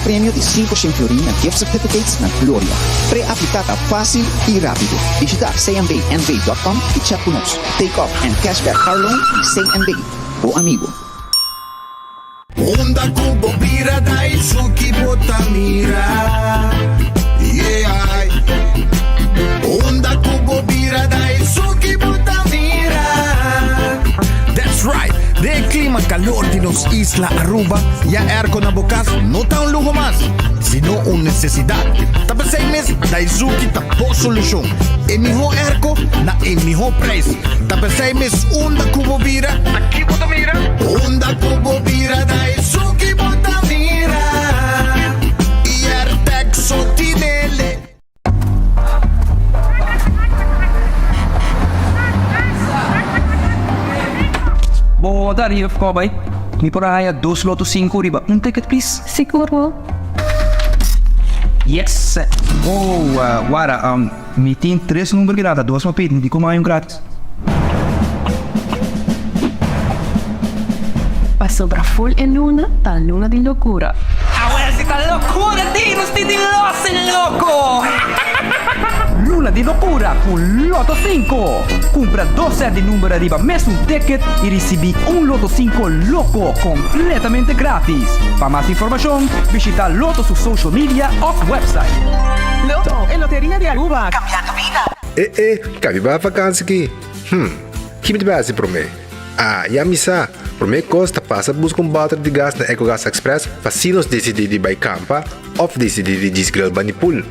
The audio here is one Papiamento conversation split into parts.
premio di 500 florin na gift certificates na Gloria. Pre-aplica ta facil y rapido. Bishita cnbnv.com y chat cu nos. Take off and cashback car loan di CNB. Bo amigo. Unda ku bo bira Daisuki bo ta mira Yeah Unda ku bo bira Daisuki bo ta mira That's right! Den e klima kalor di nos isla Aruba, ya airco na bo kas no ta un luho mas, sino un nesesidat. Ta p'esei mes Daizuki ta bo solushon. E mihó airco na e mihó preis. Ta p'esei mes unda ku bo bira, ta ki bo ta mira? Unda ku bo bira Daizuki bo ta mira Airtec so tinele. Bo ta riba fko bai? Mi por a haya dos loto sinku riba un ticket please? Sigur bo. Yes! Oh, wara, mi tin tres number grata, dos mi a pidi, di como hay un gratis? Pasobra full e luna ta luna di locura. Awel si ta locura di nos tin di los en loco! Luna di locura cu Lotto Cinco! Cumpra dos set di number ariba mesun ticket y ricibi un Lotto Cinco loco completamente gratis. Pa mas informacion bishita Lotto su social media of website. Lotto, e loteria di Aruba, cambiando bida! E e, ka mi bai vakansi ki? Hm, ki mi ta bai hasi promé? Ah, ya mi sa! Promé kos ta pasa buska un bòter di gas na Ecogas Express pa si nos disidí di bai kampa òf disidí di djis grill bani pool.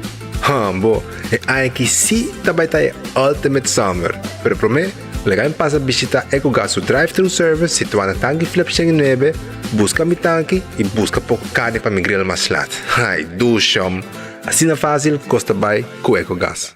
Hòmbo, e aña aki sí ta bai ta e ultimate summer! Pero promé, laga mi pasa bishitá Ecogas su drive-thru service situá na Tanki Flip 109, buska mi tanki i buska poko karni pa mi grill mas lat. Ai, dushòm! Asina fásil kos ta bai ku Ecogas.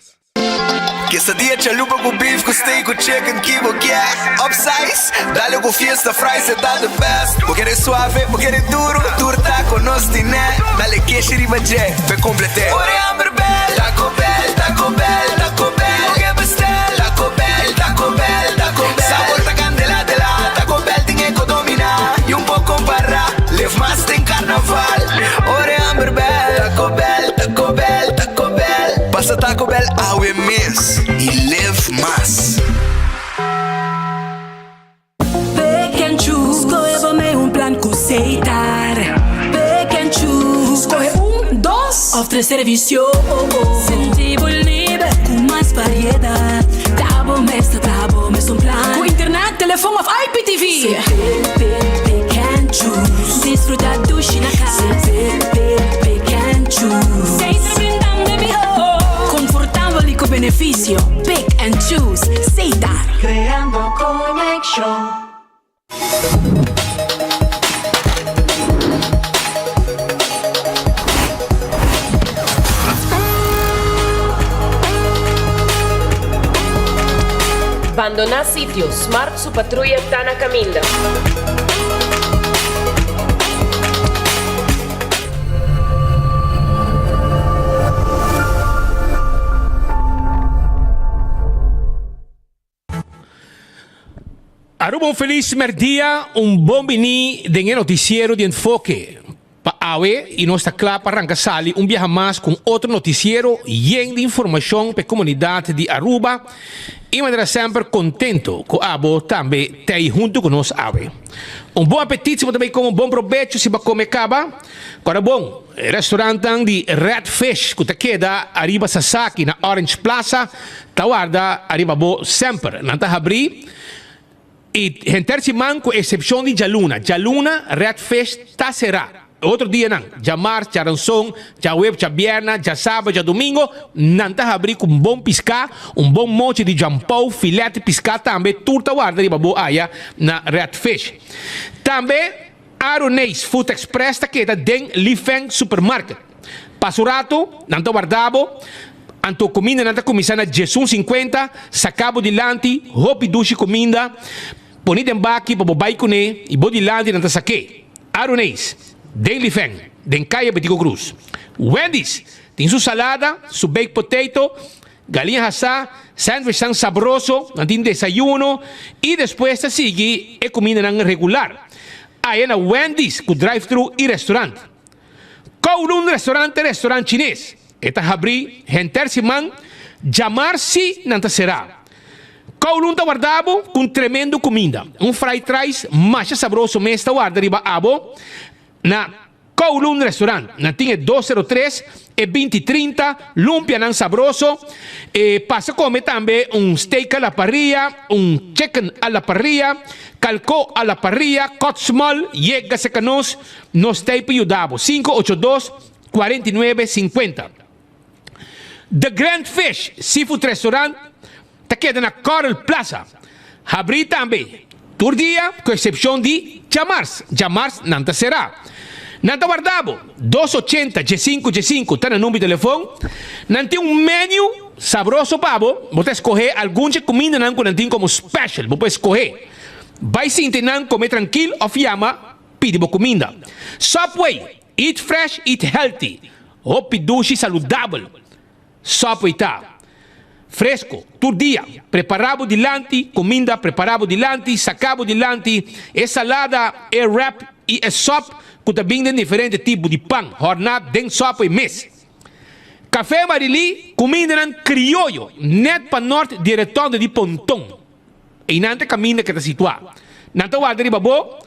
Quesadilla chalupa cu beef cu steak cu chicken ki bo kier Upsize, dale cu fiesta fries e ta the best Bo kere suave, bo kere duro, tur taco nos tine Dale keshi riba dje, p'e complete Ora e hamber bel, Taco Bell, Taco Bell, Taco Bell Bo ke bestel, Taco Bell, Taco Bell, Taco Bell Sabor ta candela de la, Taco Bell tin e co domina Y un poco compara, live mas den carnaval Ora e hamber bel, Taco Bell, Taco Bell, Taco Bell. Pasa Taco Bell awe mes y live mas. Pick and choose, skohe bo mei un plan ku Setar. Pick and choose, skohe un, dos òf tres servisio. Sinti bo liber ku mas variedat. Ta bo mes ta traha bo mes un plan. Ku internet, telefon òf IPTV. Pick, pick, pick and choose. Disfruta dushi na kas. Pick, pick, pick and choose. Setar brindando e mihó. Konfortabel i ku benefisio. Pick and choose. Setar. Creando conexion. Bandoná sitio, Smart su patruya ta na kaminda. Aruba un felis merdia, un bon bini den e noticiero di Enfoke pa awe y nos ta cla pa ranca sali un biaha mas cu un otro noticiero yen di informacion pa e comunidad di Aruba y manera semper contento cu abo tambe t'ey hunto cu nos awe. Un bon apetit si bo ta bay come un bon probecho si bo a come caba. Kòrda bon, e restaurantnan di Red Fish ku ta keda ariba Sasaki na Orange Plaza ta warda ariba bo semper. Nan ta habrí i henter siman ku eksepshon di djaluna. Djaluna Red Fish ta será. E otro dianan, djamars, djaranson, djaweb, djabièrnè, djasaba, djadumingo, nan ta habrí ku un bon piská, un bon mochi di djampou, filèt di piská tambe, tur ta warda riba bo aya na Red Fish. Tambe. Aroneis Food Express ta keda den Li Feng Supermarket. Pasa un ratu, nan ta warda bo, anto kumindanan ta kuminsá na diesun sinkuenta, saka bo dilanti hopi dushi kuminda, pone den baki pa bo bai kuné i bo dilanti nan ta sak'é. Aroneis, den Li Feng, den Kaya Betico Cruz. Wendy's tin su salada, su baked potato, Galiña hasá, sandwichnan sabroso, nan tin desayuno i despues ta sigui e kumindanan regular. Aya na Wendy's ku drive-thru i restaurant. Kowloon Restaurant ta e restaurant chines. E ta habrí henter siman, djamar si nan ta será. Kowloon ta warda bo ku un tremendo kuminda. Un fried rice masha sabroso mes ta warda riba abo na Kowloon Restaurant. Nan tin e 203, e 20 30, lumpianan sabroso. E pasa kome tambe un steak a la parrilla, un chicken a la parrilla, kalko a la parrilla, kòt small, yega serka nos, nos ta ei pa yuda bo. 582, 49, 50. The Grand Fish Seafood Restaurant ta keda na Coral Plaza. Habrí tambe tur dia ku eksepshon di djamars. Djamars nan ta será. Nan ta warda bo. Dos ochenta djesinku djesinku ta na number di telefon. Nan tin un menu sabroso pa bo. Bo ta eskohé algun dje kumindanan ku nan tin komo special. Bo por eskohé. Bai sinti nan kome trankil òf yama pidi bo kuminda. Subway Eat fresh, eat healthy. Hopi dushi saludabel. Subway ta fresco tur dia. Prepara bo dilanti, cuminda prepara bo dilanti, saca bo dilanti, e salada, e wrap y e sop cu ta bin den diferente tipo di pan, horna den Subway mes. Café Marilí, cumindanan crioyo, net pa nort di e rotonde di Ponton. Einan ta kaminda ke ta situá. Nan ta warda riba bo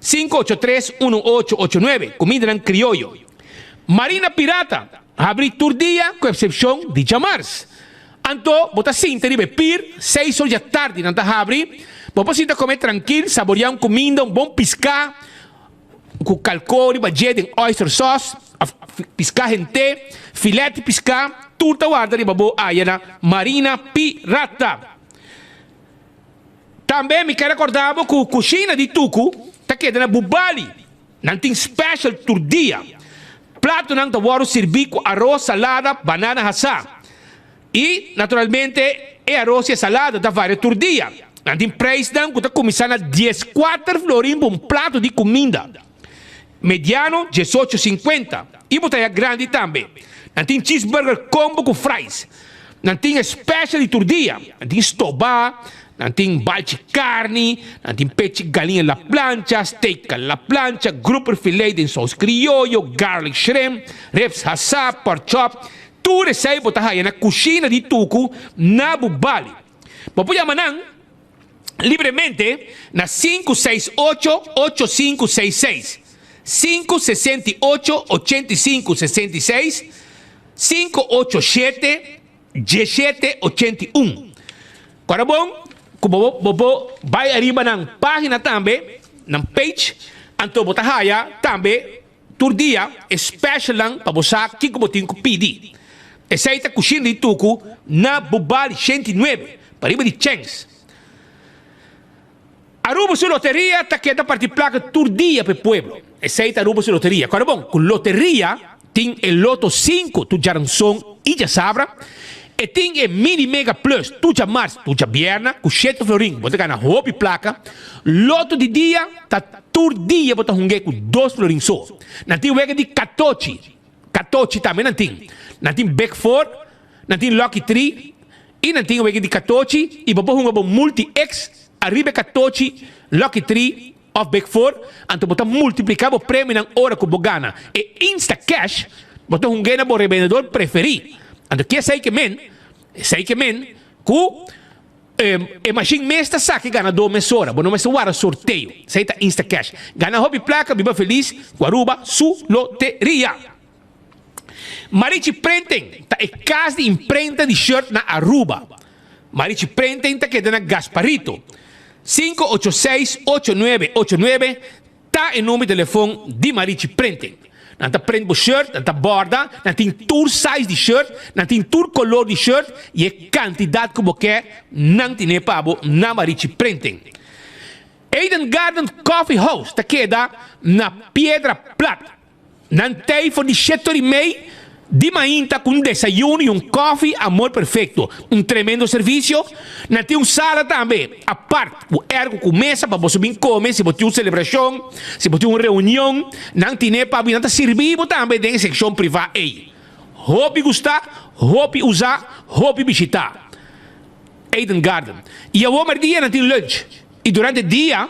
583 1889, kumindanan krioyo. Marina Pirata habrí tur dia ku eksepshon di djamars. Anto bo ta sinta riba e pir, seis or djatardi nan ta habri, bo por sinta kome trankil, saboriá un kuminda, un bon piská ku kalkó riba dje den oyster sauce òf piská hent'é, filèt di piská, tur ta warda riba bo aya na Marina Pirata. Tambe mi ke rekorda bo ku kushina di Tuku ta keda na Bubali. Nan tin special tur dia. Platonan ta wòrdu sirbí ku aros, salada, banana hasá. I, naturalmente, e aros i e salada ta varia tur dia. Nan tin preisnan ku ta kuminsá na dieskuater florin pa un plato di kuminda. Mediano, diesocho sinkuenta. I bo ta haya grandi tambe. Nan tin cheeseburger combo ku fries. Nan tin e special di tur dia. Nan tin stobá, nan tin balchi karni, nan tin pechi galiña la plancha, steak a la plancha, grouper filet den sous krioyo, garlic shrimp, ribs hasá, pork chop. Tur esei bo ta haya na kushina di Tuku na Bubali. Bo por yama nan libremente na 568 8566, 568 8566, 587 1781. Kòrda bon ku bo bo por bai ariba nan página tambe, nan page, anto bo ta haya tambe Tur dia e specialnan pa bo sa kiko bo tin ku pidi. Esei ta kushina di Tuku na Bubali 109, pariba di Chens. Aruba su loteria ta keda parti plaka tur dia pa e pueblo. Esei ta Aruba su loteria. Kòrda bon, ku loteria tin e Loto sinku tur djaranson i djasabra. E tin e Mini Mega Plus tur djamars, tur djabierna ku shete florin bo ta gana hopi plaka. Loto di dia ta tur dia bo ta hung'é ku dos florin so. Nan tin wega di katochi, katochi tambe nan tin. Nan tin Big Four, nan tin Lucky Three i nan tin wega di katochi i bo por hunga bo Multi X ariba e katochi, Lucky Three Of Big Four, anto bo ta multipliká bo premionan ora ku bo gana e Insta Cash, bo ta hung'é na bo rebendedor preferí. Anto ke esei ke men? Esei ke men ku e mashin mes ta saka e ganadó mesora, bo no mester wara sorteo. Esei ta Insta Cash. Gana hopi plaka, biba felis ku Aruba su loteria! Marichi Printing ta e kas di imprenta di shirt na Aruba. Marichi Printing ta keda na Gasparito. 586-8989 ta e number di telefon di Marichi Printing. Nan ta print bo shirt, nan ta borda, nan tin tur size di shirt, nan tin tur color di shirt y e cantidad cu bo ke nan tine pa bo na Marichi Printing. Eden Garden Coffee House ta keda na Piedra Plat. Nan tei for di shete ora i mei di mainta ku un desayuno i un kòfi Amor Perfecto. Un tremendo servisio. Nan tin un sala tambe apart ku ergo ku mesa pa boso bin kome si bo tin un selebrashon, si bo tin un reunion. Nan tine pa bo i nan ta sirbi bo tambe den e sekshon privá ei. Hopi gustá, hopi usá, hopi bishitá Eden Garden. I awor merdia nan tin lunch. I durante dia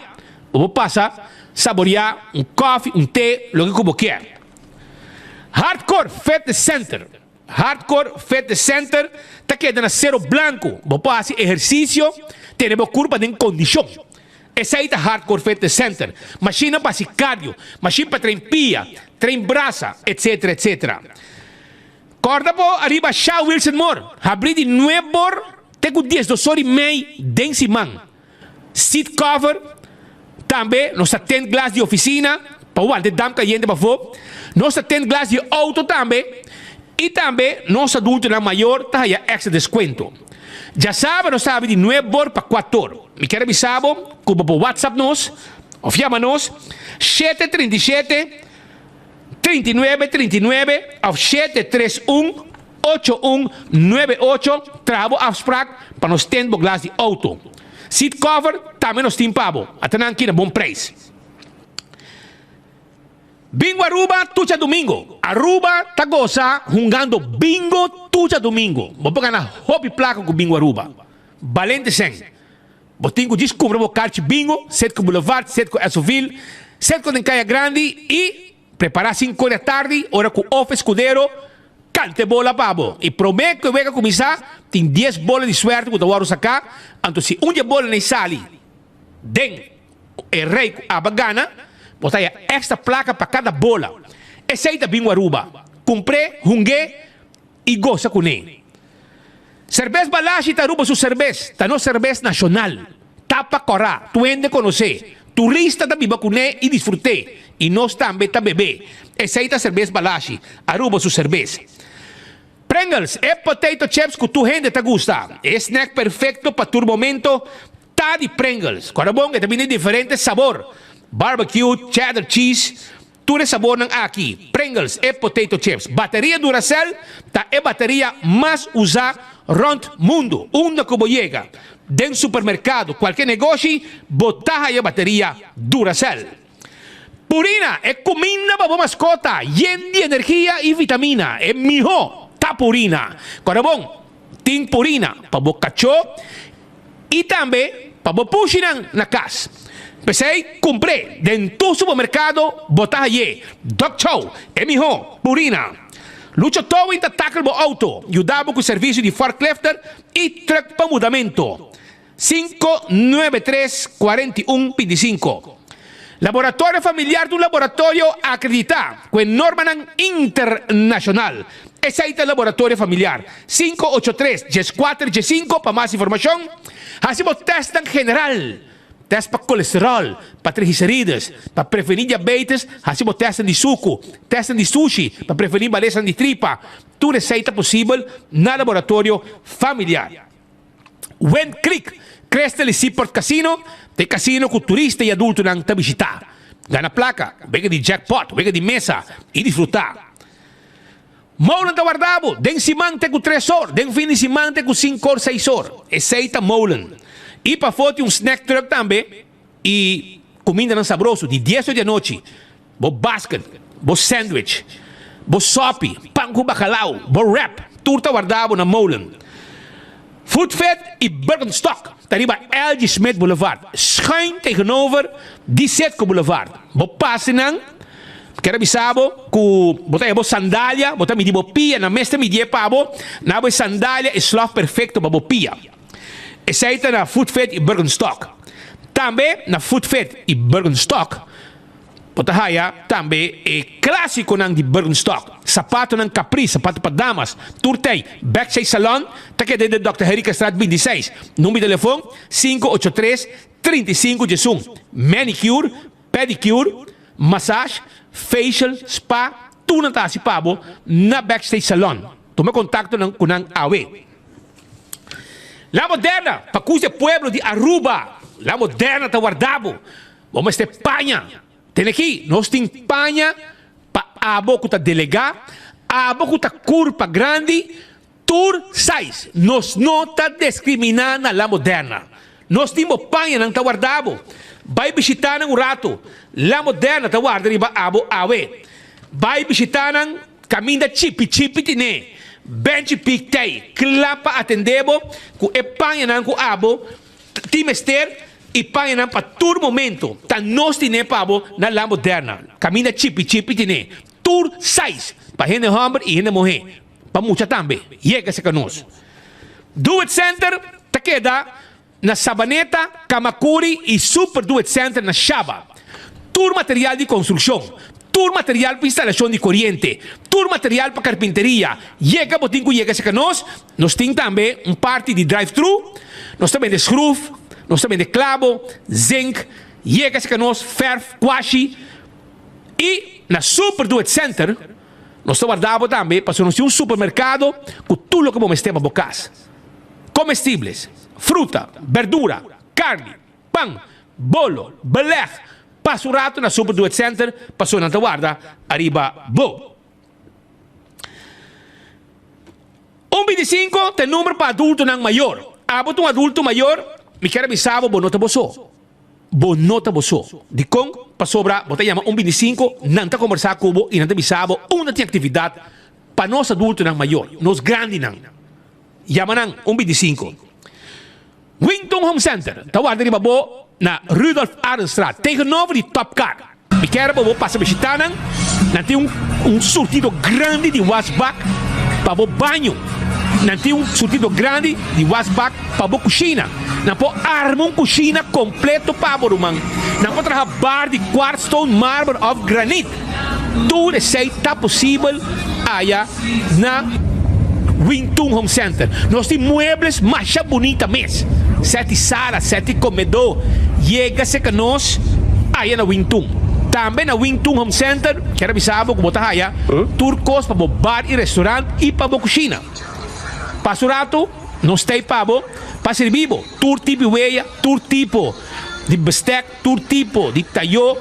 bo por pasa saboreá un kòfi, un te, loke ku bo kier. Hardcore Fitness Center Hardcore Fitness Center ta keda na Cero Blanco. Bo por hasi ehersisio, tene bo kurpa den kondishon. Esei ta Hardcore Fitness Center. Mashinnan pa hasi cardio, mashin pa train pia, train brasa, etc. Etc. Kòrda bo ariba Sha Wilson Moore, habrí di nuebor te ku diesdos or i mei den siman. Seat cover, tambe nos ta tint glas di oficina pa wanta e damp cayente pafó, nos ta tint glas di auto tambe y tambe nos adultonan mayor ta haya extra descuento. Djasabra nos ta habri di nuebor pa cuator. Mi kier a bisa bo cu bo por whatsapp nos of yama nos 737 39 39 of 731 8198 traha bo afspraak pa nos tint bo glas di auto. Seat cover tambe nos tin pa bo. Ata nan aki na bon prijs. Bingo Aruba tur djadumingo. Aruba ta goza hungando bingo tur djadumingo. Bo por gana hopi placa cu Bingo Aruba. Balente sen. Bo tin cu djis cumpra bo karchi bingo, Setco Boulevard, Setco Essoville, Setco den Caya Grandi y prepara cinco di atardi ora cu Ofe Escudero canta e bola pa bo. Y prome cu e wega cuminsa tin dies bola di suerte cu ta wordo saca, anto si un di e bolanan sali den e rey cu aba gana, bo ta haya extra placa pa cada bola. Esey ta Bingo Aruba. Cumpr'e, hungu'e y gosa cune. Serbes Balashi ta Aruba su serbes, ta nos serbes nashonal. Tapa kòrá, tur hende konosé. Turista ta biba kuné i disfrut'é, i nos tambe ta bebé. Esei ta serbes Balashi, Aruba su serbes. Pringles, e potato chips ku tur hende ta gusta. E snack perfekto pa tur momento ta di Pringles. Kòrda bon, e ta bini diferente sabor, barbecue, cheddar cheese, Tur e sabornan aki, Pringles e potato chips. Bateria Duracell ta e bateria mas usá rònt mundu. Unda ku bo yega, den supermerkado, kualke negoshi, bo ta haya bateria Duracell. Purina, e kuminda pa bo maskota, yen di energia i vitamina. E mihó ta Purina. Kòrda bon, tin Purina pa bo kachó I tambe pa bo pushinan na kas. P'esei kumpr'é den tur supermerkado bo ta hay'é. Dog Chow, e mihó, Purina. Lucho Towing ta tackle bo auto, yuda bo ku servisio di forklifter i truck pa mudamentu. 593 41 25. Laboratorio Familiar ta un laboratorio akreditá ku e normanan internashonal. Esei ta Laboratorio Familiar. 583 14 15 pa mas informashon. Hasi bo tèstnan general, tèst pa kolesteròl, pa triglicerides, pa prevení diabetes, hasi bo tèstnan di suku, tèstnan di sushi pa prevení malesanan di tripa. Tur esei ta posibel na Laboratorio Familiar. Wind Creek, Crystal y Seaport Casino ta e casino cu turista y adultonan ta bishita. Gana placa, wega di jackpot, wega di mesa y disfruta. Molen ta warda bo den siman te cu tres or, den fin di siman te cu cinco or, seis or. Esey ta Molen. Y pafo tin un snack truck tambe y cumindanan sabroso di dies or di anochi. Bo basket, bo sandwich, bo sopi, pan ku bacalao, bo wrap, tur ta warda bo na Molen. Food Fit y Birkenstock ta riba LG Smith Boulevard, schuin tegenover di Citgo Boulevard. Bo pasa nan, kier a bisa bo ku bo ta haña bo sandalia, bo ta midi bo pia, nan mes ta midié pa bo, na bo e sandalia e slof perfecto pa bo pia. Esei ta na Food Fit y Birkenstock. Tambe na Food Fit y Birkenstock Bo ta haya tambe e klásikonan di Birkenstock, sapatonan Capri, sapato pa damas, tur tei. Backstage Salon ta keda den Dòkter Herikastraat 26. Number di telefon, 583 35 11. Manicure, pedicure, massage, facial, spa, tur nan ta hasi pa bo na Backstage Salon. Tuma kontakto ku nan awe. La Moderna, pa kus e pueblo di Aruba. La Moderna ta warda bo. Bo mester paña. Tene aki, nos tin paña pa abo ku ta delegá, abo ku ta kurpa grandi, tur size. Nos no ta deskriminá na La Moderna. Nos tin bo pañanan ta warda bo. Bai bishitá nan un ratu. La Moderna ta warda riba abo awe. Bai bishitá nan kaminda chipi chipi tine. Benchi Pik tei kla pa atendé bo ku e pañanan ku abo tin mester. I pañanan pa tur momento ta nos tine pa bo na La Moderna. Kaminda chipi chipi tine tur size. Pa hende hòmber i hende muhé. Pa mucha tambe. Yega serka nos. Do It Center ta keda na Sabaneta, Kamakuri i Super Do It Center na Shaba. Tur material di konstrukshon, tur material pa instalashon di koriente, tur material pa karpinteria, yega bo tin ku yega serka nos. Nos tin tambe un parti di drive thru, nos ta bende skruf, nos ta bende klabo, zink, yega serka nos, fèrf, kwashi i na Super Do It Center nos ta warda bo tambe pasobra nos tin un supermerkado ku tur loke bo mester pa bo kas. Comestibles, fruta, berdura, carni, pan, bolo, beleg. Pasa un rato na Super Duet Center pasobra nan ta warda ariba bo. Un bintisinco ta e number pa adultonan mayor. Abo ta un adulto mayor, mi kier a bisa bo, bo no ta bo so. Bo no ta bo so. Dikon? Pasobra bo ta yama un bintisinco, nan ta combersa cu bo y nan ta bisa bo unda tin actividad pa nos adultonan mayor, nos grandinan. Yama nan un bintisinco. Wington Home Center ta warda riba bo na Rudolf Arendstraat, tegenover di Top Car. Mi kier pa bo pasa bishita nan. Nan tin un surtido grandi di wasbak pa bo baño. Nan tin un surtido grandi di wasbak pa bo kushina. Nan por arma un kushina kompleto pa bo, ruman. Nan por traha bar di kwartstone, marmer òf granit. Tur esei ta posibel aya na Wingtun Home Center. Nos tin muebles masha bunita mes. Seti sala, seti komedó. Yega serka nos aya na Wingtun. Tambe na Wingtun Home Center kier a bisa bo ku bo ta haya tur kos pa bo bar i restaurant i pa bo kushina. Pasa un ratu nos ta ei pa bo pa sirbi bo tur tipo di weya, tur tipo di bestek. Tur tipo di tayo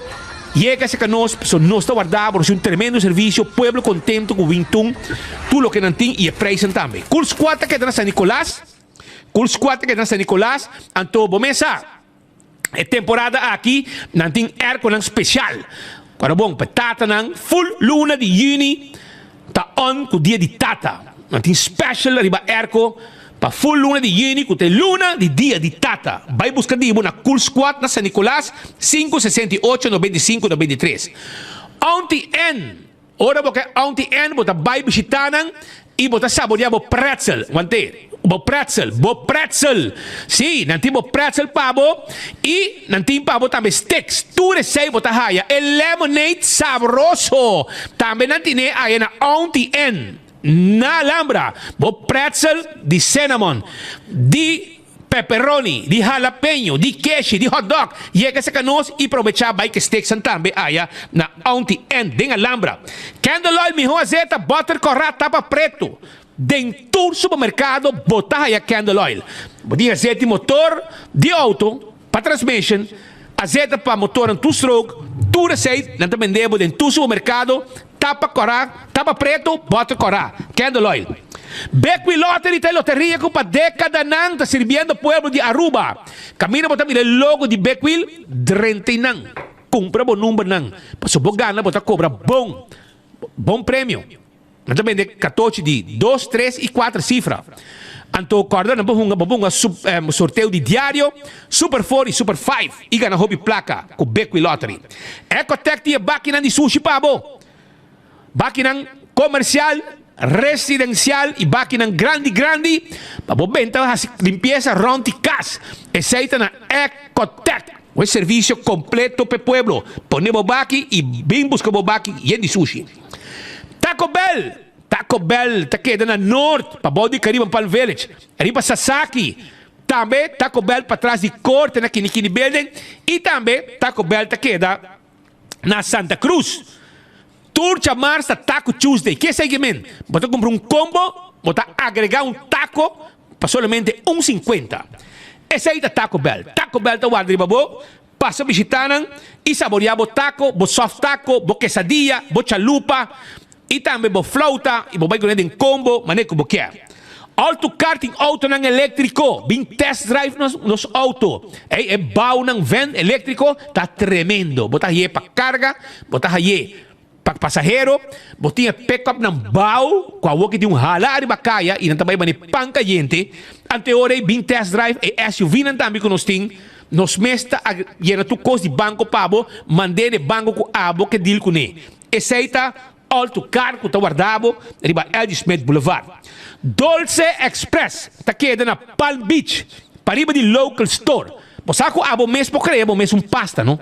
yega cerca nos, pasobra nos ta warda bo, nos tin un tremendo servicio, pueblo contento cu Wingtun, tur loke nan tin y e prijsnan tambe. Cool Squad ta keda na San Nicolas, Cool Squad ta keda na San Nicolas, anto bo mes sa, e temporada aki nan tin airconan special, Ora bon, pa e tatanan, full luna di juni ta on ku dia di tata. Nan tin special riba airco pa full luna di juni ku ta e luna di dia di tata. Bai buska di bo na Cool Squad na San Nicolas, sinku 68 95 93. Auntie Ann, Ora bo ke Auntie Ann bo ta bai bishita nan i bo ta saborea bo pretzel. Wante. Bo pretzel, bo pretzel! Sí, nan tin bo pretzel pa bo i nan tin pa bo tambe sticks. Tur esei bo ta haya. E lemonade sabroso tambe nan tine aya na Auntie Ann na Alhambra. Bo pretzel di cinnamon, di pepperoni, di jalapeño, di keshi, di hotdog. Yega serka nos i probecha bai ke sticksnan tambe aya na Auntie Ann den Alhambra. Candle oil, miho azeta, butter kòrá, tapa pretu. Den tur supermercado bo ta haya candle oil. Bo tin azeta di motor di auto pa transmission, azeta pa motornan two stroke, tur esey nan ta bende bo den tur supermercado, tapa cora, tapa preto, boter cora, candle oil. Bequi Lottery ta e loteria cu pa decadanan ta sirbiendo pueblo di Aruba. Caminda bo ta mira e logo di Bequil, drenta eynan, cumpra bo numbernan, pasobra bo gana bo ta cobra bon, bon premio. Nan ta bende katochi di dos, tres i kuater sifra. Anto kòrda nan por hunga bo por hunga sorteo di diario, Super Four i Super Five i gana hopi plaka ku Bequi Lottery. Ecotec tin e bakinan di sushi pa bo. Bakinan komersial, residensial i bakinan grandi grandi pa bo benta hasi limpiesa rònt di kas. Esei ta na Ecotec. Un servisio kompleto p'e pueblo. Pone bo baki i bin buska bo baki yen di sushi. Taco Bell! Taco Bell ta keda na Noord, pabou di Caribbean Palm Village, riba Sasaki. Tambe Taco Bell patras di Corte na Kinikini Building y tambe Taco Bell ta keda na Santa Cruz. Tur djamars ta Taco Tuesday. Ke esei ke men? Bo ta cumpra un combo, bo ta agrega un taco pa solamente un cincuenta. Esei ta Taco Bell. Taco Bell ta warda riba bo. Pasa bishitá nan i saboriá bo taco, bo soft taco, bo quesadilla, bo chalupa i tambe bo flauta i bo bai kuné den combo manera ku bo kier. Alto Car tin autonan eléktriko, bin test drive nos nos auto. Ey e bounan van eléktriko ta tremendo. Bo ta haye pa karga, bo ta haye Pa pasahero, bo tin e pick-upnan bao cu awor ki tin un hala ariba caya y nan ta bay bani pan cayente. Anteora ey bin test drive e SUV-nan tambe cu nos tin. Nos mes ta yena tur cos di banco pa bo, mand'e n'e banco cu abo ke deal cune. Esey ta. Alto Car ku ta warda bo riba LG Smith Boulevard. Dolce Express ta keda na Palm Beach, pariba di Local Store. Bo sa ku abo mes por krea bo mes un pasta, no?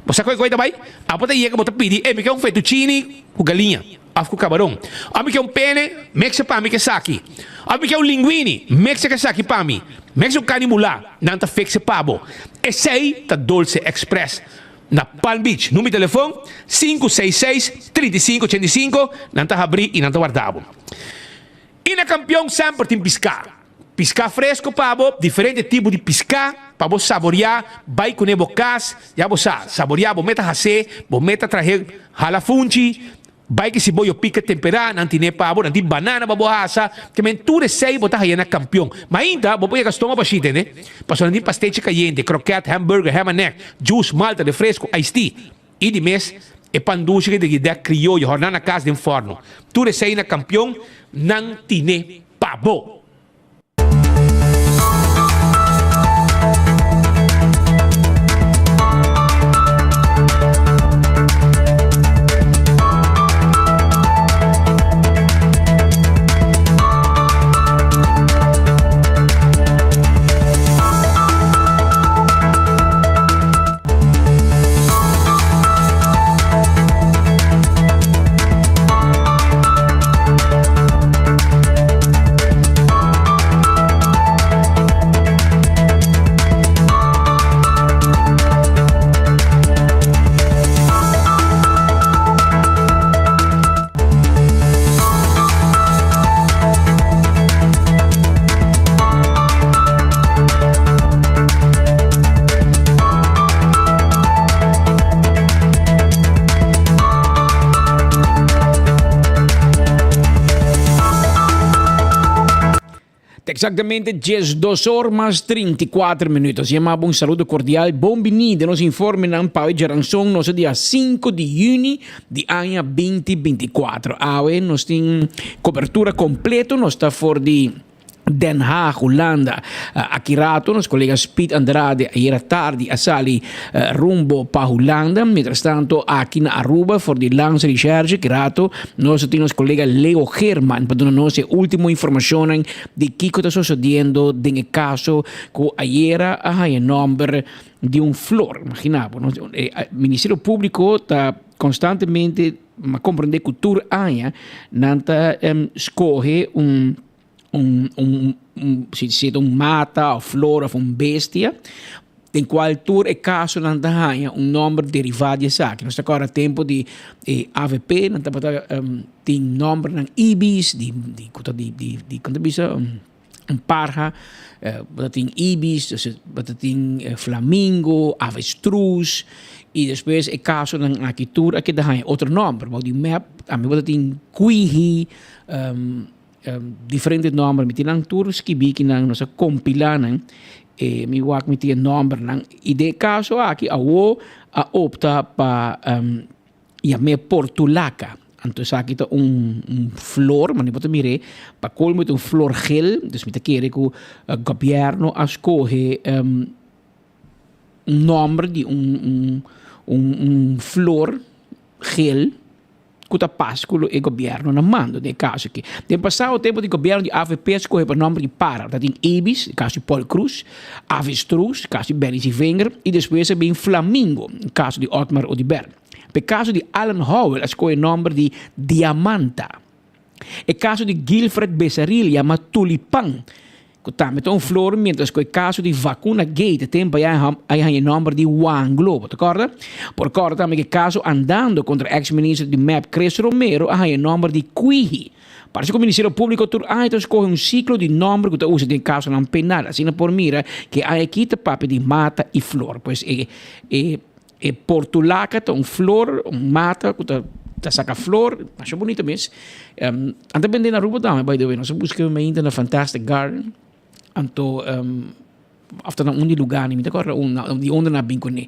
Bo sa ku e koi ta bai? Abo ta yega bo ta pidi, Ey, mi ke un fettuccine ku galiña òf ku kabaron. Òf mi ke un pene, mekse pa mi ku esaki. Òf mi ke un linguini, mekse ku esaki pa mi. Mekse un kani mulá, nan ta fikse pa bo. Esei ta Dolce Express. Na Palm Beach, number di telefon, 566 35 85, nan ta habrí i nan ta warda bo. I na Kampion semper tin piská. Piská fresko pa bo, diferente tipo di piská pa bo saboriá, bai kuné bo kas, ya bo sa, saboriá bo meta hasé, bo meta trahe hala funchi, Bai ki si bo yo pika temperá, nan tine pa bo, nan tin banana pa bo hasa, ke men tur esei bo ta haya na Kampion. Mainta bo por yega stoma bashí, tende? Pasobra nan tin pastechi kayente, kroket, hamburger, ham and egg, juice, malta, refresco, iced tea. I di mes, e pan dushi ke di dek krioyo, hòrná na kas den fòrno. Tur esei na Kampion nan tine pa bo. Ta exactamente 12 or mas 34 minuut. Así llama un saludo cordial. Bon bini de nos informenan pa hoy Geranson nos dia 5 di juni di aña 2024. Awe nos tin cobertura completo. Nos ta for di Den Haag, Hulanda. Aki rato nos colega Speed Andrade ayera tardi a sali rumbo pa Hulanda. Mientras tanto aki na Aruba for di Landsrecherche ki rato nos a tin nos colega Leo Geerman pa duna nos e ultimo informacionnan di kico ta sucediendo den e caso cu ayera a haya nomber di un flor. Imagina bo, e Ministerio Publico ta constantemente, mi a comprende cu tur aña nan ta scoge un un un un si si ta un mata of flor of un bestia den cual tur e casonan ta haña un nomber deriva di esaki. Nos ta acorda tempo di e avp nan tabata tin nombernan ibis di di cu ta di di di con ta bisa un parha bo ta tin ibis bo ta tin flamingo, avestruz y despues e casonan aki tur a keda haña otro nomber. Bou di mep tambe bo ta tin cuihi. Diferente nomber mi tin nan tur skibi ki nan nos a compila nan e mi wak mi tin e nombernan y den e caso aki awo a opta pa yam'e portulaca anto esaki ta un un flor mane bo ta mir'e pa colmo e ta un flor gel dus mi ta kere cu gobierno a scoge un nomber di un un un flor gel. Ku ta pas ku lo e gobièrnu na mando den e kaso aki. Den pasado tempu di gobièrnu di avp a skohe pa nòmber di para. Ta tin Ibis, e kaso di Paul Croes, Avestruz, e kaso di Benny Zievinger, i despues a bin Flamingo, e kaso di Otmar Oduber. Pa e kaso di Alan Howell a skohe nòmber di Diamanta. E kaso di Guilfred Besaril yama Tulipan. Ku tambe ta un flor, mientras ku e kaso di Vacuna Gate tempu a haña e nòmber di Wanglo. Bo ta kòrda? Por kòrda tambe ku e kaso andando kontra eks minister di mep Chris Romero a haña e nòmber di Kwihi. Parse ku Ministerio Públiko tur aña ta skohe un siklo di nòmber ku ta usa den kasonan penal. Asina por mira ku e aña aki ta papia di mata i flor. Pues e e E portulaca ta un flor, un mata cu ta ta saca flor, masha bunita mes. Um, an ta bende na Aruba tambe, by the way. Nos a busca mainta na Fantastic Garden. Anto, um, of ta na un di lugar, mi ta acorda un, di unda nan a bin cune.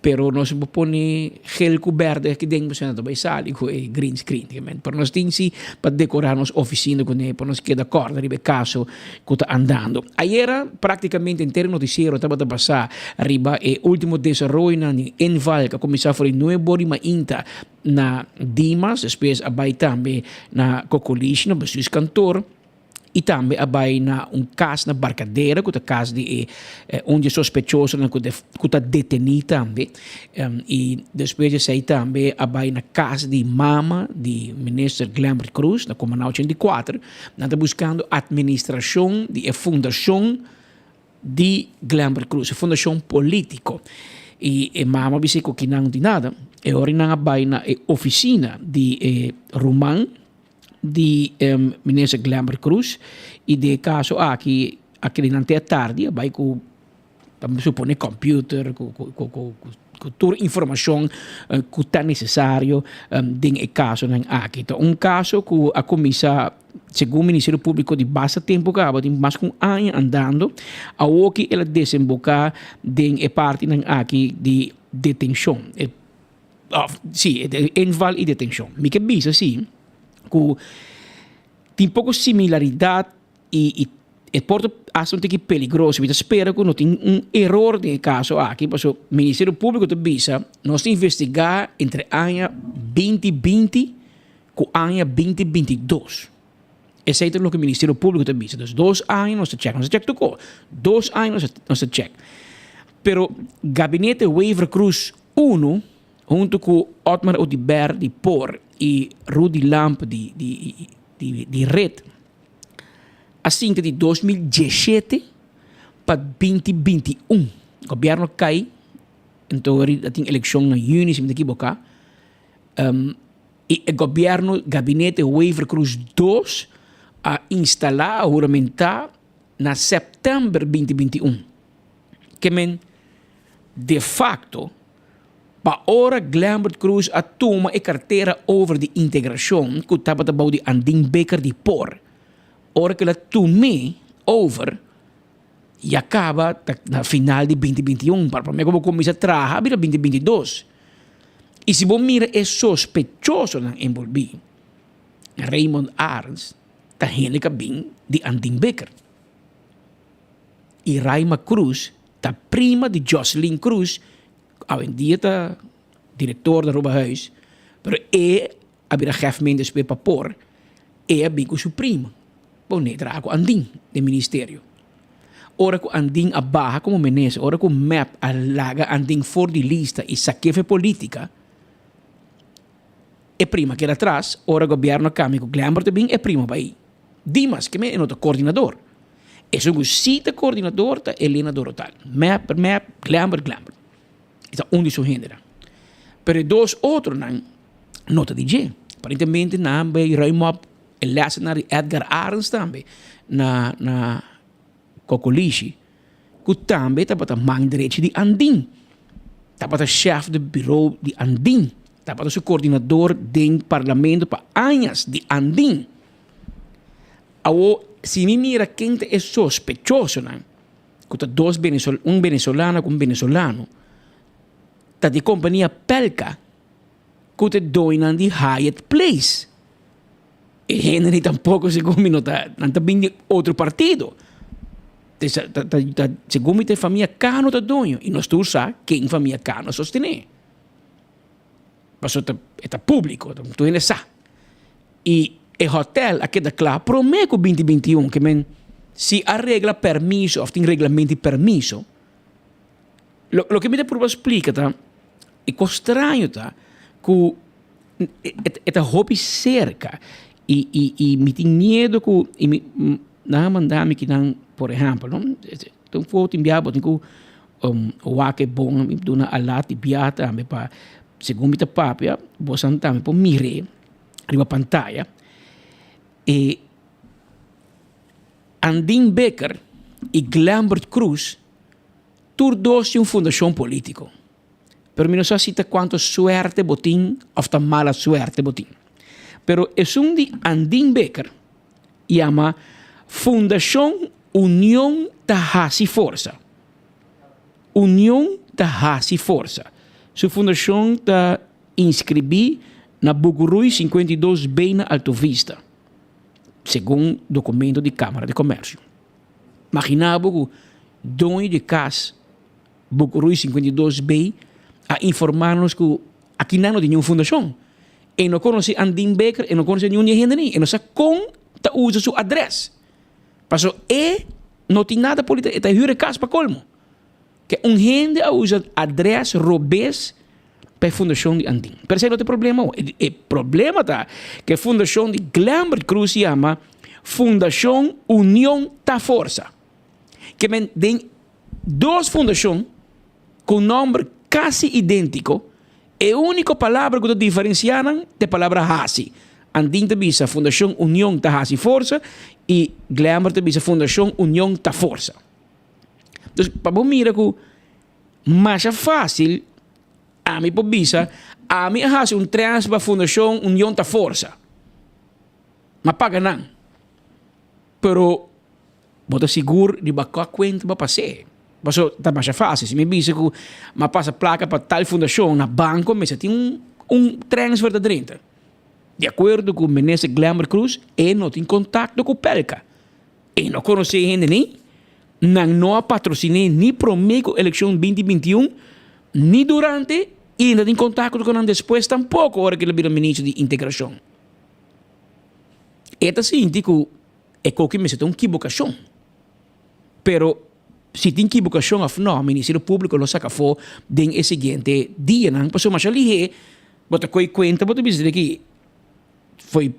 Pero nos por pone gel ku berde aki den pasobra nan ta bai sali ku e green screen. Pero nos tin si pa dekorá nos ofisina kuné pa nos keda kòrda riba e kaso ku ta andando. Ayera práktikamente henter e notisiero tabata basá riba e último desaroyonan di inval ku a kuminsá for di nuebe or di mainta na Dimas, despues a bai tambe na Kokolishi na bestuurskantoor. I tambe a bai na un kas na Barcadera ku ta kas di e un di e sospechosonan ku ku ta detení tambe. I despues di esei tambe a bai na kas di mama di minister Glenbert Croes na Comana 84. Nan ta buskando atministrashon di e fundashon di Glenbert Croes, e fundashon polítiko. I e mama a bisa ku kinan no tin nada. E ora nan a bai na e ofisina di e ruman. di minister Glenbert Croes y den e caso aki a kere nan te atardi a bay cu ta supone computer cu cu tur informacion cu ta necesario den e casonan aki. Ta un caso cu a cuminsa segun Ministerio Publico di basta tempo caba tin mas cu un aña andando awoki el a desemboca den e partinan aki di detencion. Of, sí, inval i detenshon. Mi ke bisa sí ku tin poko similaridat i i e por ta hasta un tiki peligroso. Mi ta spera ku no tin un eror den e kaso aki pasobra Ministerio Públiko ta bisa nos ta investigá entre aña 2020 ku aña 2022. Esei ta loke Ministerio Públiko ta bisa. Dus dos aña nos ta chèk. Nos ta chèk tur kos. Dos aña nos ta nos ta chèk. Pero Gabinete Wever-Croes Uno, hunto cu Otmar Oduber di por y Rudy Lampe di di di di red, a sinta di 2017 pa 2021. Gobierno cay, enton a tin eleccion na juni si mi ta equiboca, y e gobierno Gabinete Wever-Croes dos a instala, a huramenta na september 2021. Ke men De facto, pa ora Glenbert Croes a tuma e cartera over di integracion cu tabata bou di Andin Bikker di por, ora cu el a tum'é over, ya caba ta na final di 2021, pa prome cu bo cuminsa traha a bira 2022. Y si bo mira e sospechosonan envolvi, Raymond Arends ta hende cu a bin di Andin Bikker. Y Raima Croes ta prima di Jocelyn Croes, awendia ta director di Aruba Huis, pero e a bira gef men despues pa por, e a bin cu su prima, pone traha cu Andin den ministerio. Ora cu Andin a baha como minister, ora cu mep a laga Andin for di lista y saque for politica, e prima keda atras, ora gobierno a cambia cu Glenbert a bin, e prima bay. Dimas, ke men e no ta coordinador. Esun ku si ta coordinador ta Elena Dorotal. Mep, mep, Glenbert, Glenbert. E ta un di su hendenan. Pero e dos otronan no ta di dje. Aparentemente nan bay ruim op e lessenaar di Edgar Arends tambe na na Kokolishi ku tambe tabata man derechi di Andin. Tabata chef de bureau di Andin. Tabata su coordinador den parlamento pa añas di Andin. Awo si mi mira ken ta e sospechosonan, ku ta dos Venezo un venezolano ku un venezolano, ta di kompania Pelka ku ta e doñonan di Hyatt Place. E hende tampoko segun mi no ta, nan ta bin di otro partido. Ta ta ta segun mi ta e famia Cano ta doño i nos tur sa ken famia Cano a sostené. Pasobra ta e ta públiko, tur hende sa. I e hòtèl a keda kla promé ku 2021, ke men si a regla pèrmiso òf tin reglamento di pèrmiso, lo loke mi ta purba splika ta e kos straño ta ku e ta hopi serka i i i mi tin miedu ku i mi nan a manda mi kinan por ehèmpel no ta un foto bia bo tin ku wak e bon mi duna alat di bia tambe pa segun mi ta papia boso tambe por mir'é riba pantaya e Andin Bikker i Glenbert Croes tur dos tin un fundashon politiko. Pero mi no sa si ta cuanto suerte bo tin of ta mala suerte bo tin. Pero esun di Andin Bikker yama Fundacion Union ta Haci Forsa. Union ta Haci Forsa. Su fundashon ta inskribí na Bucuruy 52 B na Alto Vista, segun dokumento di Kámara di Komèrsio. Maginá bo ku doño di kas Bucuruy 52 B a informá nos ku akinan no tin niun fundashon. E no konosé Andin Baker, e no konosé niun di e hende ni, e no sa kon ta usa su adrès. Paso e no tin nada polita, e ta hür e kas pa kolmo. Ke un hende a usa adrès robes pa e fundashon di Andin. Pero esei no ta e problema awo. E problema ta ku e fundashon di Glenbert Croes yama Fundashon Union Ta Forsa. Ke men den dos fundashon ku nòmber kasi idéntiko, e úniko palabra ku ta diferensiá nan ta e palabra hasi. Andin ta bisa Fundashon Union Ta Hasi Forsa i Glenbert ta bisa Fundashon Union Ta Forsa. Dus pa bo mira ku masha fásil ami por bisa ami a hasi un transfer pa Fundashon Union Ta Forsa. M'a paga nan. Pero bo ta sigur riba kua kuenta bo a pas'é. Pasobra ta masha fásil. Si mi bisa ku m'a pasa plaka pa tal fundashon na banko mester tin un un transfer ta drenta. Di akuerdo ku Minister Glenbert Croes e no tin kontakto ku Pelka. E no konosé hende ni, nan no a patrosiné ni promé ku elekshon binti 21, ni durante i no tin kontakto ku nan despues tampoko ora ku el a bira ministro di integrashon. E ta sinti ku e koki mester ta un kibokashon. Pero si tin kibokashon òf no, Ministerio Públiko lo saka afó den e siguiente dianan pasobra masha lihé bo ta kohe kuenta bo ta bisa di ki foi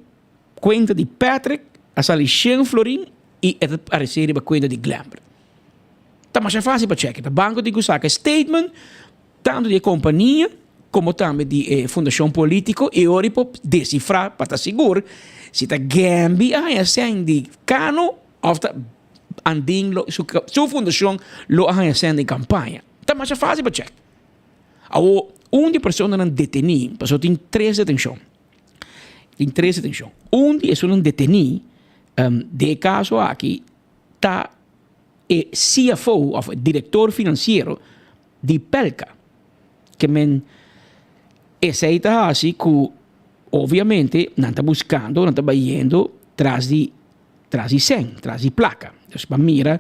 Kuenta di Patrick a sali shen florin i e ta aparesé riba kuenta di Glenbert. Ta masha fásil pa chèkè. Ta banko tin ku saka e statement tantu di e kompania komo tambe di e fundashon polítiko i ora i por desifrá pa ta sigur si ta Gembi a haña sèn di Cano òf ta Andin lo su su fundashon lo a haña sèn di kampaña. Ta masha fásil pa chèk. Awor un di e personanan detení pasobra tin tres detenshon. Tin tres detenshon. Un di esunnan detení den e kaso aki ta e CFO òf e direktor finansiero di Pelka. Ke men esei ta hasi ku obviamente nan ta buskando, nan ta bayendo tras di tras di sèn, tras di plaka. Dus pa mira,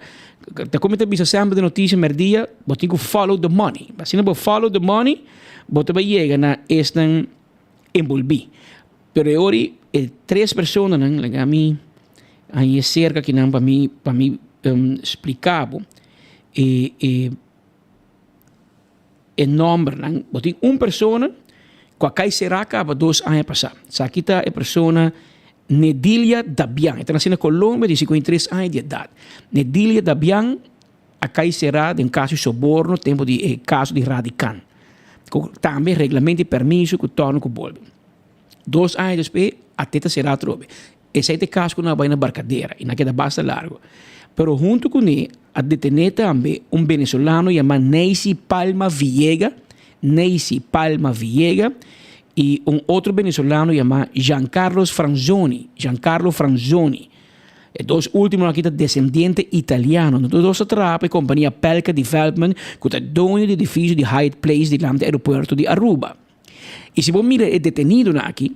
ta komo mi ta bisa semper den notisia mèrdia, bo tin ku follow the money. Asina bo follow the money, bo ta bai yega na esnan. enbolbí. Pero e ora e tres personanan laga mi hañ'é serka kinan pa mi pa mi splika bo e e e nòmbernan. Bo tin un persona ku a kai será kaba dos aña pasá. Esaki ta e persona Nedilia Dabian. E ta nasí na Colombia, tin 53 aña di edat. Nedilia Dabian a kai será den kaso di soborno tempu di e kaso di Radican. Ku tambe reglamento di permiso ku torna ku bolbe. Dos aña despues a te ta será atrobe. Esei ta e kaso ku nan a bai na Barcadera i nan a keda basta largo. Pero huntu kuné a detené tambe un venezolano yamá Neisy Palma Villega, Neisy Palma Villega, i un otro venezolano yamá Giancarlos Franzoni, Giancarlo Franzoni. E dos ultimonan aki ta desendiente italiano. Nan tur dos ta traha pa e kompania Pelka Development ku ta doño di edifisio di Hyatt Place dilanti aeropuerto di Aruba. I si bo mira e detenidonan aki,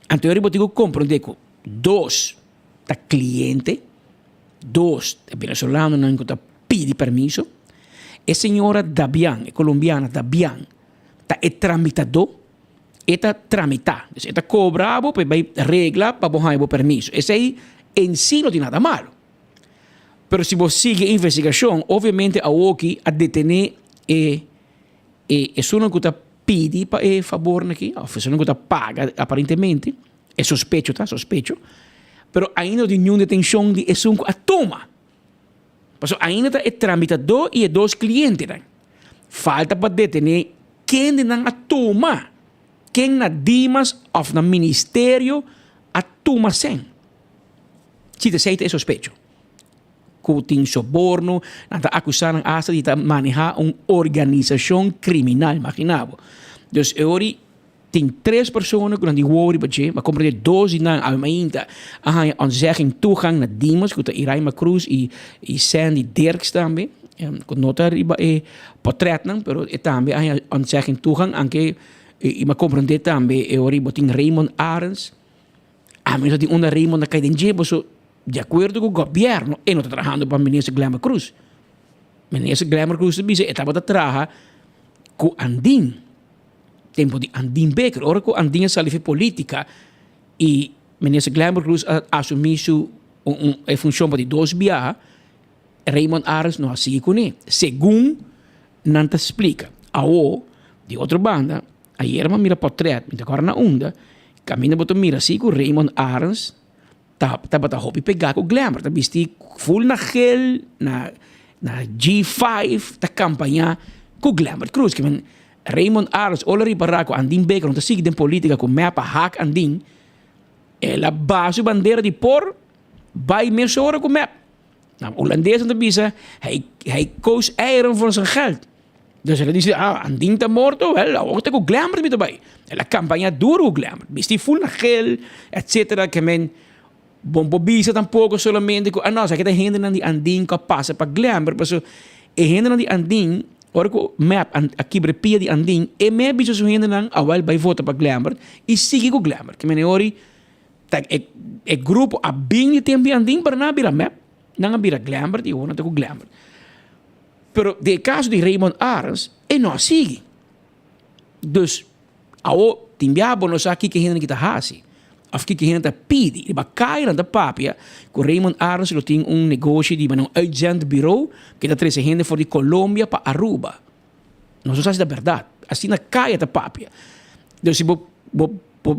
anto bo tin ku komprondé ku dos ta kliente, dos ta venezolanonan ku ta pidi permiso. E señora Dabian, e kolombiana Dabian, ta e tramitadó. E ta tramitá. Dus e ta kobra bo pa e bai regla pa bo haña bo permiso. Esei en si no tin nada malo. Pero si bo sigui e investigashon, obviamente awoki a detené e e esunnan ku ta pidi pa e fabornan aki, òf esunnan ku ta paga aparentemente, e sospecho ta, sospecho, pero ainda no tin niun detenshon di esun ku a tuma. Pasobra ainda ta e tramitadó i e dos klientenan. Falta pa detené kendenan a tuma, ken na Dimas òf na ministerio a tuma sèn. Si ta esei ta e sospecho. Ku tin soborno, nan ta akusá nan asta di ta manehá un organisashon kriminal, imaginá bo. Dus e ora tin tres persona ku nan di wou riba dje, m'a komprendé dos di nan awe mainta a haña ontzegging toegang na Dimas ku ta Iraima Cruz i Sandy Dirks tambe. Ku no ta riba e portretnan, pero e tambe a haña ontzegging toegang, anke i mi a komprendé tambe e ora bo tin Raymond Arends, ami no sa di unda Raymond a kai den dje, paso di akuerdo ku gobièrnu e no ta trahando pa minister Glenbert Croes. Minister Glenbert Croes ta bisa e tabata traha ku Andin, tempu di Andin Bikker, ora ku Andin a sali for politika i minister Glenbert Croes a asumí su e funshon pa di dos biaha, Raymond Arends no a sigui kuné, segun nan ta splika. Awo, di otro banda, ayera mi a mira pòtrèt, mi ta kòrda na unda, kaminda bo ta mira si ku Raymond Arends ta tabata hopi pegá ku Glenbert, ta bisti ful na gel, na na G5, ta kampañá ku Glenbert Croes. Ke men Raymond Arends ora ripará ku Andin Baker no ta sigui den polítika ku mep a hak Andin, el a baha su bandera di por bai mesora ku mep. Na Holandes nan ta bisa, hij, hij koos eieren voor zijn geld. Dus el a dici, ah, Andin ta morto, wel, awor ta cu Glenbert mi ta bay. El a campaña duro cu Glenbert, bisti full na geel, etcetera, ke men bon por bisa tampoco solamente cu, ah no, esaki ta hendenan di Andin cu a pasa pa Glenbert, paso e hendenan di Andin, ora cu mep a kibra e pia di Andin, e mep bisa su hendenan, awel bay vota pa Glenbert y sigui cu Glenbert. Ke men e ori Ta e e grupo a bin di tempo di Andin pero nan a bira mep, nan a bira Glembert y awor nan ta cu Glembert. Pero den e caso di Raymond Arends e no a sigui. Dus awor tin bia bo no sa kiko e hende ki ta haci of kiko e hende ta pidi. Riba caya nan ta papia cu Raymond Arends lo tin un negoshi di un uitzendbureau cu ta trece hende for di Colombia pa Aruba. Nos no sa si ta berdad. Asina caya ta papia. Dus si bo bo bo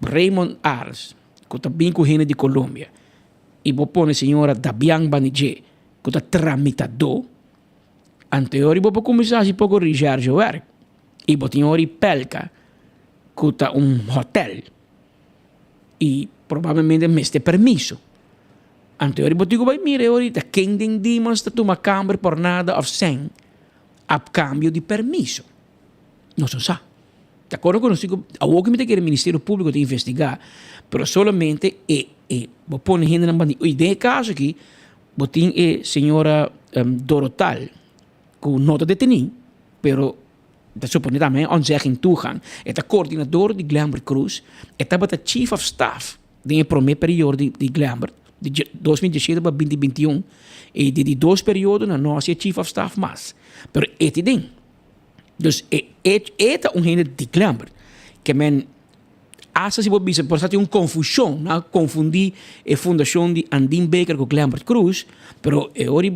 Raymond Arends ku ta bin ku hende di Colombia i bo pone señora Dabian Banijé ku ta tramitadó, anteori bo por kuminsá hasi poko recherche-werk i bo tin ori Pelka ku ta un hòtèl i probablemente mester permiso. Anteori bo tin ku bai mira e ori ta ken den Dimas ta tuma kamber por nada òf sèn a kambio di permiso. Nos no sa. Di acuerdo cu nos tin cu, awor cu mi ta kere Ministerio Publico ta investiga, pero solamente e, e, bo pone hendenan bandi. Y den e caso aki, bo tin e señora Dorotal, cu no ta deteni, pero ta supone tambe ontzegging toegang. E ta coordinador di Glenbert Croes, e tabata chief of staff den e prome periodo di, di Glenbert, di 2017 pa 2021, y di di dos periodo nan no a haci chief of staff mas. Pero e tin den. Dus e e ta un hende di Glenbert. Ke men hasta si bo bisa por sa tin un konfushon, nan a konfundí e fundashon di Andin Baker ku Glenbert Croes, pero e ora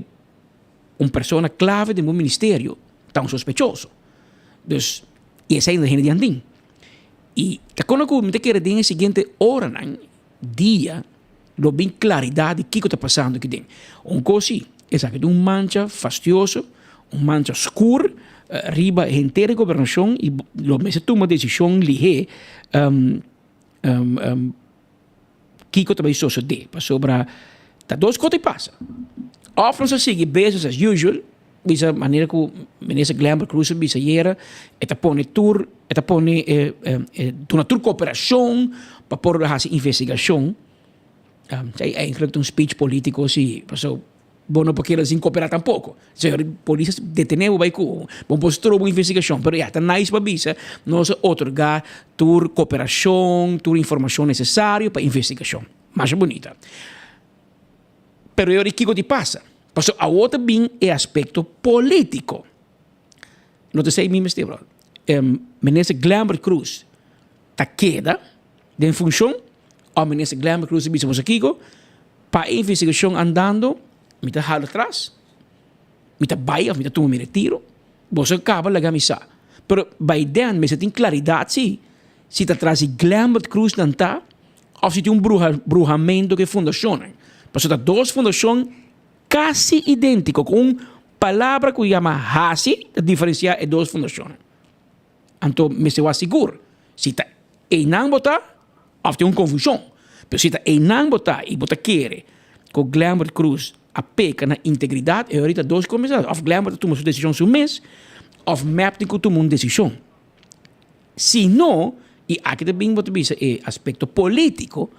un persona klave den bo ministerio ta un sospechoso. Dus i esei no ta hende di Andin. I ta kono ku mi ta kere den e siguiente oranan, dia, lo bin klaridat di kiko ta pasando aki den. Un kos si, esaki ta un mancha fastioso, un mancha skur riba henter e gobernashon i lo mester tuma desishon lihé kiko ta bai sosodé. Pasobra ta dos kos ta pasa, òf nos a sigui business as usual, bisa manera ku minister Glenbert Croes a bisa ayera, e ta pone tur, e ta pone duna tur koperashon pa por hasi investigashon. Esei eigenlijk ta un speech politico si, paso bo no por keda sin cooperá tampoco. Señor, polis a detené bo bai ku bo por stroba un investigashon, pero ya ta nice pa bisa nos a otorgá tur cooperashon, tur informashon nesesario pa investigashon. Masha bunita. Pero e ora kiko di pasa? Paso awor ta bin e aspecto politico. No ta esei mi mester bro. Minister Glenbert Croes ta keda den funcion of Minister Glenbert Croes ta bisa boso kiko? Pa e investigacion andando mi ta hala atras, mi ta bai of mi ta tuma mi retiro. Boso caba laga mi sa. Pero by then mester tin claridad si si ta tras di Glenbert Croes nan ta Of si tin un bruha bruhamento ku e fundashonnan. Pasobra ta dos fundashon kasi idéntiko, ku un palabra ku yama hasi ta diferensiá e dos fundashonnan. Anto mester wak sigur si ta einan bo ta òf tin un konfushon. Pero si ta einan bo ta i bo ta kere ku Glenbert Croes a peka na integridat, e ora ta dos kos. Òf Glenbert ta tuma su desishon su mes òf mep tin ku tuma un desishon. Si no, i aki ta bin bo ta bisa e aspekto polítiko,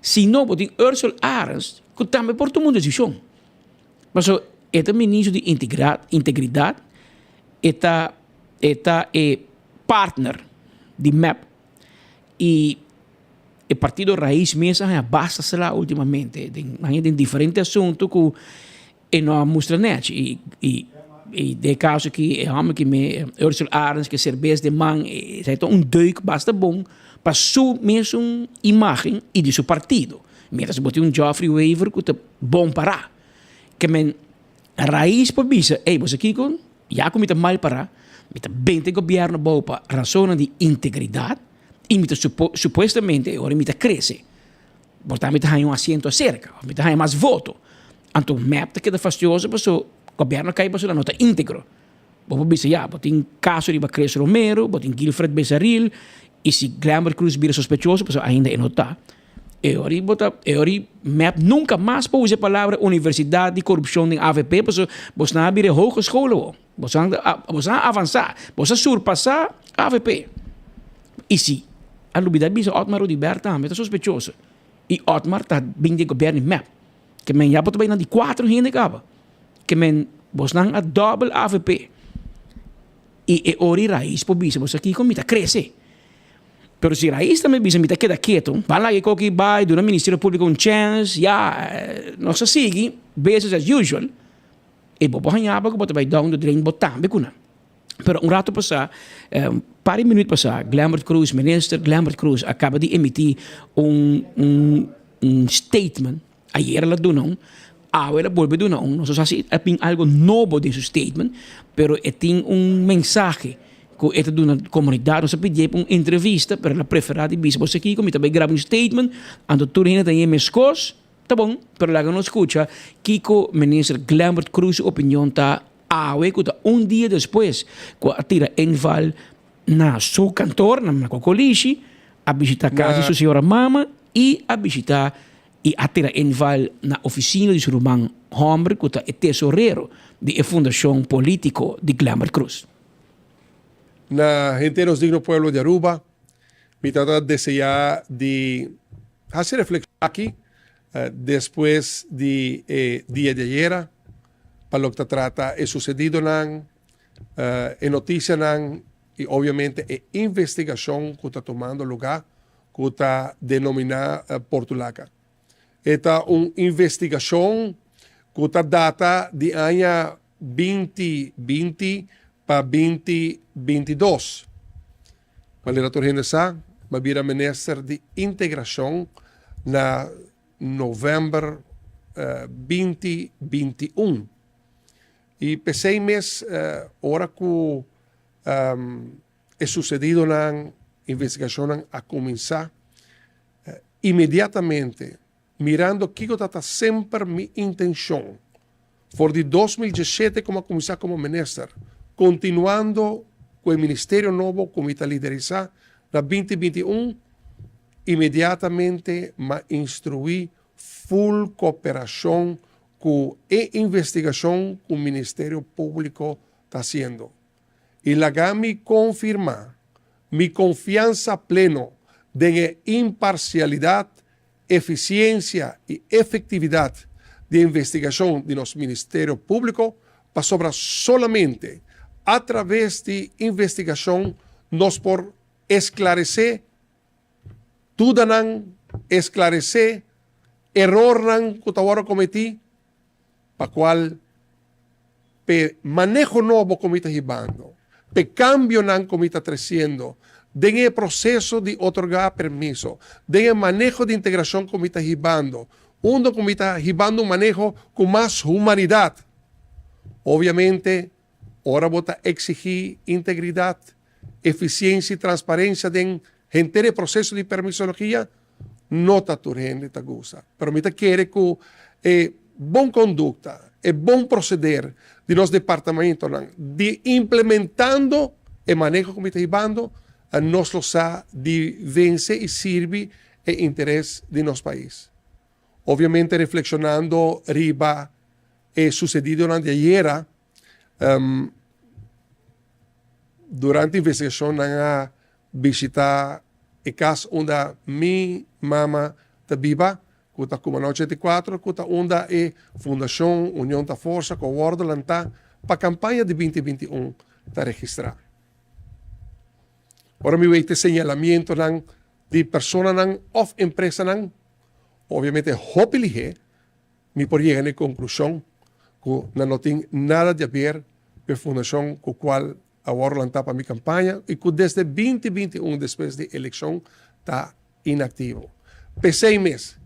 si no bo tin Ursel Arends ku tambe por tuma un desishon. Pasobra E ta ministro di integridad, e ta e ta e partner di mep y e partido Raiz mes a haña basta sla ultimamente den den diferente asunto cu e no a mustra nèchi y y y den e caso aki e homber ki me Ursel Arends ke serbes den man esei ta un deuk basta bon pa su mesun imagen y di su partido mientras bo tin un Geoffrey Wever cu ta bon para ke men Raiz por bisa ey bo sa kiko ya cu mi ta mal para mi ta benta e gobierno abou pa rasonnan di integridad y mi ta supuestamente e ora mi ta crece. Por ta mi ta haña un asiento aserka of mi ta haña mas voto. Anto mep ta keda fastioso paso gobierno kai paso nan no ta integro. Bo por bisa ya bo tin kaso riba Chris Romero, bo tin Guilfred Besaril y si Glenbert Cruz bira sospechoso paso ainda e no ta. E ora bo ta e ora mep nunka mas por usa e palabra universidad di korupshon den avp paso bosnan a bira e hogeschool awo. Bosnan a avansa, bos a surpasa avp. Y si a lubida bisa Otmar Oduber tambe ta sospechoso. Y Otmar ta bin di gobierno di mep. Ke men ya bo ta bay na di cuatro hende caba. Ke men bosnan a dobel avp. Y e ora y Raiz por bisa boso kico mi ta crece. Pero si Raiz tambe bisa mi ta keda keto, ban laga e koki bay, duna Ministerio Publico un chance, ya nos a sigui business as usual. E bo por hañaba ku bo ta bai down the drain bo tambe ku nan. Pero un rato pasá, un par di minuut pasá, Glenbert Croes, minister Glenbert Croes a kaba di emití un un un statement. Ayer el a duna un, awe el a bolbe duna un. Nos no sa si a bin algo nobo den su statement, pero e tin un mensahe ku e ta duna komunidat. Nos a pidié pa un entrevista, pero el a preferá di bisa, bo sa kiko, mi ta bai graba un statement, anto tur hende ta haña meskos. Ta bon, pero laga nos skucha kiko Minister Glenbert Croes su opinion ta awe ku ta un dia despues ku a tira inval na su kantor na Cocolishi, a bishita kas di su señora mama i a bishita i a tira inval na ofisina di su ruman hòmber ku ta e tesorero di e fundashon politiko di Glenbert Croes. Na henter nos digno pueblo di Aruba, Mi ta ta deseá di hasi reflekshon aki despues di e dia di ayera pa loke ta trata e susedidonan, e notisianan i obviamente e investigashon ku ta tumando lugá ku ta denominá Portulaca. E ta un investigashon ku ta data di aña binti binti pa binti 22. Manera tur hende sa, m'a bira minister di Integrashon na novèmber binti 21. I p'esei mes ora ku e susedidonan, investigashonnan a kuminsá, inmediatamente mirando kiko ta ta semper mi intenshon for di 2017 ku mi a kuminsá komo minister, kontinuando ku e ministerio nobo ku mi ta liderisá na 2021, inmediatamente m'a instruí ful koperashon ku e investigashon ku Ministerio Públiko ta hasiendo. I laga mi konfirmá mi konfiansa pleno den e imparsialidat, efisiensia i efektividat di e investigashon di nos Ministerio Públiko, pasobra solamente a traves di investigashon nos por esklaresé dudanan, esklaresé erornan ku ta wòrdu kometí, pa kual p'e maneho nobo ku mi ta hibando, p'e kambionan ku mi ta tresiendo den e proseso di otorgá permiso, den e maneho di integrashon ku mi ta hibando, unda ku mi ta hibando un maneho ku mas humanidat. Obviamente, ora bo ta eksigí integridat, efisiensia i transparensia den henter e proseso di permisologia, No ta tur hende ta gusta, pero mi ta kere ku e bon kondukta, e bon proseder di nos departamentonan di implementando e maneho ku mi ta hibando, nos lo sa di vense i sirbi e interes di nos pais. Obviamente reflekshonando riba e susedidonan di ayera, durante investigashon nan a bishita e kas unda mi mama ta biba. ku ta Cumana 84 ku ta unda e Fundashon Union ta Forsa ku a wòrdu lantá pa kampaña di 2021 ta registrá. Ora mi wei te señalamientonan di personanan òf empresanan, obviamente hopi lihé mi por yega na e konklushon ku nan no tin nada di haber ku e fundashon ku kual a wòrdu lantá pa mi kampaña i ku desde 2021 despues di elekshon ta inaktivo. P'esei mes,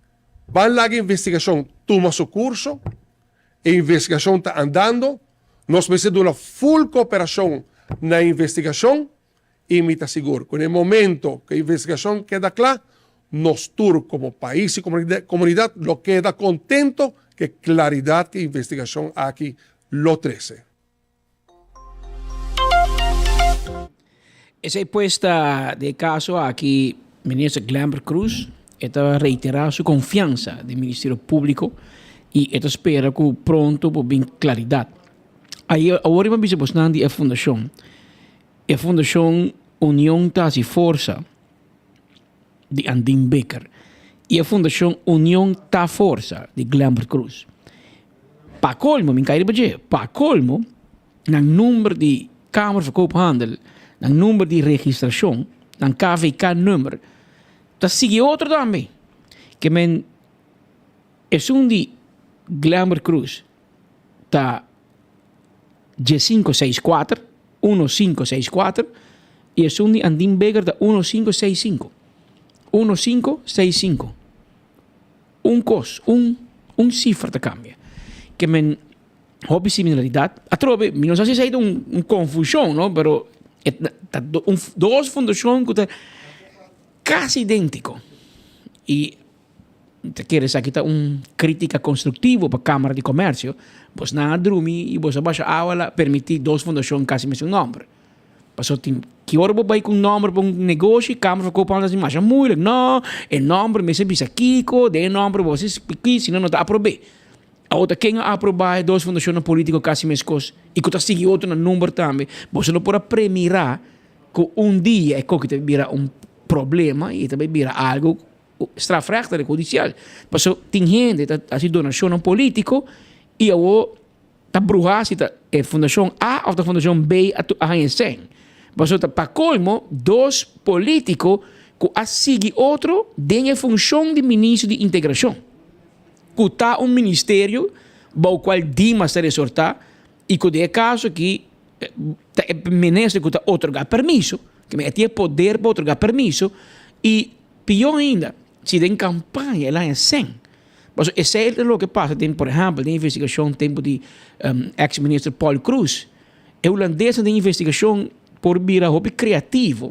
ban laga e investigashon tuma su kurso, e investigashon ta andando, nos mester duna ful kooperashon na e investigashon i mi ta sigur ku na e momento ku e investigashon keda kla, nos tur komo pais i komunidat lo keda kontento ku e klaridat ku e investigashon aki lo trese. Esei pues ta di e kaso aki Minister Glenbert Croes e ta reitera su konfiansa den Ministerio Públiko i e ta spera ku pronto por bin klaridat. Awor mi a bisa bosnan di e fundashon. E fundashon Union ta hasi forsa di Andin Bikker i e fundashon Union ta forsa di Glenbert Croes. Pa colmo, mi cay riba dje, pa colmo nan number di Kamer van Koophandel, nan number di registracion, nan KVK number, ta sigui otro tambe. Ke men esun di Glenbert Croes ta 1564, 1564, y esun di Andin Bikker ta 1565, 1565. Un kos, un un sifra ta kambia. Ke men hopi similaridat. Atrobe, mi no sa si esei ta un un konfushon, no, pero e ta un dos fundashon ku ta kasi idéntiko. I mi ta kere esaki ta un krítika konstruktivo pa Kámara di Komèrsio. Bosnan a drumi i bos a basha awa la permití dos fundashon kasi mesun nòmber. Pasobra tin ki ora bo bai ku un nòmber pa un negoshi, Kamer van Koophandel ta si masha moeilijk. No, e nòmber mester bisa kiko, den e nòmber bo hasi spikí, si no no ta aprob'é. Awor ta ken a aprobá e dos fundashonnan polítiko kasi meskos i ku ta sigui otro na number tambe? Boso no por a premirá ku un dia e koki ta bira un problema i ta bai bira algu strafrechtelijk, hudisial. Pasobra tin hende ta hasi donashonnan polítiko i awor Ta bruha si ta e fundashon A of ta fundashon B a a haña sèn. Pasobra ta pa kolmo dos polítiko ku a sigui otro den e funshon di ministro di integrashon, ku ta un ministerio bou kual Dimas ta resortá i ku den e kaso aki ta e minister ku ta otorgá permiso, ke men e tin e poder pa otorgá permiso i pió ainda si den kampaña el a haña sèn. Pasobra esei ta loke pasa den, por ehèmpel, den investigashon tempu di eks minister Paul Croes. E hulandesnan den investigashon por bira hopi kreativo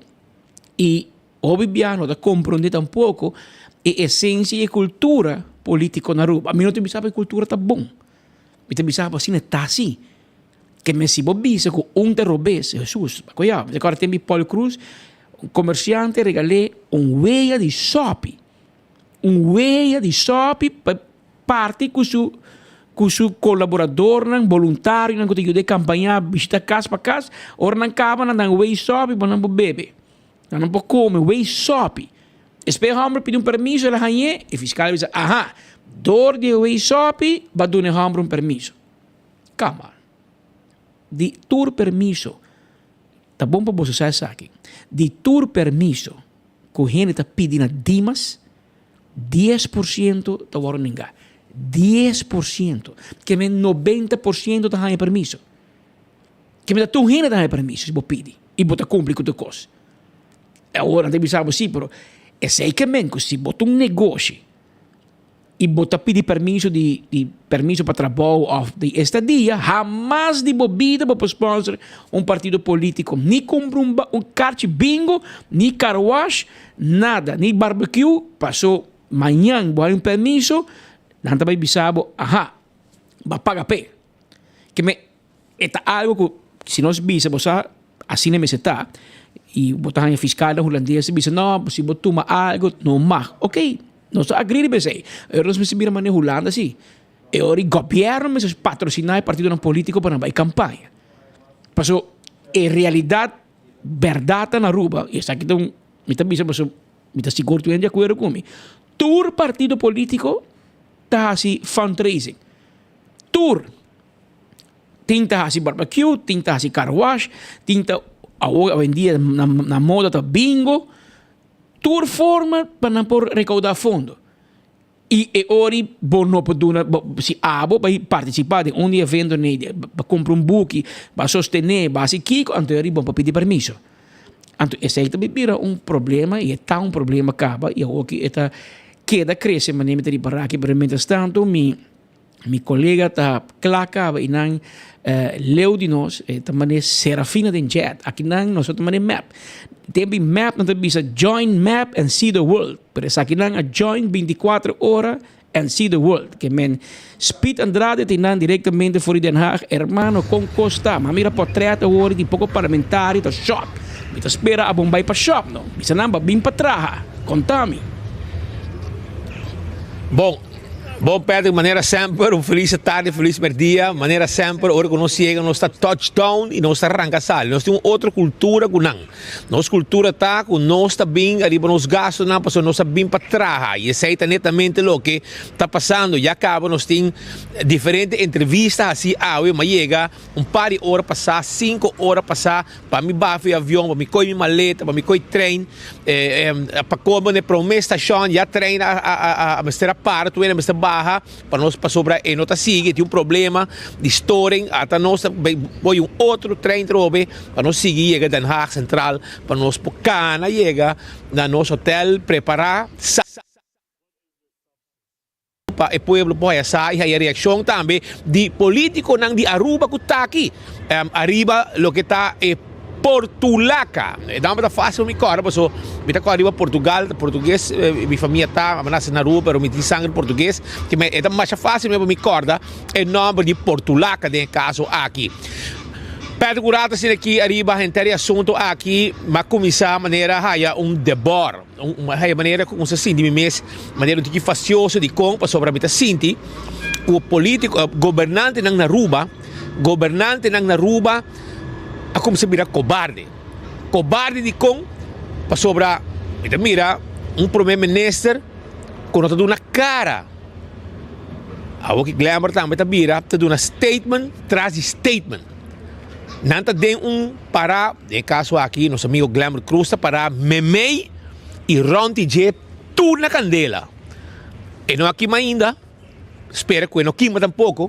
i hopi biaha no ta komprondé tampoko e esensia i e kultura polítiko na Aruba. Mi no ta bisa ku e kultura ta bon, mi ta bisa ku asina ta si. Ke men si bo bisa ku un ta robes, Hesus, koyá, mi ta kòrda tempu di Paul Croes, un komersiante regal'é un wea di sòpi. Un wea di sòpi pa parti ku su ku su kolaboradornan, boluntarionan ku ta yuda e kampañá bishita kas pa kas. Ora nan kaba nan dan wei sòpi pa nan por bebe, nan no por kome wei sòpi. Despues e hòmber pidi un permiso el a hañ'é, e fiskal a bisa, aha, dor di e wei sòpi bo a duna e hòmber un permiso. Kama, di tur permiso, ta bon pa boso sa esaki, di tur permiso ku hende ta pidi na Dimas, 10% ta wòrdu nengá. 10%. Ke men 90% ta haña permiso. Ke men ta tur hende ta haña permiso si bo pidi i bo ta kumpli ku tur kos. Awor nan ta bisa bo si, pero esei ke men ku si bo ta un negoshi i bo ta pidi permiso di di permiso pa trabou of di estadia, hamas di bo bida bo por sponsor un partido politico, ni cumpra un un karchi bingo, ni car wash, nada, ni barbecue, paso mañan bo hay un permiso, nan ta bay bisa bo, aha, bo a paga p'e. Ke me e ta algo ku si nos bisa bo sa asina mester ta i bo ta haña fiskalnan hulandes ta bisa no si bo tuma algo no mag ok nos ta agri riba esei pero nos mester mira manera Hulanda si e ora e gobièrnu mester patrosiná e partidonan polítiko pa nan bai kampaña paso e realidat bèrdat ta na Aruba i esaki ta un mi ta bisa pasobra mi ta sigur tur hende di akuerdo ku mi tur partido polítiko. ta hasi fundraising. Tur. Tin ta hasi barbecue, tin ta hasi car wash, tin ta awor awendia na na moda ta bingo. Tur forma pa nan por recauda fondo. Y e ori bo no por duna, bo, si abo bay participa den un di evento nei, ba cumpra un buki, ba sostene, ba hasi kico, anto e ori bo por pidi permiso. Anto esey ta bira un problema y e ta un problema caba y awoki e ta keda crece manera mi ta ripara aki, pero mientras tanto mi Mi colega ta cla caba y nan leu di nos e ta mane Serafina den jet. Aki nan nos ta mane map. Tempo y map nan ta bisa join map and see the world. Pero esaki nan a join 24 ora and see the world. Ke men Speed Andrade ta nan directamente for di Den Haag. Hermano con cos ta? Ma mira portret awor di poco parlamentario ta shop. Mi ta spera a bon bay pa shop no. Bisa nan ba bin pa traha. Contami. Bon, Bon Patrick, manera semper un felis tardi, felis merdia. Manera semper ora ku nos yega nos ta touch down i nos ta ranka sali. Nos tin un otro kultura ku nan. Nos kultura ta ku nos ta bin ariba nos gastunan pasobra nos a bin pa traha i esei ta netamente loke ta pasando. Ya kaba nos tin diferente entrevista hasi awe, mi a yega un par di ora pasá, sinku ora pasá. Pa mi baha e avion, pa mi koe mi maleta, pa mi koe trein, pa komo na e prome stashon ya trein a mester a para tur hende mester baha pa nos pasobra e no ta sigui, tin un problema di storing, ata nos ta bai kohe un otro trein trobe pa nos sigui yega Den Haag Centraal pa nos por kana yega na nos hotel prepara. Pa e pueblo por haya sa y haya reaccion tambe di politiconan di Aruba cu ta aki ariba loke ta e Portulaca. E nomber ta facil pa mi corda paso mi ta corda riba Portugal, ta portugues mi famia ta, mi a nace na Aruba pero mi tin sangre portugues, e ta masha facil pa mi corda e nomber di Portulaca den e caso aki. Patrick Urata asina aki ariba henter e asunto aki, mi a cuminsa manera haya un debor. Un haya manera ku sa sinti mi mes manera un tiki fastioso dikon pasobra mi ta sinti ku politiko gobernantenan na Aruba gobernantenan na Aruba a kuminsá bira kobarde kobarde dikon pasobra mi ta mira un prome minister ku no ta duna kara awor ki Glenbert tambe ta bira ta duna statement tras di statement. Nan ta den un pará, den e kaso aki nos amigo Glenbert Cruz ta pará memei i rònt di dje tur na kandela. E no a kima ainda, spera ku e no kima tampoko.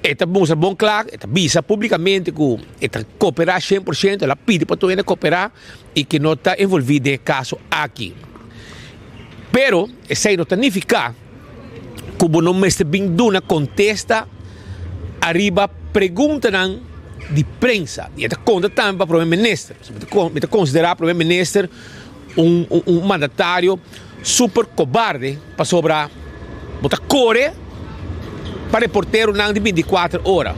E ta mustra bon kla, e ta bisa públikamente ku e ta koperá shen por shento, el a pidi pa tur hende koperá i ke no ta envolví den e kaso aki. Pero esei no ta nifiká ku bo no mester bin duna kontesta ariba preguntanan di prensa. I e ta konta tambe pa Prome Minister. Mi ta konsiderá Prome Minister un un mandatario super kobarde pasobra bo ta kore pa reporteronan di binti kuater ora.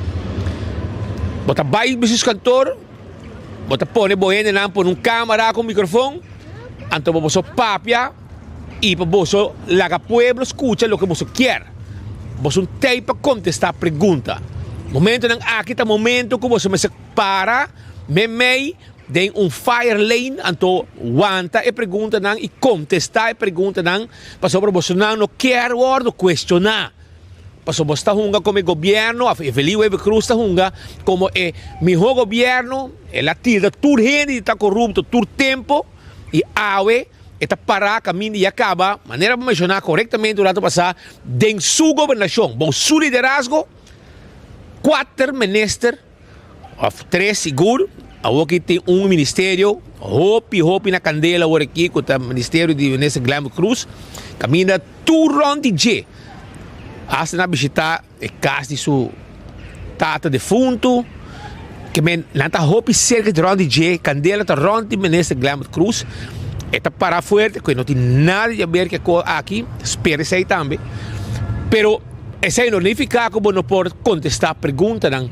Bo ta bai bisis kantor, bo ta pone bo hendenan pone un kamera ku un mikrofon, anto bo boso papia. I pa boso laga pueblo skucha loke boso kier. Boso un tei pa kontestá pregunta. Momentonan aki ta momento ku boso mester para meimei den un fire lane anto wanta e preguntanan i kontestá e preguntanan pasobra bosonan no kier wòrdu kuestioná. Pasobra boso ta hunga komo e gobièrnu òf Evelyn Wever Croes ta hunga komo e mihó gobièrnu, el a tilda tur hende di ta korupto tur tempu i awe E ta pará kaminda i a kaba, manera bo menshoná korektamente un rato pasá, den su gobernashon, bou su liderazgo, kuater minister, òf tres sigur, awor ki tin un ministerio hopi hopi na kandela awor aki ku ta ministerio di minister Glenbert Croes, kaminda tur rònt di dje hasta nan a bishitá E kas di su tata defuntu, ke men nan ta hopi serka di rònt di dje, kandela ta rònt di minister Glenbert Croes, e ta para fuerte ku e no tin nada di haber ku e kos aki, spera esei tambe, pero esei no nifiká ku bo no por kontestá preguntanan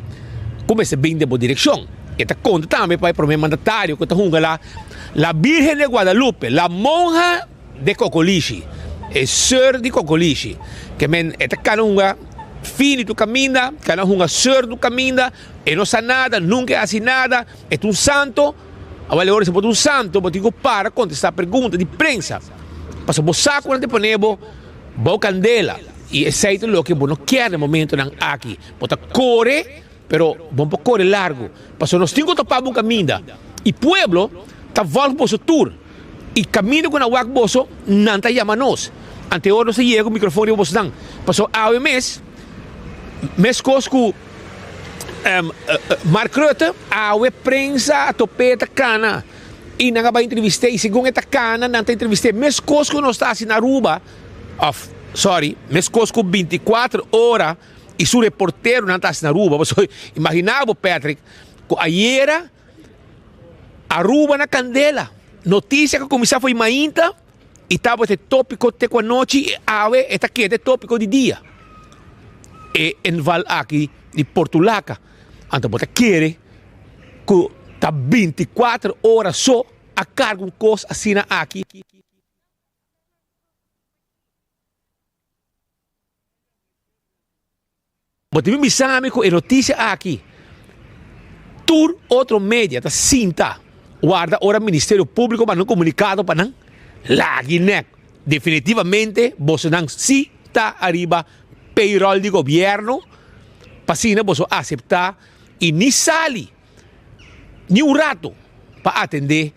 ku mester bin den bo direkshon. E ta konta tambe pa e prome mandatario ku ta hunga la la Virgen de Guadalupe, la monha. De kokolishi, e seur di kokolishi, ke men e ta kana hunga fini tur kaminda, kana hunga seur tur kaminda, e no sa nada, nunka e hasi nada, e ta un santo, awor e ora si bo ta un santo bo tin ku para kontestá pregunta di prensa, pasobra bo sa ku nan ta pone bo bou kandela. I esei ta loke bo no kier na momentonan aki. Bo ta kore, pero bo no por kore largu, pasobra nos tin ku topa bo un kaminda. I pueblo ta vòlg boso tur, i kaminda ku nan wak boso, nan ta yama nos. Anteor nos a yega ku mikrofon riba bosonan, pasobra awe mes, meskos ku Mark Rutte, awe prensa a top'é ta kana i nan a bai entrevist'é, i segun e ta kana nan ta entrevist'é, meskos ku nos ta hasi na Aruba. Of, sorry, meskos ku bintikuater ora i su reporteronan ta hasi na Aruba. Pasobra imagina bo, Patrick, ku ayera Aruba na kandela. Notisia ku kuminsá for di mainta i tabata e tópiko te ku anochi i awe e ta keda e tópiko di dia. E enval aki di Portulaca. Anto bo ta kere ku ta bintikuater ora so a karga un kos asina aki. Bo tin bisa mi ku e notisia aki tur otro media ta sinta warda ora Ministerio Públiko manda un komunikado pa nan? Lagi nèk! Definitivamente bosonan si ta ariba payroll di gobièrnu pa asina boso aseptá i ni sali. ni un rato pa atende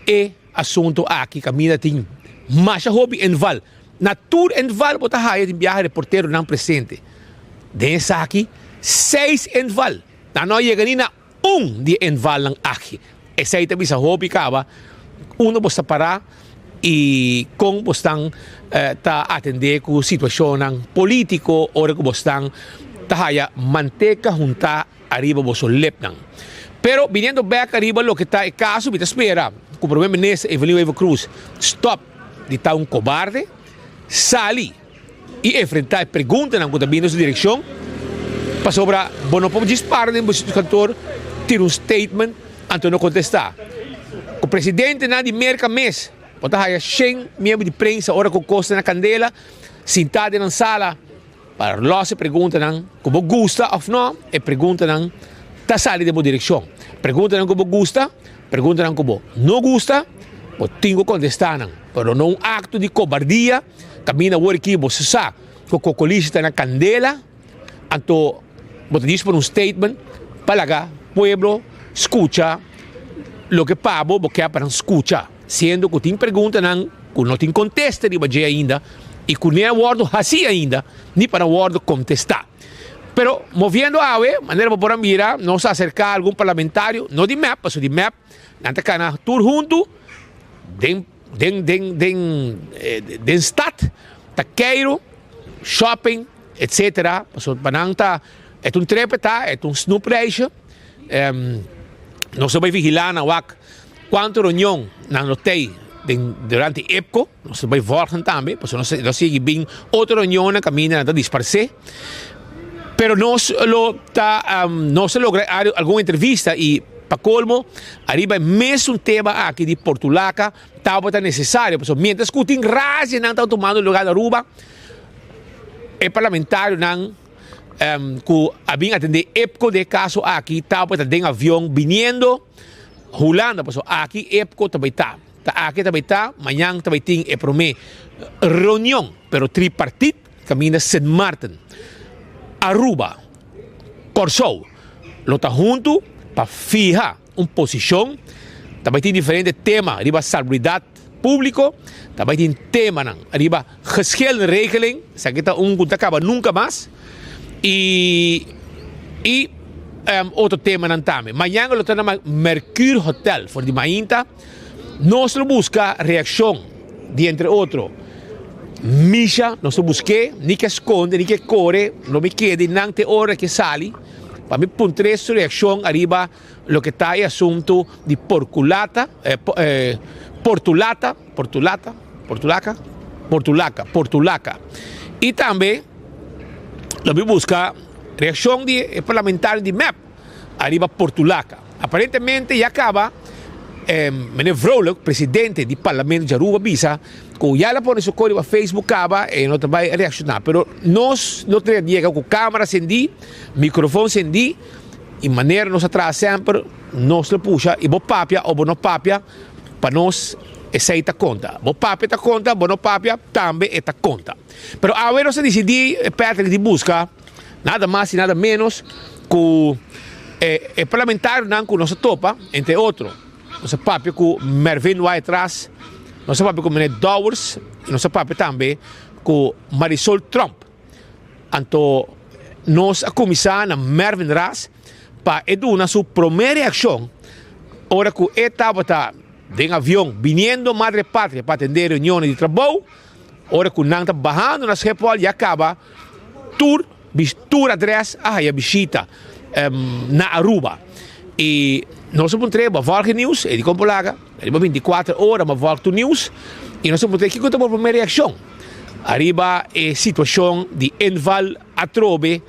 e asunto aki kaminda tin masha hopi enval. Na tur enval bo ta haya tin biaha reporteronan presente. Den esaki seis enval. Nan no a yega ni na un di e envalnan aki. Esei ta bisa hopi kaba unda bo sta para i kon bo stan ta atende ku situashonnan politiko ora ku bo stan ta haya manteka huntá ariba boso lepnan. Pero biniendo bek ariba loke ta e kaso, mi ta spera ku Prome Minister Evelyn Wever Croes stop di ta un kobarde, sali i enfrenta e preguntanan ku ta bini den su direkshon, pasobra bo no por djis para den bo kantor tira un statement anto no kontesta. Ku presidentenan di Merka mes bo ta haya shen miembro di prensa ora ku kos ta na kandela sintá den nan sala. Pa los e preguntanan ku bo gusta òf nò, e preguntanan ta sali den bo direkshon. Preguntanan ku bo gusta, preguntanan ku bo no gusta, bo tin ku kontestá nan. Pero no un akto di kobardia kaminda awor aki bo sa ku kokolishi ta na kandela, anto bo ta djis pone un statement pa laga pueblo skucha loke pa bo bo ke pa nan skucha. Siendo ku tin preguntanan ku no tin kontesta riba dje ainda i ku ni a wòrdu hasí ainda ni pa nan wòrdu kontestá. Pero moviendo awe, manera bo por a mira, nos a aserká algun parlamentario, no di mep, pasobra di mep nan ta kana tur huntu den den den den den stat, ta keiru, shopping, etcetera, pasobra pa nan ta e ta un trepe ta, e ta un snoepreisje. Nos a bai vigilá nan wak. Cuanto reunion nan lo tey den durante EPCO, nos ta bay volgen tambe, pasobra nos lo sigui bin otro reunionnan caminda nan ta disparce. Pero nos lo ta, nos a logra algun entrevista y pa colmo ariba e mesun tema aki di Portulaca tabata necesario, pasobra mientras cu tin razianan ta tumando lugar na Aruba, e parlamentarionan cu a bin atende EPCO den e caso aki tabata den avion biniendo Hulanda pasobra aki EPCO ta bai ta. Ta aki ta bai ta, mañan ta bai tin e prome reunion, pero tripartit kaminda Sint Maarten, Aruba, Kòrsou lo ta huntu pa fiha un posishon. Ta bai tin diferente tema riba salubridad públiko, ta bai tin temanan riba geschillenregeling, esaki ta un ku ta kaba nunka mas. Y y otro temanan tambe. Mañana lo ta na Mercure Hotel for di mainta. Nos lo busca reaccion di entre otro Misha, nos lo busque, ni ke sconde, ni ke core, lo mi keda nan te ora ke sali pa mi puntre su reaccion ariba loke ta e asunto di porculata, eh, portulata, portulata, portulaca, portulaca, portulaca. Y tambe lo mi busca reaccion di e parlamentario di mep ariba portulaca. Aparentemente ya caba eh, meneer Vrolijk, presidente di parlamento di Aruba bisa cu ya el a pone su cor riba Facebook caba e no ta bay reacciona. Pero nos no ta yega cu camera cendi, microfoon cendi y manera nos a traha semper nos lo pusha y bo papia o bo no papia pa nos. Esei ta konta. Bo papia ta konta, bo no papia, tambe e ta konta. Pero awe nos a disidí, Patrick, di buska nada mas i nada ménos ku e e parlamentarionan ku nos a topa, entre otro, nos a papia ku Mervin Wyatt-Ras, nos a papia ku Meneer Dowers i nos a papia tambe ku Marisol Tromp. Anto nos a kuminsá na Mervin Ras pa e duna su promé reakshon ora ku e tabata den avion biniendo Madre Patria pa atendé reunionnan di trabou, ora ku nan ta bahando na Schiphol ya kaba tur tur adrès a haya bishita na Aruba. I nos a puntr'é bo a vòlg e nius? E di kon por laga riba bintikuater ora bo a vòlg tur nius i nos a puntr'é kiko ta bo promé reakshon ariba e situashon di inval atrobe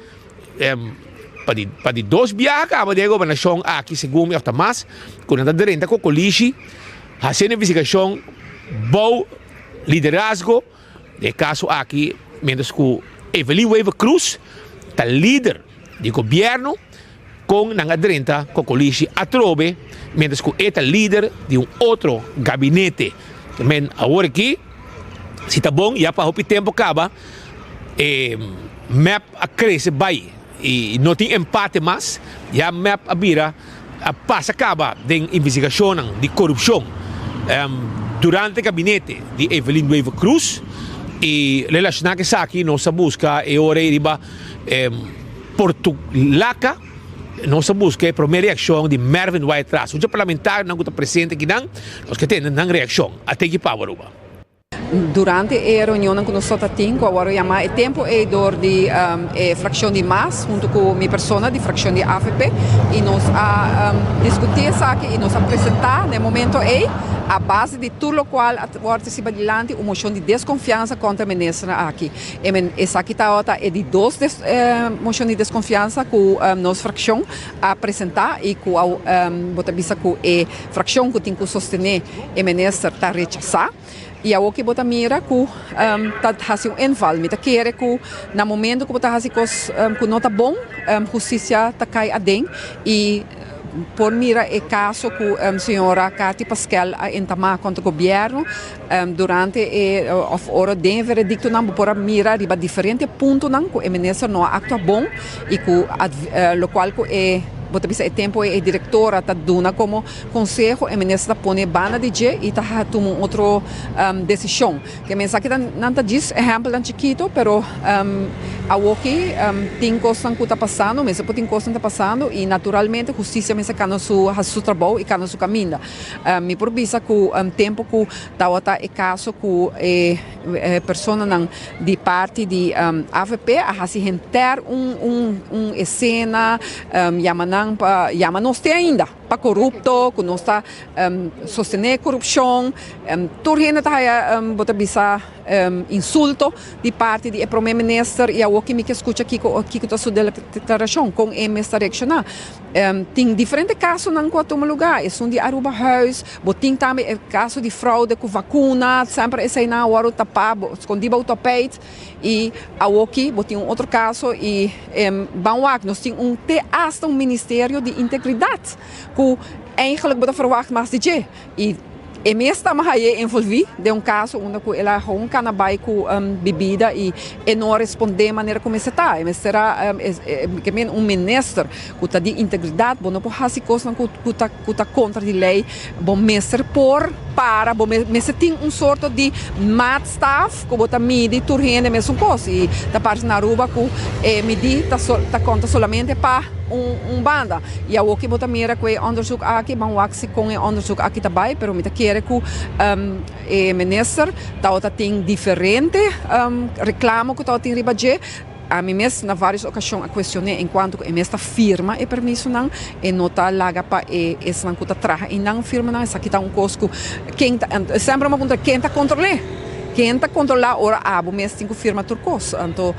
pa di pa di dos biaha kaba den e gobernashon aki segun mi òf ta mas ku nan ta drenta kokolishi hasiendo investigashon bou liderazgo den e kaso aki mientras ku Evelyn Wever Croes ta lider di gobierno kon nan a drenta kokolishi atrobe mientras ku e ta lider di un otro gabinete. Men awor aki si ta bon ya pa hopi tempo kaba e mep a krese bai i no tin empate mas ya mep a bira a pasa kaba den investigashonnan di korupshon durante gabinete di Evelyn Wever Croes i relashoná ku esaki nos a buska e ora ei riba Portulaca nos a buska e prome reakshon di Mervin Wyatt-Ras. Mucha parlamentarionan ku ta presente akinan nos ke tende nan reakshon. A teki pabo Aruba. Durante e reunionnan ku nos ta tin ku a wòrdu yamá e tempu ei dor di e frakshon di mas huntu ku mi persona di frakshon di avp i nos a diskutí esaki i nos a presentá na e momento ei a base di tur lokual a wòrdu trese padilanti un moshon di deskonfiansa kontra e ministernan aki. Esaki tabata e di dos moshon di deskonfiansa ku nos frakshon a presentá i ku bo ta bisa ku e frakshon ku tin ku sostené e minister ta rechasá. I awoki bo ta mira ku ta hasi un inval. Mi ta kere ku na momento ku bo ta hasi kos ku no ta bon, hustisia ta kai aden i por mira e kaso ku señora Cathy Paskel a entamá kontra gobièrnu durante e òf ora den e verediktonan bo por a mira riba diferente puntonan ku e minister no a aktua bon i ku lokual ku e bo ta bisa e tempu e direktora ta duna komo Konseho e minister ta pone banda di dje i ta tuma un otro desishon. Ke mensaki ta nan ta djis ehèmpelnan chikito pero awoki tin kosnan ku ta pasando, mester por tin kosnan ta pasando i naturalmente hustisia mester kana su hasi su trabou i kana su kaminda. Mi por bisa ku tempu ku tabata e kaso ku e personanan di parti di avp a hasi henter un un esena yama nan pa yama nos te ainda. Pa korupto, ku nos ta sostené korupshon. Tur hende ta haya bo ta bisa insulto di parti di e prome minister i awor mi ke skucha kiko kiko ta su deklarashon, kon e mes ta reakshoná. Tin diferente kasonan ku a tuma lugá, esun di Aruba Huis, bo tin tambe e kaso di fraude ku vakuna, semper eseinan a wòrdu tapá, skondí bou tapijt. I awoki bo tin un otro kaso i ban wak nos tin un te asta un ministerio di integridat ku eigenlijk bo ta verwagt mas di dje i e mes ta haye envolvi den un kaso unda ku el a gewoon kana bai ku bibida i e no a responde manera ku mester ta e mester a ke men un minister ku ta di integridat bo no por hasi kosnan ku ta ku ta kontra di lei bo mester por para bo mester tin un sorto di maatstaf ku bo ta midi tur hende mesun kos i ta parse na Aruba ku e midi ta ta konta solamente pa un un banda i awor ki bo ta mira ku e onderzoek aki ban wak si kon e onderzoek aki ta bai pero mi ta kere ku e minister tabata tin diferente reklamo ku tabatin riba dje. Ami mes na varios ocasion a cuestion'é en cuanto cu e mes ta firma e permisonan, e no ta laga pa e esnan cu ta traha einan firma nan. Esaki ta un cos cu ken ta, semper mi a puntra ken ta control'é? Ken ta controla ora abo mes tin cu firma tur cos? Anto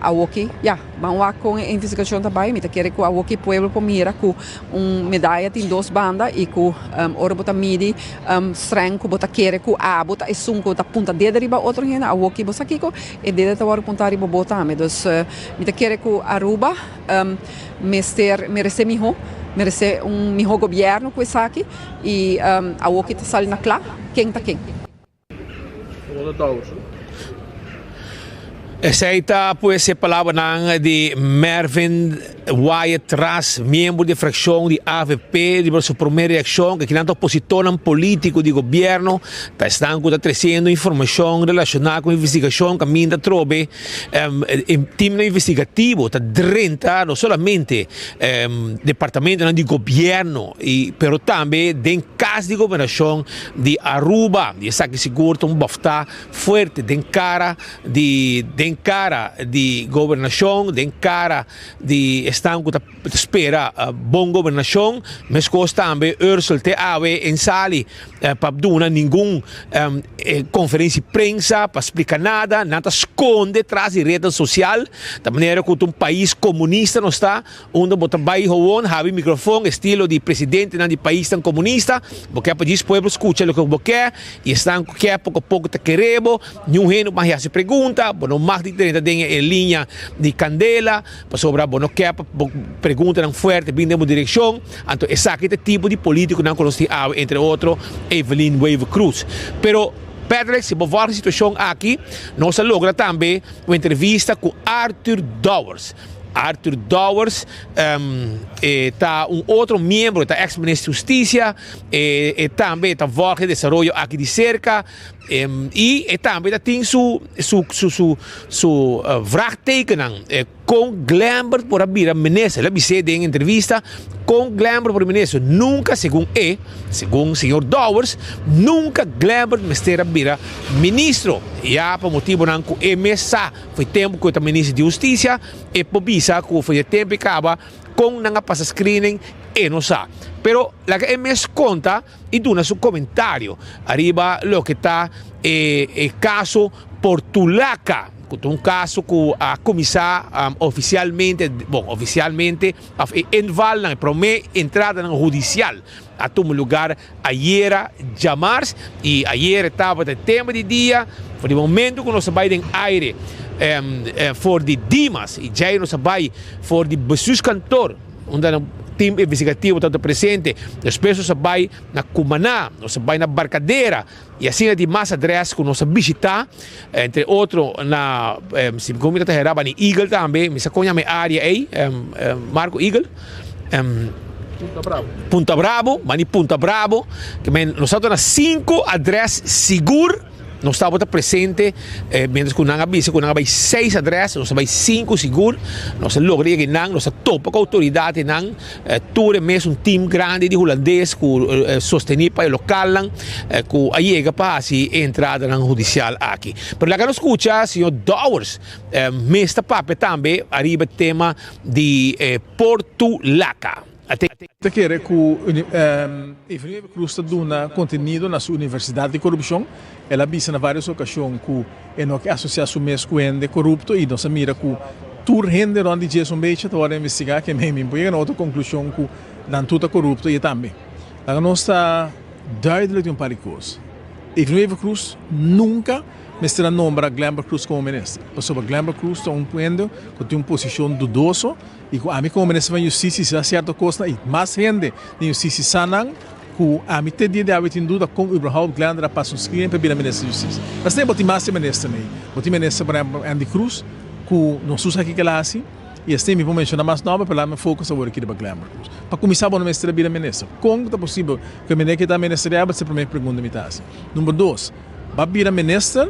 awoki, ya, ban wak con e investigacion ta bay. Mi ta kere cu awoki pueblo por mira cu un medaya tin dos banda y cu ora bo ta midi streng cu bo ta kere cu abo ta esun cu ta punta dede riba otro hende, awoki bo sa kico? E dede ta wòrdu puntá riba bo tambe. Dus mi ta kere ku Aruba mester meresé mihó. meresé un mihó gobièrnu ku esaki i awoki ta sali na kla ken ta ken. Esei ta pues e palabranan di Mervin Wyatt Ras, miembro di e fraccion di avp, riba su prome reaccion cu kinan ta opositornan politico di gobierno ta esnan cu ta treciendo informacion relaciona cu investigacion caminda atrobe e teamnan investigativo ta drenta no solamente departamentonan di gobierno pero tambe den cas di gobernacion di Aruba y esaki sigur ta un bofta fuerte den cara di den cara di gobernacion den cara di esnan cu ta spera bon gobernacion mescos tambe Ursel te awe en sali pa duna ningun conferencia di prensa pa splica nada nan ta sconde tras di rednan social ta manera cu ta un pais comunista nos ta. Unda bo ta bai howon habi microfon estilo di presidentenan di paisnan comunista, bo ke pa djis pueblo scucha loke bo ke y esnan cu ke poco poco ta kere bo, niun hende mag haci pregunta, bo no mag di drenta den e liña di candela pasobra bo no ke pa bo preguntanan fuerte bin den bo direccion, anto esaki ta e tipo di politiconan cu nos tin awe entre otro Evelyn Wever Croes. Pero Patrick si bo volg e situacion aki nos a logra tambe un entrevista cu Arthur Dowers. Arthur Dowers e ta un otro miembro, e ta ex minister di Husticia, e tambe ta volg e desaroyo aki di cerca y e tambe ta tin su su su su su vraagtekennan con Glenbert por a bira minister. El a bis'é den entrevista con Glenbert por a minister. Nunca, segun e, segun señor Dowers, nunca Glenbert mester a bira ministro, ya pa motibonan cu e mes sa. Foi tempu ku e ta minister di hustisia, e por bisa ku foi e tempu e kaba kon nan a pasa screening e no sa. Pero laga e mes konta i duna su komentario ariba loke ta e e kaso Portulaca, ku ta un kaso ku a kuminsá ofisialmente, bon ofisialmente òf e invalnan, e promé entradanan hudisial a tuma lugar Ayera djamars y ayera tabata e tema di dia, for di momento cu nos a bay den aire for di Dimas y djey nos a bay for di bestuurskantoor unda nan team investigativo tabata presente, despues nos a bay na Cumaná, nos a bay na Barcadera y asina di mas adres cu nos a bishita, entre otro na si mi ta hera bani Eagle tambe, mi sa con yama e area ey, Marco Eagle. Punta Bravo. Punta Bravo, mani Punta Bravo, ke men nos tabata na sinku adres sigur, nos tabata presente eh, mientras ku nan a bisa ku nan a bai seis adres, nos a bai sinku sigur, nos a logra yega nan, nos a topa ku outoridatnan, eh, tur e mes un team grandi di hulandes ku eh, sostení pa e lokalnan eh, ku a yega pa hasi e entradanan hudisial aki. Pero laga nos skucha señor Dowers eh, mes ta papia tambe ariba e tema di e Portulaca. Ta kere ku Evelyn Wever Croes ta duna kontenido na su universidat di korupshon. El a bisa na vários okashon ku e no ke asosiá su mes ku hende korupto i nos a mira ku tur hende rònt di dje un becha ta wòrdu investigá ke mi por yega na otro konklushon ku nan tur ta korupto i e tambe. Laga nos ta duidelijk di un par di kos. Evelyn Wever Croes nunka Mester a nombra Glenber Cruz como minister, pasobra Glenber Cruz ta un hende cu tin un posicion dudoso y cu ami como minister van Justicia si sa cierto cosnan y mas hende den Justicia sa nan cu ami te dia di awe tin duda con überhaupt Glender a pasa un screening pa bira minister di Justicia. Pasobra bo tin mas di minister mey, bo tin minister por ehempel Andy Cruz cu nos tur sa kico el a haci y esey mi por menciona mas nomber pero laat mi focus awor aki riba Glenber Cruz. Pa cuminsa bo no mester a bira minister. Con ta posibel cu e meneer ki ta minister di awe? Ta e prome pregunta mi ta haci. Number dos. Ba bira minister,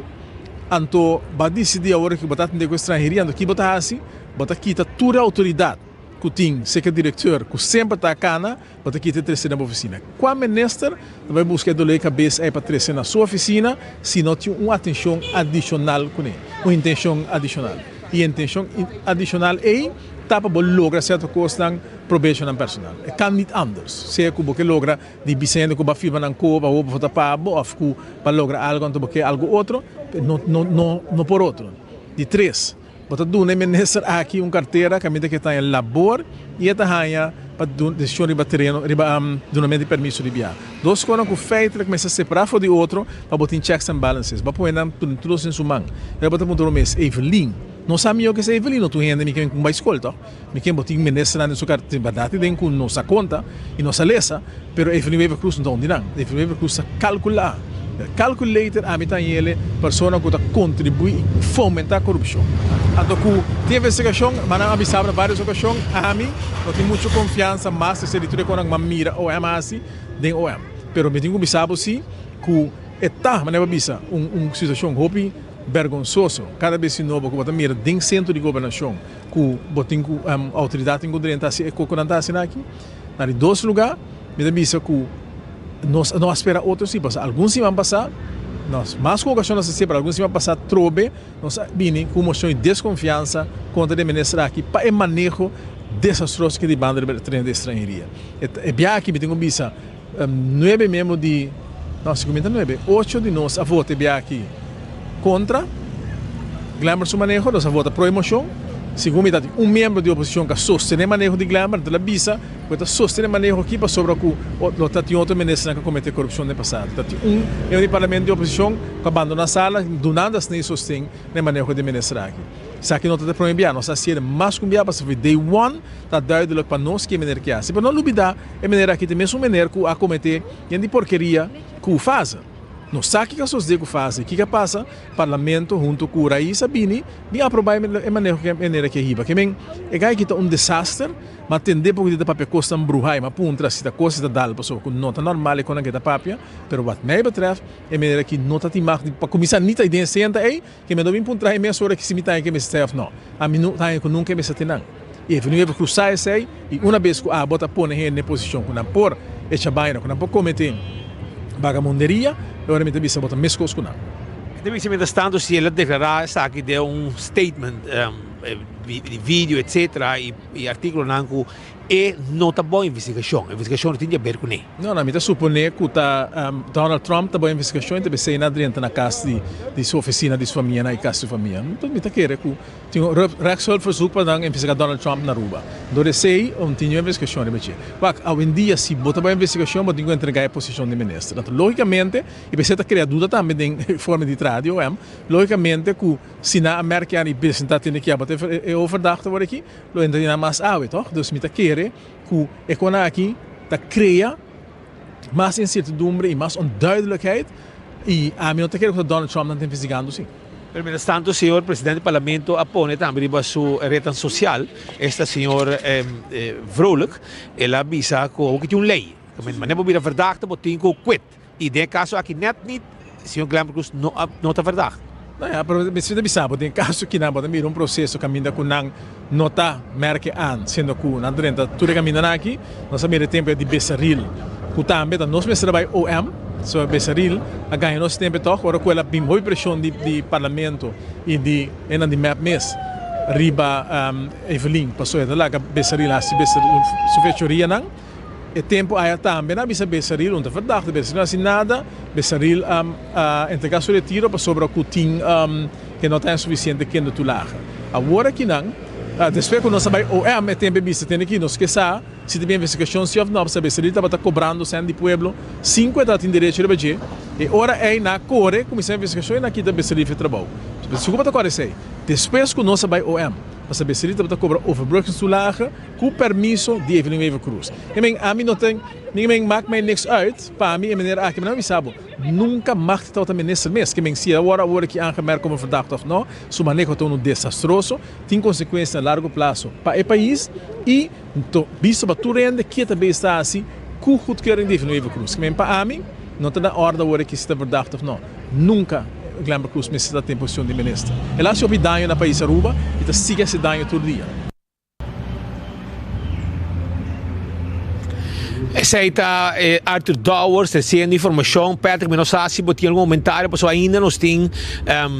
anto ba disidí awor ku bo ta atendé ku estranheria, anto ki bo ta hasi? Bo ta kita tur e outoridat ku tin serka direkteur ku semper ta kana, bo ta kita e trese na bo ofisina. Kua minister ta bai buska e doló di kabes ei pa trese na su ofisina si no tin un atenshon adishonal kuné, un intenshon adishonal? I e intenshon adishonal ei ta pa bo logra sierto kosnan, probechonan personal. E kan nit anders, sea ku bo ke logra Di bisende ku bo a firma nan ku bo a vota pa bo òf ku bo a logra algu anto bo ke algu otro, no no no no por otro. Di tres, bo ta duna e minister aki un kartera kaminda ku e ta haña labor i e ta haña pa duna desishon riba tereno riba dunamentu di permiso di biaha. Dos konan ku feitelijk mester separá for di otro pa bo tin checks and balances. Bo a pone nan tur dos den su man. Pero bo ta puntra bo mes, Evelyn. No sa mihó ke esei Evelyn, no tur hende mi ke bai skol tòg. Mi ke bo tin ministernan den su kar, tin bèrdat den ku no sa konta i no sa lesa, pero Evelyn Wever Croes no ta un di nan. Evelyn Wever Croes sa kalkulá. Calculator ami ta yele persona ku ta kontribuí i fomentá korupshon. Anto ku tin investigashon, ma nan a bisa na vários okashon, ami no tin muchu konfiansa mas esei di tur e konan ku mi a mira OM hasi den OM. Pero mi tin ku bisa bo si ku e ta, manera bo a bisa, un un situashon hopi bergonsoso kada bes di nobo ku bo ta mira den sentro di gobernashon ku bo tin ku outoridat tin ku drenta hasi e kos ku nan ta hasi aki. Na di dos lugá, mi ta bisa ku nos no a spera otro si, pasobra algun siman pasá, nos mas ku okashon nos a siña, pero algun siman pasá trobe nos a bini ku un moshon di deskonfiansa kontra di e minister aki pa e maneho desastroso ku e di banda riba e tereno di estranheria. E biaha aki mi tin ku bisa nuebe miembro di, no, si ku mi ta nuebe, ocho di nos a vota e biaha aki kontra Glenber su maneho, nos a vota pro e moshon. Segun mi ta tin un miembro di oposishon ku a sostené maneho di Glenber, anto el a bisa ku e ta sostené maneho aki pasobra ku lo ta tin otro ministernan ku a kometé korupshon den pasado. Ta tin un miembro di parlamento di oposishon ku a bandoná sala dunando asina e sosten na e maneho di e minister aki. Esaki no ta ta prome bia, nos a hasié mas ku un bia pasobra for day one ta duidelijk pa nos ke meneer ke hasi. Pero no lubida e meneer aki ta e mesun meneer ku a kometé yen di porkeria ku Faze. Nos sa kiko a sosdé ku Faze, kiko a pasa, Parlamento hunto ku Raiz a bini bin aprobá e maneho ku e meneer aki a hiba. Ke men e gai aki ta un desaster, ma tendé poko di ta papia kosnan bruhá i ma puntra si ta kos si ta dal pasobra ku no ta normal e konan ke ta papia, pero wat mij betreft e meneer aki no ta tin mag di pa kuminsá ni ta den e senta ei. Ke mi no bin puntra e mes ora ki si mi taña ke mester of no. Ami no taña ku nunka e mester tin nan. I e nuevo krusa esei, i una bes ku abo ta pone hende den posishon ku nan por echa baina, ku nan por komete bagamunderia, e ora mi ta bisa bo ta meskos ku nan. Mi ta bisa mientras tanto si el a deklará esaki den un statement di video etcetera i artíkulonan ku E no ta bo investigashon. Investigashon no tin di aber kuné. No, no, mi ta suponé ku ta Donald Trump ta bo investigashon i ta besei na drenta na kas di di su ofisina di su famia na e kas di su famia. Mi ta kere ku tin un rechtshulpverzoek pa nan investigá Donald Trump na Aruba. Dor esei un tin un investigashon riba dje. Wak, awendia si bo ta bo investigashon bo tin ku entregá e posishon di minister. Anto lógikamente, i besei ta krea duda tambe den e forma di traha di OM, lógikamente ku si nan a merkean i presentá tene ki abo ta e hoofdverdachte wor aki, Lo entra na mas awe, toch? Dus mi ta kere ku e kona aki ta krea mas insertidumbre i mas onduidelijkheid i ami no ta kere ku ta Donald Trump nan ta investigando si. Pero mientras tanto señor presidente di parlamento a pone tambe riba su rednan social, esta señor Vrolijk, el a bisa ku awor ki tin un ley, manera bo bira verdachte bo tin ku kwit. I den e kaso aki net nit señor Glenn Cruz no a no ta verdacht. No ya, pero mi ta bisa bo den kaso kinan bo ta mira un proseso kaminda ku nan no ta merke aan, siendo ku nan ta drenta tur e kamindanan aki. Nos a mira e tempu ya di Besaril ku tambe ta nos mester a bai OM, so Besaril a gaña nos tempu tòg ora ku el a bin hopi preshon di di parlamento i di esnan di mep mes riba Evelyn pasobra e ta laga Besaril hasi Besaril su fechorianan. E tempu aya tambe nan a bisa Besaril, un ta verdachte, Besaril no a hasi nada, Besaril a entrega su retiro pasobra ku tin ke no ta haña sufisiente kende tulaga. Awor aki nan, despues ku nos a bai OM e tempu e bisa tende ki nos ke sa si ta bin investigashon si òf no, pasobra Besaril tabata kobrando sèn di pueblo sin ku e tabatin derecho riba dje, e ora ei nan a kore kuminsá investigashon i nan a kita Besaril for e trabou. Sigur bo ta kòrda esei? Despues ku nos a bai OM, pasobra Besaril tabata kobra overbrugingstoelage, Ku permiso di Evelyn Wever Croes. E men ami no ten, mi men maak mij niks uit, pa mi e meneer aki, mi no a bisa bo, nunca mag ta tabata minister mes, ke men si a worde awor aki aangemerkt como verdachte of no, su maneho ta unu desastroso, tin consecuencia na largo plazo pa e pais y to bisto pa tur hende ke ta bay sta haci ku goedkeuring di Evelyn Wever Croes. Ke men pa ami no ta na orde awor aki si ta verdachte of no, nunca Glenbert Croes mester ta den posicion di minister. El a haci hopi daño na pais Aruba y ta sigui haci daño tur dia. Esei ta Arthur Dowers treciendo informacion. Patrick, mi no sa si bo tin algun comentario, pasobra ainda nos tin,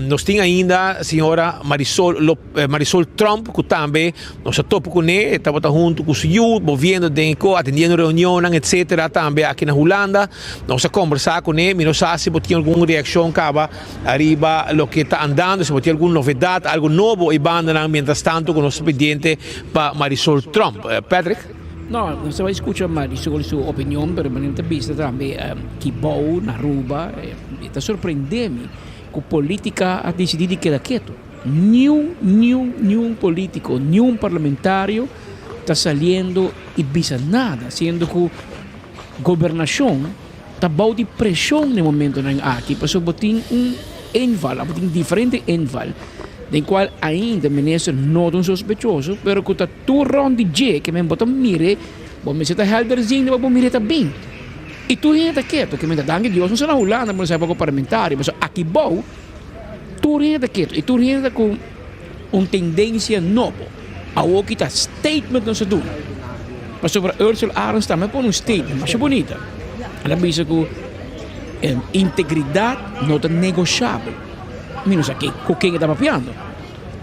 nos tin ainda señora Marisol Lop, Marisol Tromp, cu tambe nos a topa cune, e tabata hunto cu su yu, moviendo den e co, atendiendo reunionnan, etcetera, tambe aki na Hulanda. Nos a combersa cune, mi no sa si bo tin algun reaccion caba. Ariba loke ta andando, si bo tin algun novedad, algo nobo e bandanan mientras tanto cu nos ta pendiente pa Marisol Tromp. Patrick? No, nos ta bai scucha Marisol su opinion, pero mi ta bisa tambe ki bou na Aruba, e ta sorprende mi cu politica a dicidi di keda keto. Niun, niun, niun polítiko, niun parlamentario ta saliendo i bisa nada, siendo ku gobernashon ta bou di preshon na e momentonan aki, pasobra bo tin un inval, bo tin diferente inval, den kual ainda minister no ta un sospechoso, pero ku ta tur rònt di dje ke men bo ta mir'é, bo mester ta helder zien pa bo mir'é ta bin. I tur hende ta ketu, ke men ta danki Dios no sa na Hulanda bo no sa poko parlamentario, pasobra aki bou tur hende ta ketu i tur hende ta ku un tendensia nobo. Awoki ta statement nos a duna. Pasobra Ursula Arends tambe a pone un statement masha bunita. El a bisa ku integridat no ta negoshabel. Mi no sa ke ku ken e ta papiando.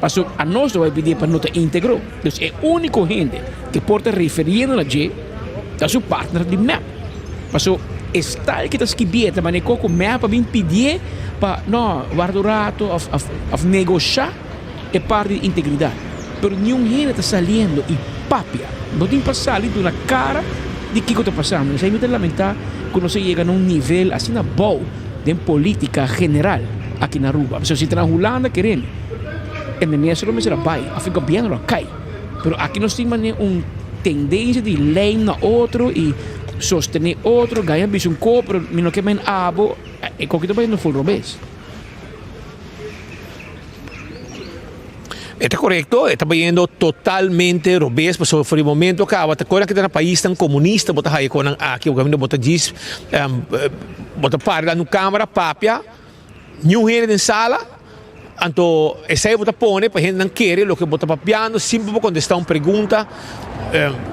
Pasobra anos lo bai pidi pa no ta integro. Dus e úniko hende ke por ta referiendo na dje ta su partner di mep. Pasobra e style ke ta skibié ta manera ku mep a bin pidié pa no warda un rato òf negoshá e parti di integridat. Pero niun hende ta saliendo i papia. No tin pa sali duna kara di kiko ta pasando. Esei mi ta lamentá ku nos a yega na un nivel asina bou den politica general aki na Aruba. Pasobra si ta na Hulanda kere mi, e minister lo mester a bai of e gobierno lo a kai. Pero aki nos tin manera un tendencia di lijm na otro y sostene otro, gaya bisa un ko pero mi no ke men abo, e koki ta bayendo ful robes. E ta korekto, e ta bayendo totalmente robes, pasobra for di momento kaba ta kore aki ta na paisnan komunista bo ta haya konan aki, bo kaminda bo ta djis bo ta para na un kamera papia niun hende den sala, anto esei bo ta pone pa hendenan kere loke bo ta papiando sin bo por kontesta un pregunta,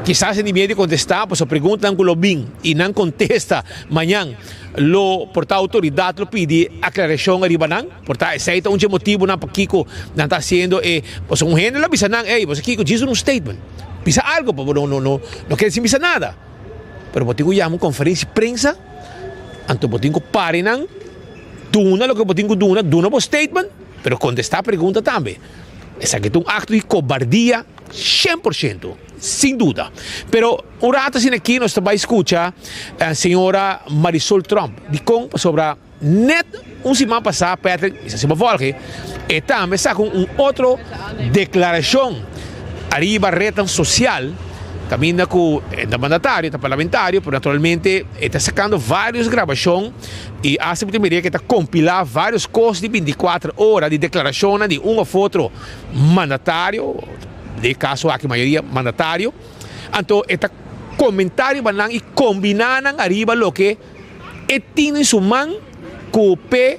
kisas e di miedu di kontesta pasobra preguntanan ku lo bin i nan kontesta mañan lo por ta outoridat lo pidi aklarashon ariba nan. Por ta esei ta un dje motibunan pakiko nan ta hasiendo e, pasobra un hende lo bisa nan, ey, boso kiko djis un statement, bisa algo pa bo no no no no kere sin bisa nada. Pero bo tin ku yama un konferensia di prensa, anto bo tin ku pari nan, duna loke bo tin ku duna, duna bo statement, pero kontestá pregunta tambe. Esaki ta un akto di kobardia 100%, sin duda. Pero un rato asina aki nos ta bai skucha señora Marisol Tromp. Dikon? Pasobra. Net un siman pasá Patrick, mi sa si bo volge, e tambe saka un otro deklarashon ariba retnan sosial kaminda ku e ta mandatario, e ta parlamentario, pero naturalmente e ta sakando vários grabashon i asta bo ta mira ke ta kompilá vários kos di binti kuater ora di deklarashonnan di un òf otro mandatario, den e kaso aki mayoria mandatario, anto e ta komentá riba nan i kombiná nan ariba loke. E tin den su man ku p'e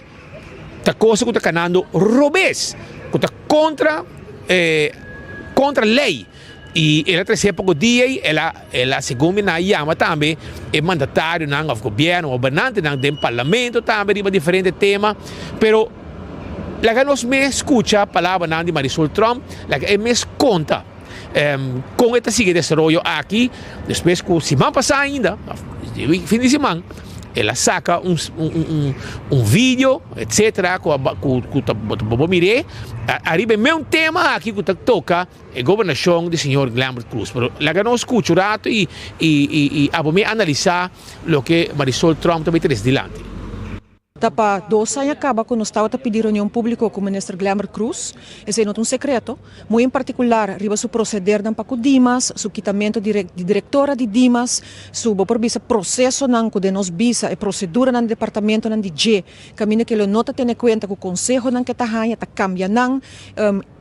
ta cosa ku ta kanando robes, ku ta kontra kontra lei. I el a trese poko dia ei el a el a segun mi nan a yama tambe e mandatarionan òf gobièrnu gobernantenan den parlamento tambe riba diferente tema. Pero laga nos mes skucha palabranan di Marisol Tromp, laga e mes konta. Kon e ta sigui e desaroyo aki despues ku siman pasá ainda, fin di siman, el a saka un un video etcetera ku ku ta bo por mir'é ariba e meun tema aki ku ta toka e gobernashon di señor Glenbert Croes. Pero laga nos skucha un rato i i abo mi analisá loke Marisol Tromp ta bay trese dilanti. Ta pa dos aña caba cu nos tabata pidi reunion publico cu Minister Glenbert Croes. Esey no ta un secreto. Muy en particular riba su procedernan pa cu Dimas, su kitamento di di directora di Dimas, su bo por bisa procesonan cu den nos bisa e proceduranan di departamentonan di dje caminda cu lo no ta tene cuenta cu consehonan cu e ta haña ta cambia nan.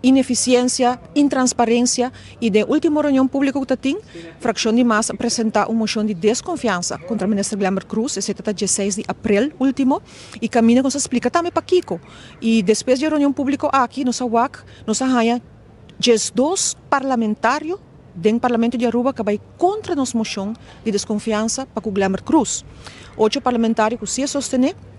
Ineficiencia, intransparencia y den ultimo reunion publico cu ta tin, fraccion di mas a presenta un mocion di desconfiansa contra Minister Glenbert Croes, esey ta ta dieseis di april ultimo, y caminda cu nos a splica tambe pakico. Y despues di e reunion publico aki nos a wak, nos a haya diesdos parlamentario den Parlamento di Aruba cu a bay contra nos mocion di desconfiansa pa cu Glenbert Croes. Ocho parlamentario cu si a sostene.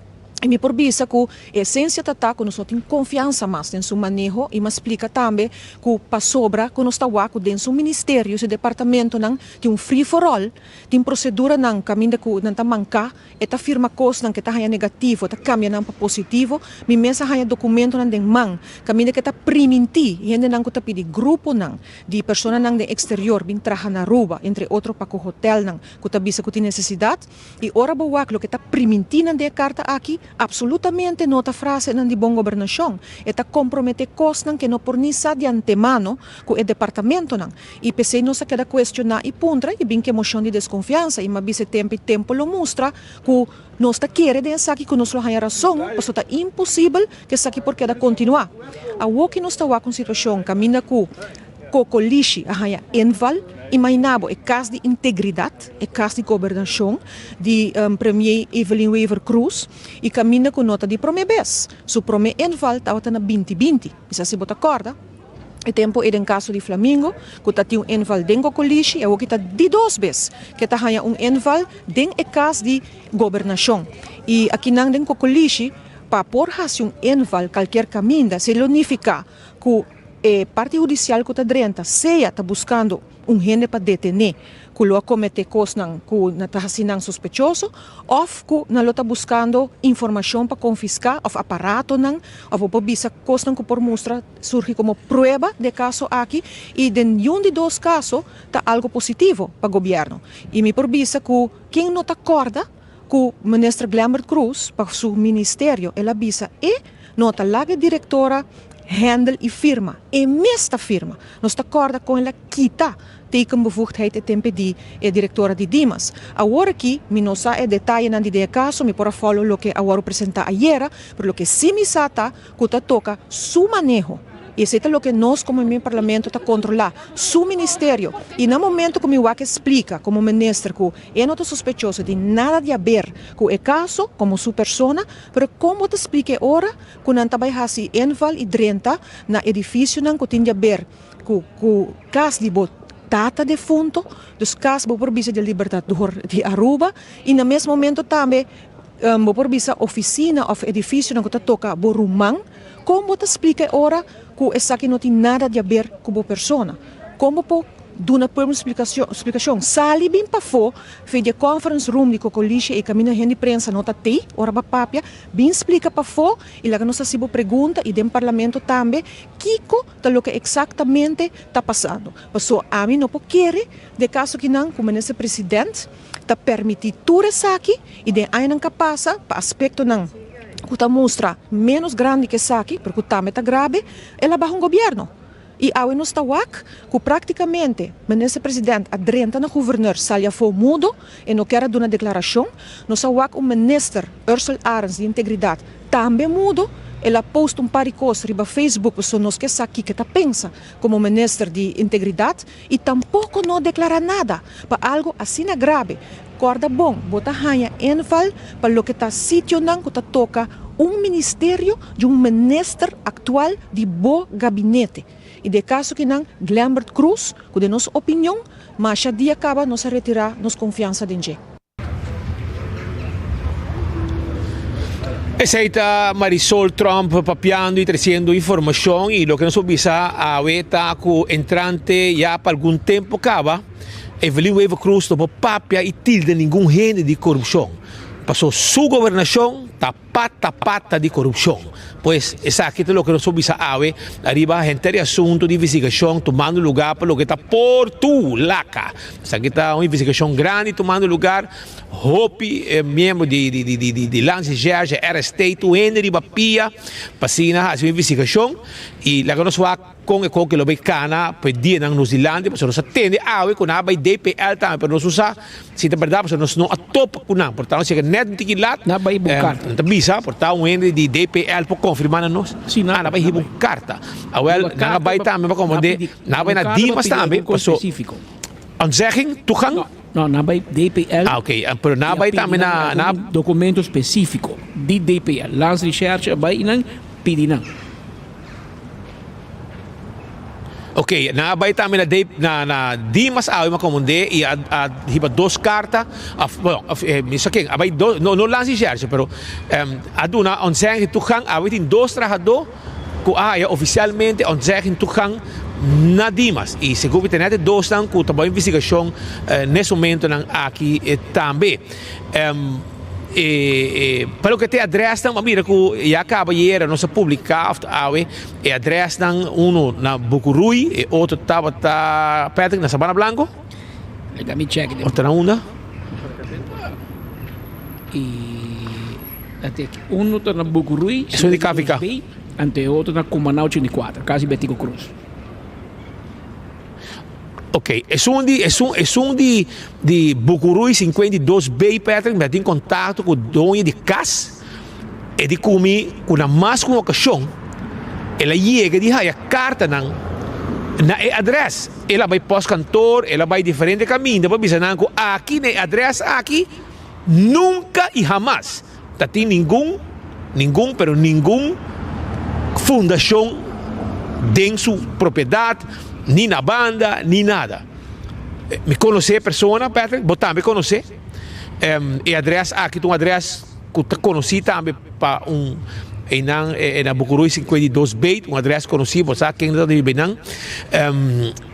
I mi por bisa ku e esensia ta ta ku nos no tin konfiansa mas den su maneho i mas splika tambe ku pasobra ku nos ta wak ku den su ministerio, su departamentonan tin un free for all, tin proseduranan kaminda ku nan ta manká, e ta firma kosnan ku e ta haña negativo, e ta kambia nan pa positivo. Mi mes a haña dokumentonan den man kaminda ku e ta primintí hendenan ku ta pidi gruponan di personanan den eksterior bin traha na Aruba, entre otro pa ku hotelnan ku ta bisa ku tin nesesidat. I ora bo wak loke ta primintí nan den e karta aki, Absolutamente no ta frasenan di bon gobernashon. E ta komprometé kosnan ke no por ni sa di antemano ku e departamentonan. I p'esei nos a keda kuestioná i puntra i bin ku e moshon di deskonfiansa i m'a bisa e tempu i tempu lo mustra ku nos ta kere den esaki ku nos lo haña rason pasobra ta imposibel ku esaki por keda kontinuá. Awor ki nos ta wak un situashon kaminda ku Kokolishi a haña inval, imaginá bo e kas di integridat, e kas di gobernashon di Premier Evelyn Wever-Croes i kaminda ku no ta di promé bes. Su promé inval tabata na binti binti. Mi sa si bo ta kòrda. E tempu ei den kaso di Flamingo, ku ta tin un inval den Kokolishi, i awoki ta di dos bes ke ta haña un inval den e kas di gobernashon. I akinan den Kokolishi, pa por hasi un inval kalkier kaminda, esei lo nifiká ku e parti hudisial ku ta drenta sea ta buskando un hende pa detené ku lo a kometé kosnan ku na ta hasi nan sospechoso òf ku nan lo ta buskando informashon pa konfiská òf aparatonan òf bo por bisa kosnan ku por mustra surgi komo prueba di e kaso aki i den yun di dos kaso ta algu positivo pa gobièrnu i mi por bisa ku ken no ta kòrda ku Minister Glenbert Croes pa su ministerio el a bisa e no ta laga e direktora handle i firma e mes ta firma nos ta kòrda kon el a kita tekenbevoegdheid e tempe di e direktora di Dimas. Awor aki mi no sa e detayenan di den e kaso, mi por a follow loke a wòrdu presentá ayera, pero loke sí mi sa ta ku ta toka su maneho. I esei ta loke nos komo mi parlamento ta kontrolá, su ministerio. I na momento ku mi wak e splika komo minister ku e no ta sospechoso di nada di haber ku e kaso komo su persona, pero kon bo ta splika e ora ku nan ta bai hasi inval i drenta na edifisionan ku tin di haber ku ku kas di bo tata defunto, dus kas bo por bisa di Libertador di Aruba i na mes momento tambe bo por bisa ofisina òf edifisionan ku ta toka bo ruman, kon bo ta splika e ora ku esaki no tin nada di aber ku bo persona? Kon bo por duna pueblo un splikashon? Sali bin pafó fe di e conference room di Cocolishe ei kaminda hende di prensa no ta tei ora bo a papia, bin splika pafó i laga nos hasi bo pregunta i den parlamento tambe kiko ta loke eksaktamente ta pasando. Paso ami no por kere den kaso kinan ku Minister President ta permití tur esaki i den añanan ka pasa pa aspektonan ku ta mustra ménos grandi ku esaki pero ku tambe ta grabe el a baha un gobièrnu. I awe nos ta wak ku praktikamente Minister President a drenta na Gouverneur sali afó mudo e no kier a duna deklarashon. Nos a wak un Minister Ursell Arends di Integridat tambe mudo. El a post un par di kos riba Facebook pasobra nos ke sa kiko e ta pensa komo Minister di Integridat i tampoko no a deklará nada pa algu asina grabe. Kòrda bon, bo ta haña inval pa loke ta sitionan ku ta toka un ministerio di un minister aktual di bo gabinete. I den e kaso kinan Glenbert Croes, ku den nos opinion masha dia kaba nos a retirá nos konfiansa den dje. Esei ta Marisol Tromp papiando y treciendo informacion y loke nos por bisa awe ta cu entrante ya pa algun tempo caba Evelyn Wever Croes no por papia y tilda ningun hende di corupcion paso su gobernacion ta pata pata di corupcion. Pues esaki ta loke nos por bisa awe ariba henter e asunto di investigacion tumando lugar pa loke ta Portulaca. Esaki ta un investigacion grandi tumando lugar, hopi miembro di di Landsrecherche, RST, tur hende riba pia pa asina haci un investigacion y laga nos wak. Kon e koke lo bay kana pa e dianan nos dilanti pasobra nos a tende awe ku nan a bay DPL tambe pero nos no sa si ta berdad pasobra nos no a topa ku nan por ta nos yega net un tiki lat Nan a bay hiba un karta. Nan ta bisa por ta un hende di DPL por konfirma na nos Si nan a bay hiba un karta awel nan a bay tambe pa komand'é nan a bay na Dimas tambe paso ontzegging toegang. No, nan a bay DPL. Ah ok pero nan a bay tambe na na Dokumento spesifiko di DPL Landsrecherche a bay i nan pidi nan. Ok, nan a bai tambe na de, na na Dimas awe mi a komondé i a a hiba dos karta of bueno of mi sa ken a bai dos no no Lansi Sherche pero a duna ontzegging toegang awe tin dos trahadó ku a haya ofisialmente ontzegging toegang na Dimas i segun mi ta net e dosnan ku ta bai investigashon nes momentonan aki tambe. E pa loke ta e adresnan, bo a mira ku ya kaba ayera nos a publiká òf awe e adresnan, unu na Bucurui, e otro tabata Patrick na Sabana Blanco. Laga mi check. Òf ta na unda? E Uno ta na Bucurui, Esun di KVK. B, anto e otro na Cumaná 84, kasi Betico Croes. Ok, esun di esun esun di di Bucurui 52 B Patrick mi a tin contacto cu doño di cas e di cu mi cu na mas cu un ocasion el a yega di haya cartanan na e adres el a bay postkantoor el a bay diferente caminda pa bisa nan cu aki na e adres aki nunca y hamas ta tin ningun ningun pero ningun fundacion den su propiedad ni na banda ni nada. Mi conoce e persona Patrick, bo tambe conoce. E adres aki ta un adres cu ta conoci tambe pa un einan na Bucuruy 52 B, un adres conoci, bo sa ken ta biba einan.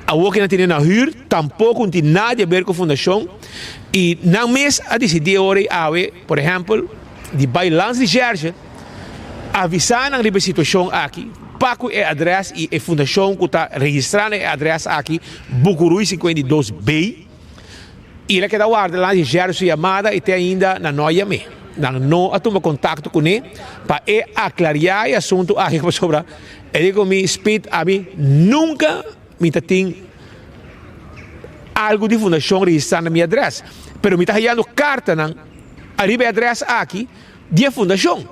Awor cu nan tene na huur tampoco no tin nada di haber cu fundacion y nan mes a dicidi ora y awe. Por ehèmpel, di bai Landsrecherche avisá nan riba e situashon aki pa ku e adrès i e fundashon ku ta registrá na e adrès aki, Bucuruy 52 B, i el a keda warda Landsrecherche su yamada i te ainda nan no a yam'é. Nan no a tuma kontakto kuné pa e aklariá e asuntu aki pasobra e di ku mi, Speed, ami nunka mi ta tin algu di fundashon registrá na mi adrès, pero mi ta hayando kartanan ariba e adrès aki di e fundashon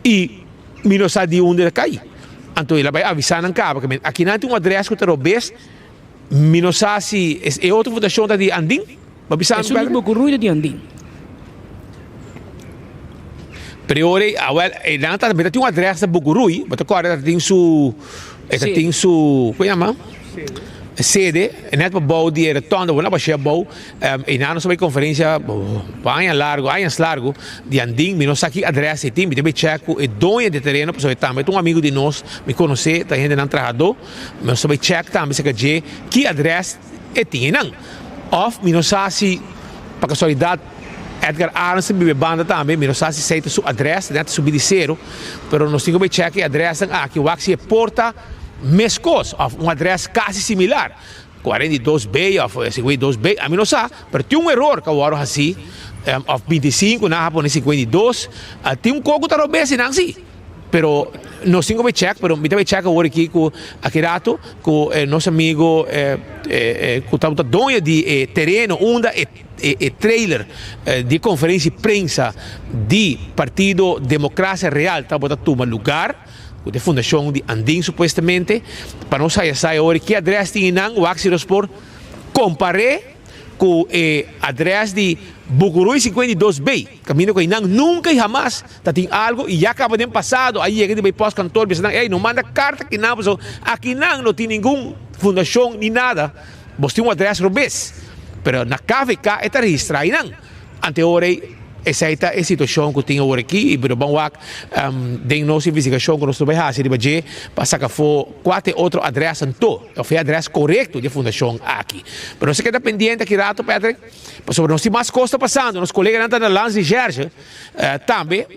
i mi no sa di unda el a kai. Anto el a bai avisá nan kaba ku aki nan tin un adrès ku ta robes, mi no sa si e otro fundashon ta di Andin. Bo bisa mi Esun di Bocuruy ta di Andin. Pero ora ei, awel, nan ta mi ta tin un adrès na Bocuruy, bo ta kòrda ta tin su E ta tin su, kon yama? Sede, net pa bou di e rotonda, bo na bashia bou, e nan nos a bai konferensia pa aña largu, añas largu, di Andin, mi no sa ki adres e tin, mi ta bai chèk ku e doño di e tereno, pasobra e tambe ta un amigu di nos, mi konosé, ta hendenan trahadó, nos ta bai chèk tambe serka dje ki adres e tin einan. Òf mi no sa si pa kasualidat Edgar Arends ta biba e banda tambe, mi no sa si esei ta su adres, net ta subi di seru, pero nos tin ku bai chèk e adresnan aki, wak si e por ta meskos òf un adres kasi similar, 42 B òf 52 B, ami no sa, pero tin un eror ku a wòrdu hasí, òf 25 nan a pone 52, tin un kos ku ta robes einan si. Pero nos tin ku bai chèk, pero mi ta bai chèk awor aki ku aki rato ku nos amigo ku tabata doño di e tereno unda e e trailer di e konferensia di prensa di Partido Democracia Real tabata tuma lugar, ku ta e fundashon di Andin supuestamente, pa nos haya sa awor ki adrès tin einan, wak si nos por kompar'é ku e adrès di Bucuruy 52 B, kaminda ku einan nunka i hamas ta tin algu i ya kaba den pasado a yega di bai pòstkantor bisa nan, ey no manda karta akinan pasobra akinan no tin ningun fundashon ni nada, bos tin un adrès robes, pero na KVK e ta registrá einan. Ante ora ei esei ta e situashon ku tin awor aki i pero ban wak den nos investigashon ku nos lo bai hasi riba dje pa saka afó kua ta e otro adrès anto òf e adrès korekto di e fundashon aki. Pero nos a keda pendiente aki rato Patrick pasobra nos tin mas kos ta pasando, nos koleganan ta na Landsrecherche Tambe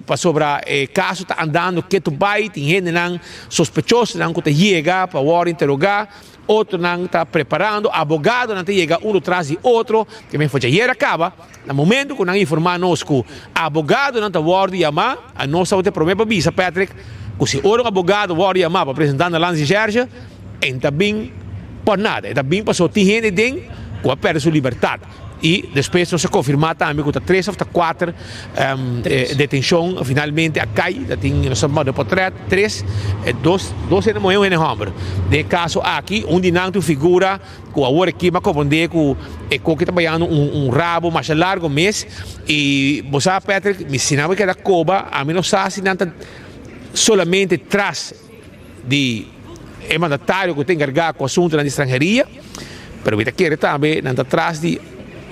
pasobra e kaso ta andando ketu bai, tin hendenan sospechosonan ku ta yega pa wòrdu interogá, otronan ta preparando, abogadonan ta yega unu tras di otro, ke men focha ayer a kaba, na momento ku nan informá nos ku abogadonan ta wòrdu yamá, anos tabata e promé pa bisa Patrick ku si ora un abogado wòrdu yamá pa presentá na Landsrecherche, e no ta bin pa nada, e ta bin pasobra tin hende den ku a pèrdè su libertat. I despues nos a konfirmá tambe ku ta tres òf ta kuater detenshon finalmente a kai. Ta tin nos a manda potrèt tres, dos dos hende muhé un hende hòmber. Den e kaso aki un di nan ta un figura ku awor aki mi a komprondé ku e koki ta bayando un un rabo masha largu mes. I bo sa Patrick mi si nan a keda koba ami no sa si nan ta solamente tras di e mandatario ku ta enkargá ku asuntunan di stranheria, pero mi ta kere tambe nan ta tras di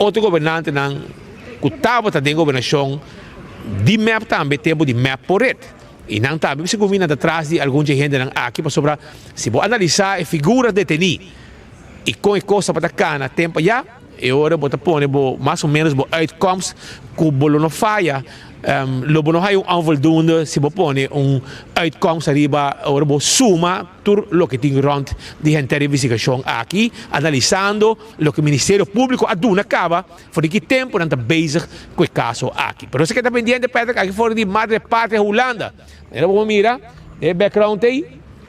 otro gobernantenan ku tabata den gobernashon di mep tambe tempu di mep por ret. I nan tambe segun mi nan ta tras di algun dje hendenan aki pasobra si bo analisá e figura detení i kon e kos tabata kana tempu ayá. E ora bo ta pone bo mas o menos bo uitkomst ku bo lo no faya. Lo bo no haya un onvoldoende si bo pone un uitkomst ariba ora bo suma tur loke tin rond di henter investigashon aki, analisando loke Ministerio Publico a duna kaba for di ki tempo nan ta bezig ku e kaso aki. Pero nos a keda pendiente Patrick aki for di Madre Patria Hulanda. Manera bo por mira den e background ei,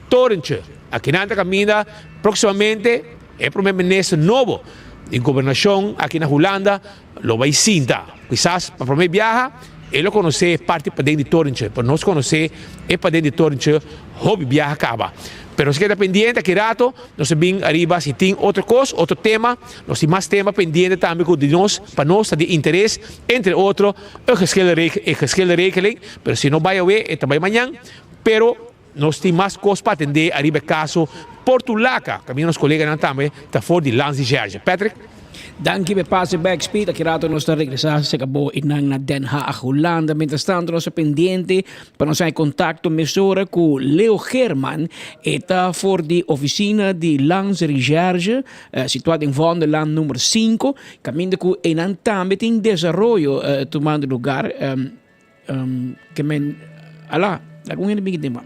Torentje. Aki nan ta kaminda proximamente e Prome Minister nobo di Gobernacion aki na Hulanda lo bai sinta. Kisas pa prome biaha e lo conoce e parti paden di Torentje, pero nos conoce e paden di Torentje hopi biaha caba. Pero nos keda pendiente aki rato nos ta bin ariba si tin otro cos, otro tema. Nos tin mas tema pendiente tambe cu di nos, pa nos ta di interes, entre otro e geschillenregeling, pero si no bai awe e ta bai mañan. Pero nos tin mas cos pa atende ariba e caso Portulaca, caminda nos coleganan tambe ta for di Landsrecherche. Patrick. Danki p'e pase bek Speed. Aki rato nos ta regresa se cabo einan na Den Haag, Hulanda. Mientras tanto nos ta pendiente pa nos haña contacto mesora cu Leo Geerman. E ta for di oficina di Landsrecherche, situa den Vondellaan number sinku, caminda cu einan tambe tin desaroyo tumando lugar. Ke men ala algun hende bin den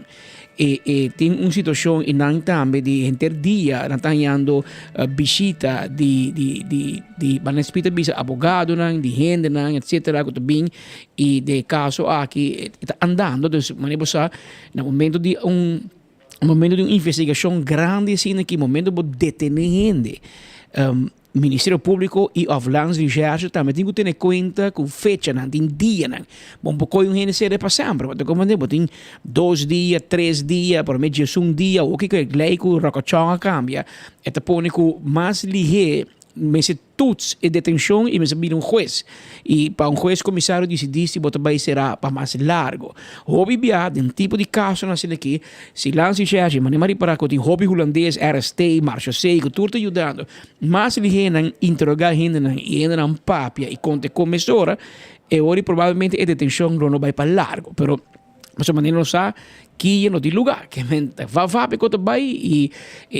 e e tin un situacion y nan tambe di henter dia nan ta hañando bishita di di di di ban spita bisa abogadonan di hendenan etcetera ku ta bin y den e caso aki e ta andando dus manera bo sa na momento di un momento di un investigacion grandi asina ki momento bo detene hende. Ministerio Públiko i òf Landsrecherche tambe tin ku tene kuenta ku fechanan, tin dianan. Bo no por kohe un hende sere pa semper, bo ta komprendé? Bo tin dos dia, tres dia, por me diesun dia, oki ku e lei ku Rokochon a kambia, e ta pone ku mas lihé mester toets e detenshon i mester bini un hues. I pa un hues komisario disidí si bo ta bai será pa mas largo. Hopi bia den tipo di kasonan asina aki, si Landsrecherche, manera mi a ripará ku tin hopi hulandes, RST, Marechaussee, ku tur ta yudando, mas lihé nan interogá hendenan i hendenan papia i konta e kon mesora, e ora probablemente e detenshon lo no bai pa largo. Pero pasobra manera nos sa kiye no tin lugá, ke men ta va va ku ta bai i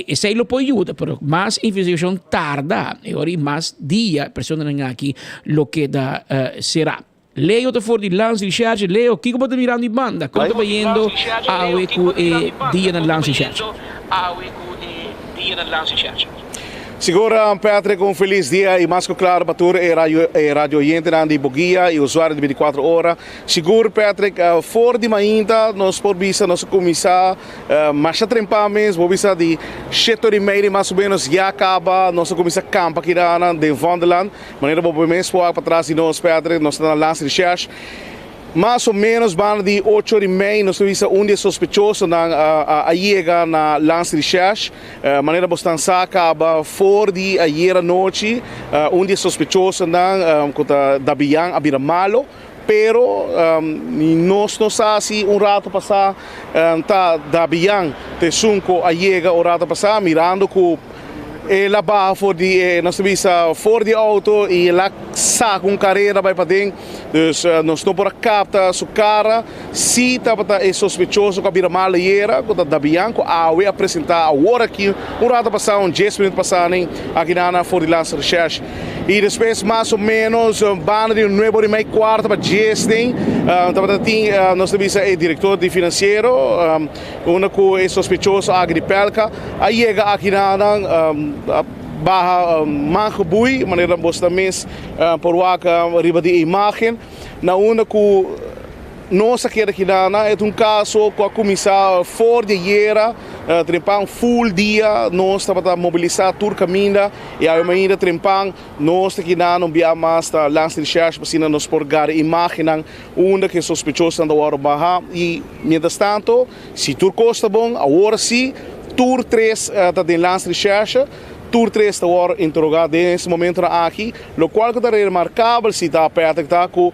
esei lo por yuda, pero mas investigashon tarda e ora i mas dia personanan aki lo keda será. Leo ta for di Landsrecherche. Leo, kiko bo ta mirando di banda? Kon ta bayendo awe ku e dia na Landsrecherche? Sigur Patrick, un felis dia y mas cu claro pa tur e radio e radio oyentenan di Boguia y usuario di 24 ora. Sigur Patrick, for di mainta nos por bisa nos a cuminsa masha trempa mes, bo bisa di shete ora y media mas o menos ya caba nos a cuminsa campa kiranan den Vondelland. Manera bo por mes wak patras di nos Patrick, nos ta na Landsrecherche. Mas o menos banda di ocho ora y mei nos ta bisa un di e sospechosonan a yega na Landsrecherche. Manera bosnan sa caba for di ayer anochi un di e sospechosonan cu ta Dabian a bira malo. Pero nos no sa si un rato pasa ta Dabian ta esun cu a yega un rato pasa mirando cu el a baha for di e, nos ta bisa, for di e auto y el a saca un carera bay paden. Dus nos no por a capta su cara. Si tabata e sospechoso cu a bira mal ayera, cu ta Dabian, cu awe a presenta awor aki un rato pasa, un dies minuut pasa nen aki na for di Landsrecherche. Y despues mas o menos banda di un nuebe ora y mei cuarto pa dies den tabata tin nos ta bisa e director di financiero unda cu e sospechoso aki di Pelka a yega aki na nan a baha man gebui manera boso ta mes por wak riba di e imagen na unda cu Nos a keda kidana, e ta un kaso ku a kuminsá for di ayera, trempan full dia nos tabata mobilisá tur kaminda i awe mainda trempan nos ta kidana un bia mas ta Landsrecherche pa asina nos por gara imágennan unda ku e sospechosonan ta wòrdu bahá i mientrastanto si tur kos ta bon awor si tur tres ta den Landsrecherche. Tur tres ta wòrdu interogá den es momentonan aki, lokual ku ta remarkabel si ta Patrick ta ku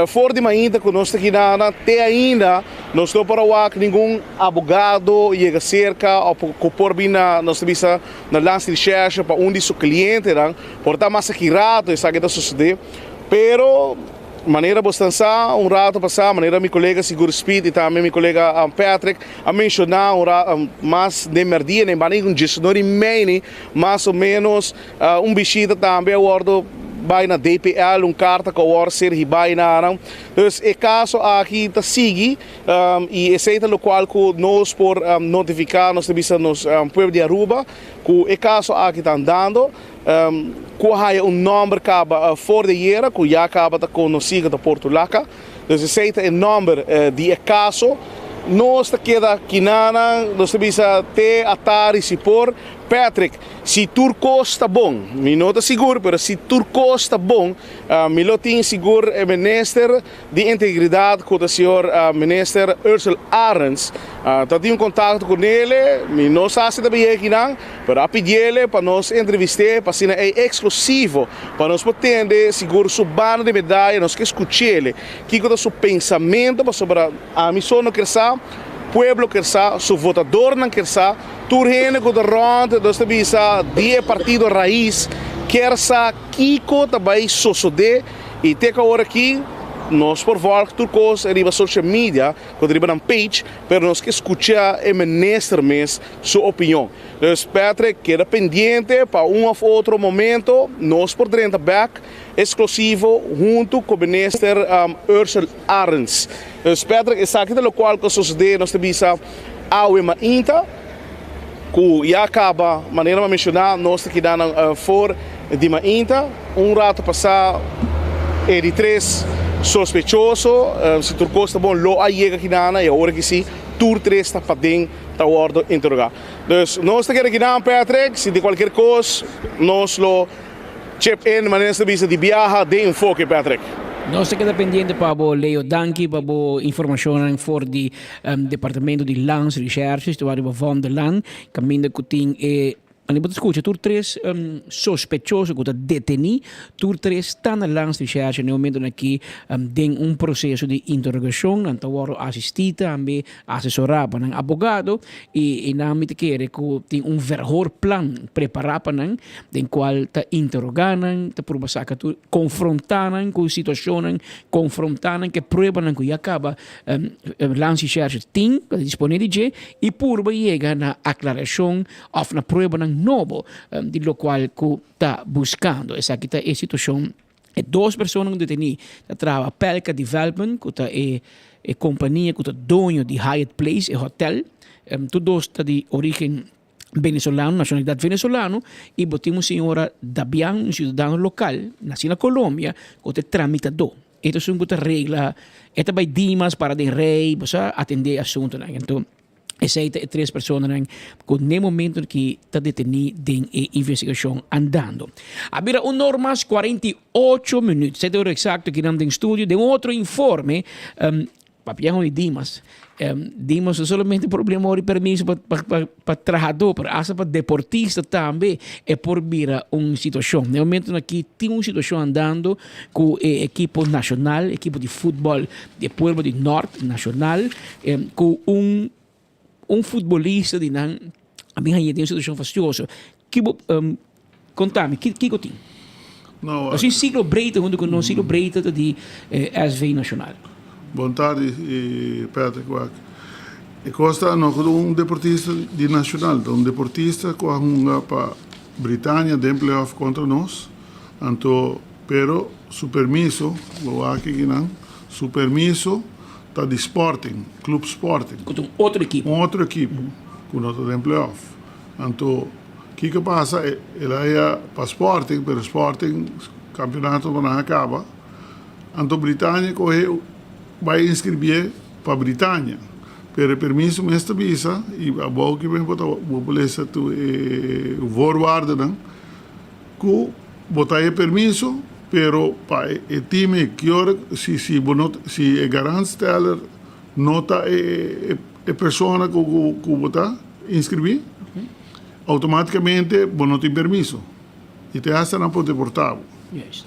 for di mainta ku nos ta kidana te ainda nos no por a wak ningun abogado yega serka òf ku por bin na nos ta bisa na Landsrecherche pa un di su klientenan por ta mas aki rato esaki ta sosodé pero. Manera bo stan sa, un rato pasá, manera mi kolega sigur Speed i tambe mi kolega Patrick a menshoná un ra mas den mèrdia, den banda di un diesnor i meini mas o ménos, un bishita tambe a wòrdu bai na DPL, un karta ku a wòrdu ser hibai na nan. Dus e kaso aki ta sigui i esei ta lokual ku nos por notifiká, nos ta bisa nos pueblo di Aruba ku e kaso aki ta andando. Ku a haya un nòmber kaba for di ayera ku ya kaba ta konosí ku ta Portulaca. Dus esei ta e nòmber di e kaso. Nos ta keda kinanan, nos ta bisa te atari si por. Patrick, si tur kos ta bon, mi no ta sigur, pero si tur kos ta bon, mi lo tin sigur e minister di Integridad cu ta señor Minister Ursell Arends ta tin un contacto cu nele, mi no sa si ta bay akinan, pero a pidiele pa nos entrevist'e pa asina ey exclusivo pa nos por tende sigur su banda di medaya, nos ke scuch'ele kico ta su pensamento pasobra ami so no kier sa, pueblo kier sa, su votadornan kier sa, tur hende cu ta rond nos ta bisa di e partido Raiz kier sa kico ta bay sosode. I te ku awor aki nos por vòlg tur kos riba social media ku ta riba nan page, pero nos ke skucha e minister mes su opinion. Dus Patrick keda pendiente pa un òf otro momento nos por drenta bèk esklusivo huntu ku minister Ursell Arends. Dus Patrick esaki ta lokual ku a sosodé nos ta bisa awe mainta ku ya kaba manera mi a menshoná nos ta keda nan for di mainta. Un rato pasá e di tres sospechoso, si tur kos ta bon, lo a yega kinan i awor aki si tur tres ta paden ta wòrdu interogá. Dus nos ta keda kinan Patrick, si di kualkier kos nos lo chip in manera nos ta bisa di biaha den enfoke Patrick. Nos ta keda pendiente pa bo Leo, danki pa bo informashonnan for di departamento di Landsrecherche, ta wak riba Vondellaan, kaminda ku tin e. Anto bo ta skucha tur tres sospechoso ku ta detení, tur tres ta na Landsrecherche na e momentonan aki den un proseso di interogashon. Nan ta wòrdu asistí tambe, asesorá pa nan abogado i nan mi ta kere ku tin un verhoorplan prepará pa nan den kual ta interogá nan, ta purba saka tur, konfrontá nan ku situashonnan, konfrontá nan ku e pruebanan ku ya kaba Landsrecherche tin, ta disponé di dje i purba yega na aklarashon. Of na pruebanan nobo di locual cu ta buscando. Esaki ta e situacion. E dos personanan deteni ta traha Pelka Development cu ta e e compania cu ta doño di Hyatt Place, e hotel. Tur dos ta di origen venezolano, nacionalidad venezolano y bo tin un señora Dabian, un ciudadano local, naci na Colombia, cu ta e tramitador. E ta esun cu ta regla, e ta bay Dimas para den rey, bo sa atende asuntonan. Anto. Esei ta e tres personanan ku n'e momento aki ta detení den e investigashon andando. A bira un or mas 48 minuut, sete ora eksakto akinan den studio. Den un otro informe, papia hon di Dimas. Dimas no solamente problema ora di permiso pa pa pa trahadó, pero asta pa deportista tambe e por bira un situashon. N'e momentonan aki tin un situashon andando ku e ekipo nashonal, ekipo di futbòl di e pueblo di Nort Nashonal, ku un un futbolista di nan a bin haña den un situashon fastioso. Ki bo konta mi, kiko tin? No, Nos tin Siglo Breite huntu ku nos, Siglo Breite ta di SV Nashonal. Bon tardi Patrick wak. E kos ta no ku un deportista di Nashonal, ta un deportista ku a hunga pa Britania den playoff kontra nos. Anto, pero su permiso, bo wak akinan, su permiso ta di Sporting, Club Sporting. Ku ta un otro ekipo. Un otro ekipo ku no ta den playoff. Anto, kiko a pasa? El a ya pa Sporting, pero Sporting kampionato no nan a kaba. Anto Britania kohe bai inscribié pa Britania. Pero e permiso mes ta bisa, i abou ki bo ta bo por lesa tur e voorwaardennan. Ku bo ta e permiso, pero pa e team e ki ora si si bo no si e garantsteller no ta e e persona ku ku bo ta inscribí, automaticamente bo no tin permiso y te hasta nan por deporta bo.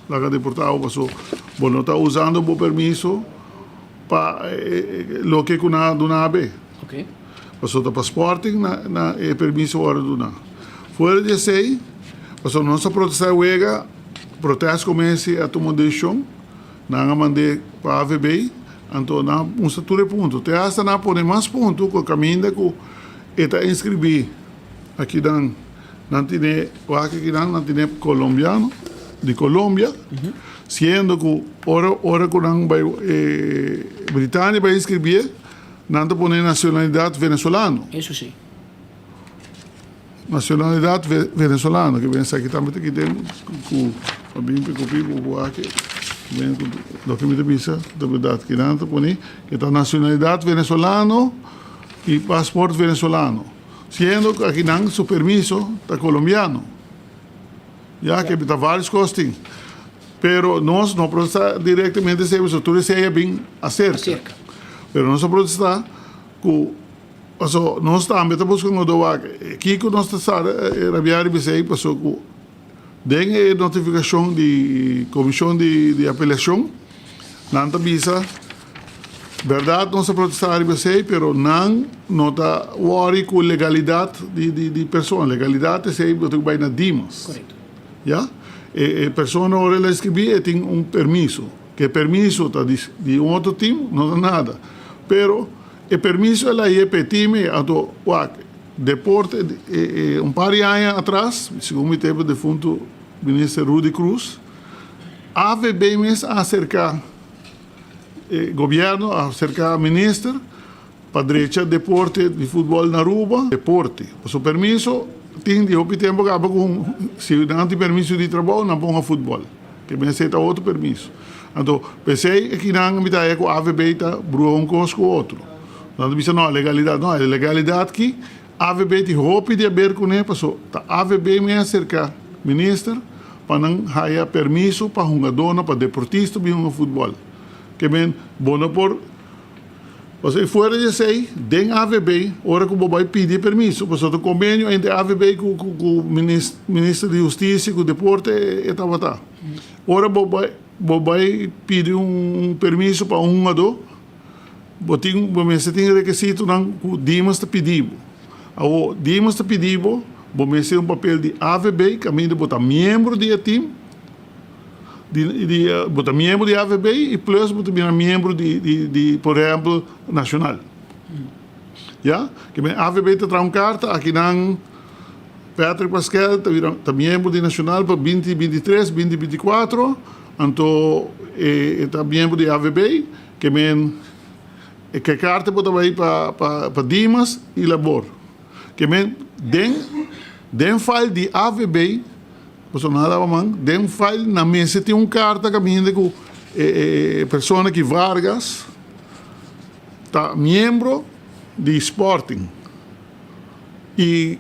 Laga deporta bo paso bo no ta usando bo permiso pa loke ku nan a duna abe. Pasobra ta pa Sporting na na e permiso wòrdu duna. Fuera di esei, pasobra nos a protestá e wega, protest komense a tuma un desishon. Nan a mand'é pa AVB, anto nan a mustra tur e punto. Te hasta nan a pone mas punto ku kaminda ku e ta inskribí akinan. Nan tine wak akinan, nan tine kolombiano, di Colombia, siendo ku ora ora ku nan bai Britania bai inskribí nan ta pone nacionalidad venezolano. Eso si. Nacionalidad venezolano, ke ben esaki tambe ta kiten ku a bin pe kopi bo bo aki, ben ku loke mi ta bisa ta berdad. Kinan ta pone ke ta nacionalidad venezolano i paspoort venezolano, siendo ku akinan su permiso ta colombiano. Ya ke ta varios kos tin. Pero nos no protesta directamente esei pasobra tur esei a bin aserka. Pero nos a protesta ku Paso nos tambe ta buska un otro wak. Kiko nos ta sa rabia riba esei? Paso ku den e notifikashon di komishon di apelashon nan ta bisa bèrdat nos a protestá riba esei pero nan no ta wòri ku legalidat di persona. Legalidat esei bo tin ku bai na Dimas. Ya. E persona ora el a inskribí e tin un permiso. Ke permiso ta di un otro tim no ta nada. Pero E permiso el a ye p'e time, anto wak, deporte, un par di aña atras, segun mi tempo defunto minister Rudy Croes, AVB mes a acerca e gobierno, a acerca minister pa drecha deporte di futbol na Aruba, deporte, pasobra permiso tin di hopi tempo caba cu si nan tin permiso di trabou nan ponga futbol. Ke mester ta otro permiso. Anto, p'esei e kinan mi ta haña ku AVB ta bruha un kos ku otro. Nan ta bisa no, legalidat. No, e legalidat ki AVB tin hopi di aber kuné paso ta AVB mi a aserká minister pa nan haña permiso pa hungadónan, pa deportista bin hunga futbòl. Ke men bo no por. Pasobra i fuera di esei, den AVB, ora ku bo bai pidi e permiso, pasobra ta kombenio entre AVB ku ku Minister di Hustisia ku Deporte e tabata. Ora bo bai bo bai pidi un permiso pa un hungadó, bo tin bo mester tin rekisitonan ku Dimas ta pidi bo. Awor, Dimas ta pidi bo, bo mester un papel di AVB kaminda bo ta miembro di e tim, di di bo ta miembro di AVB y plus bo ta bira miembro di di di por ehempel Nacional. Ya, ke men AVB ta traha un karta akinan Patrick Paskel ta bira ta miembro di Nacional pa binti binti tres, binti binti kuatro, anto e e ta miembro di AVB, ke men e ke karta bo ta bai pa pa pa Dimas y Labor. Ke men den den file di AVB. Pasobra nan a laba man den file nan mester tin un karta kaminda ku e persona ki Vargas ta miembro di Sporting i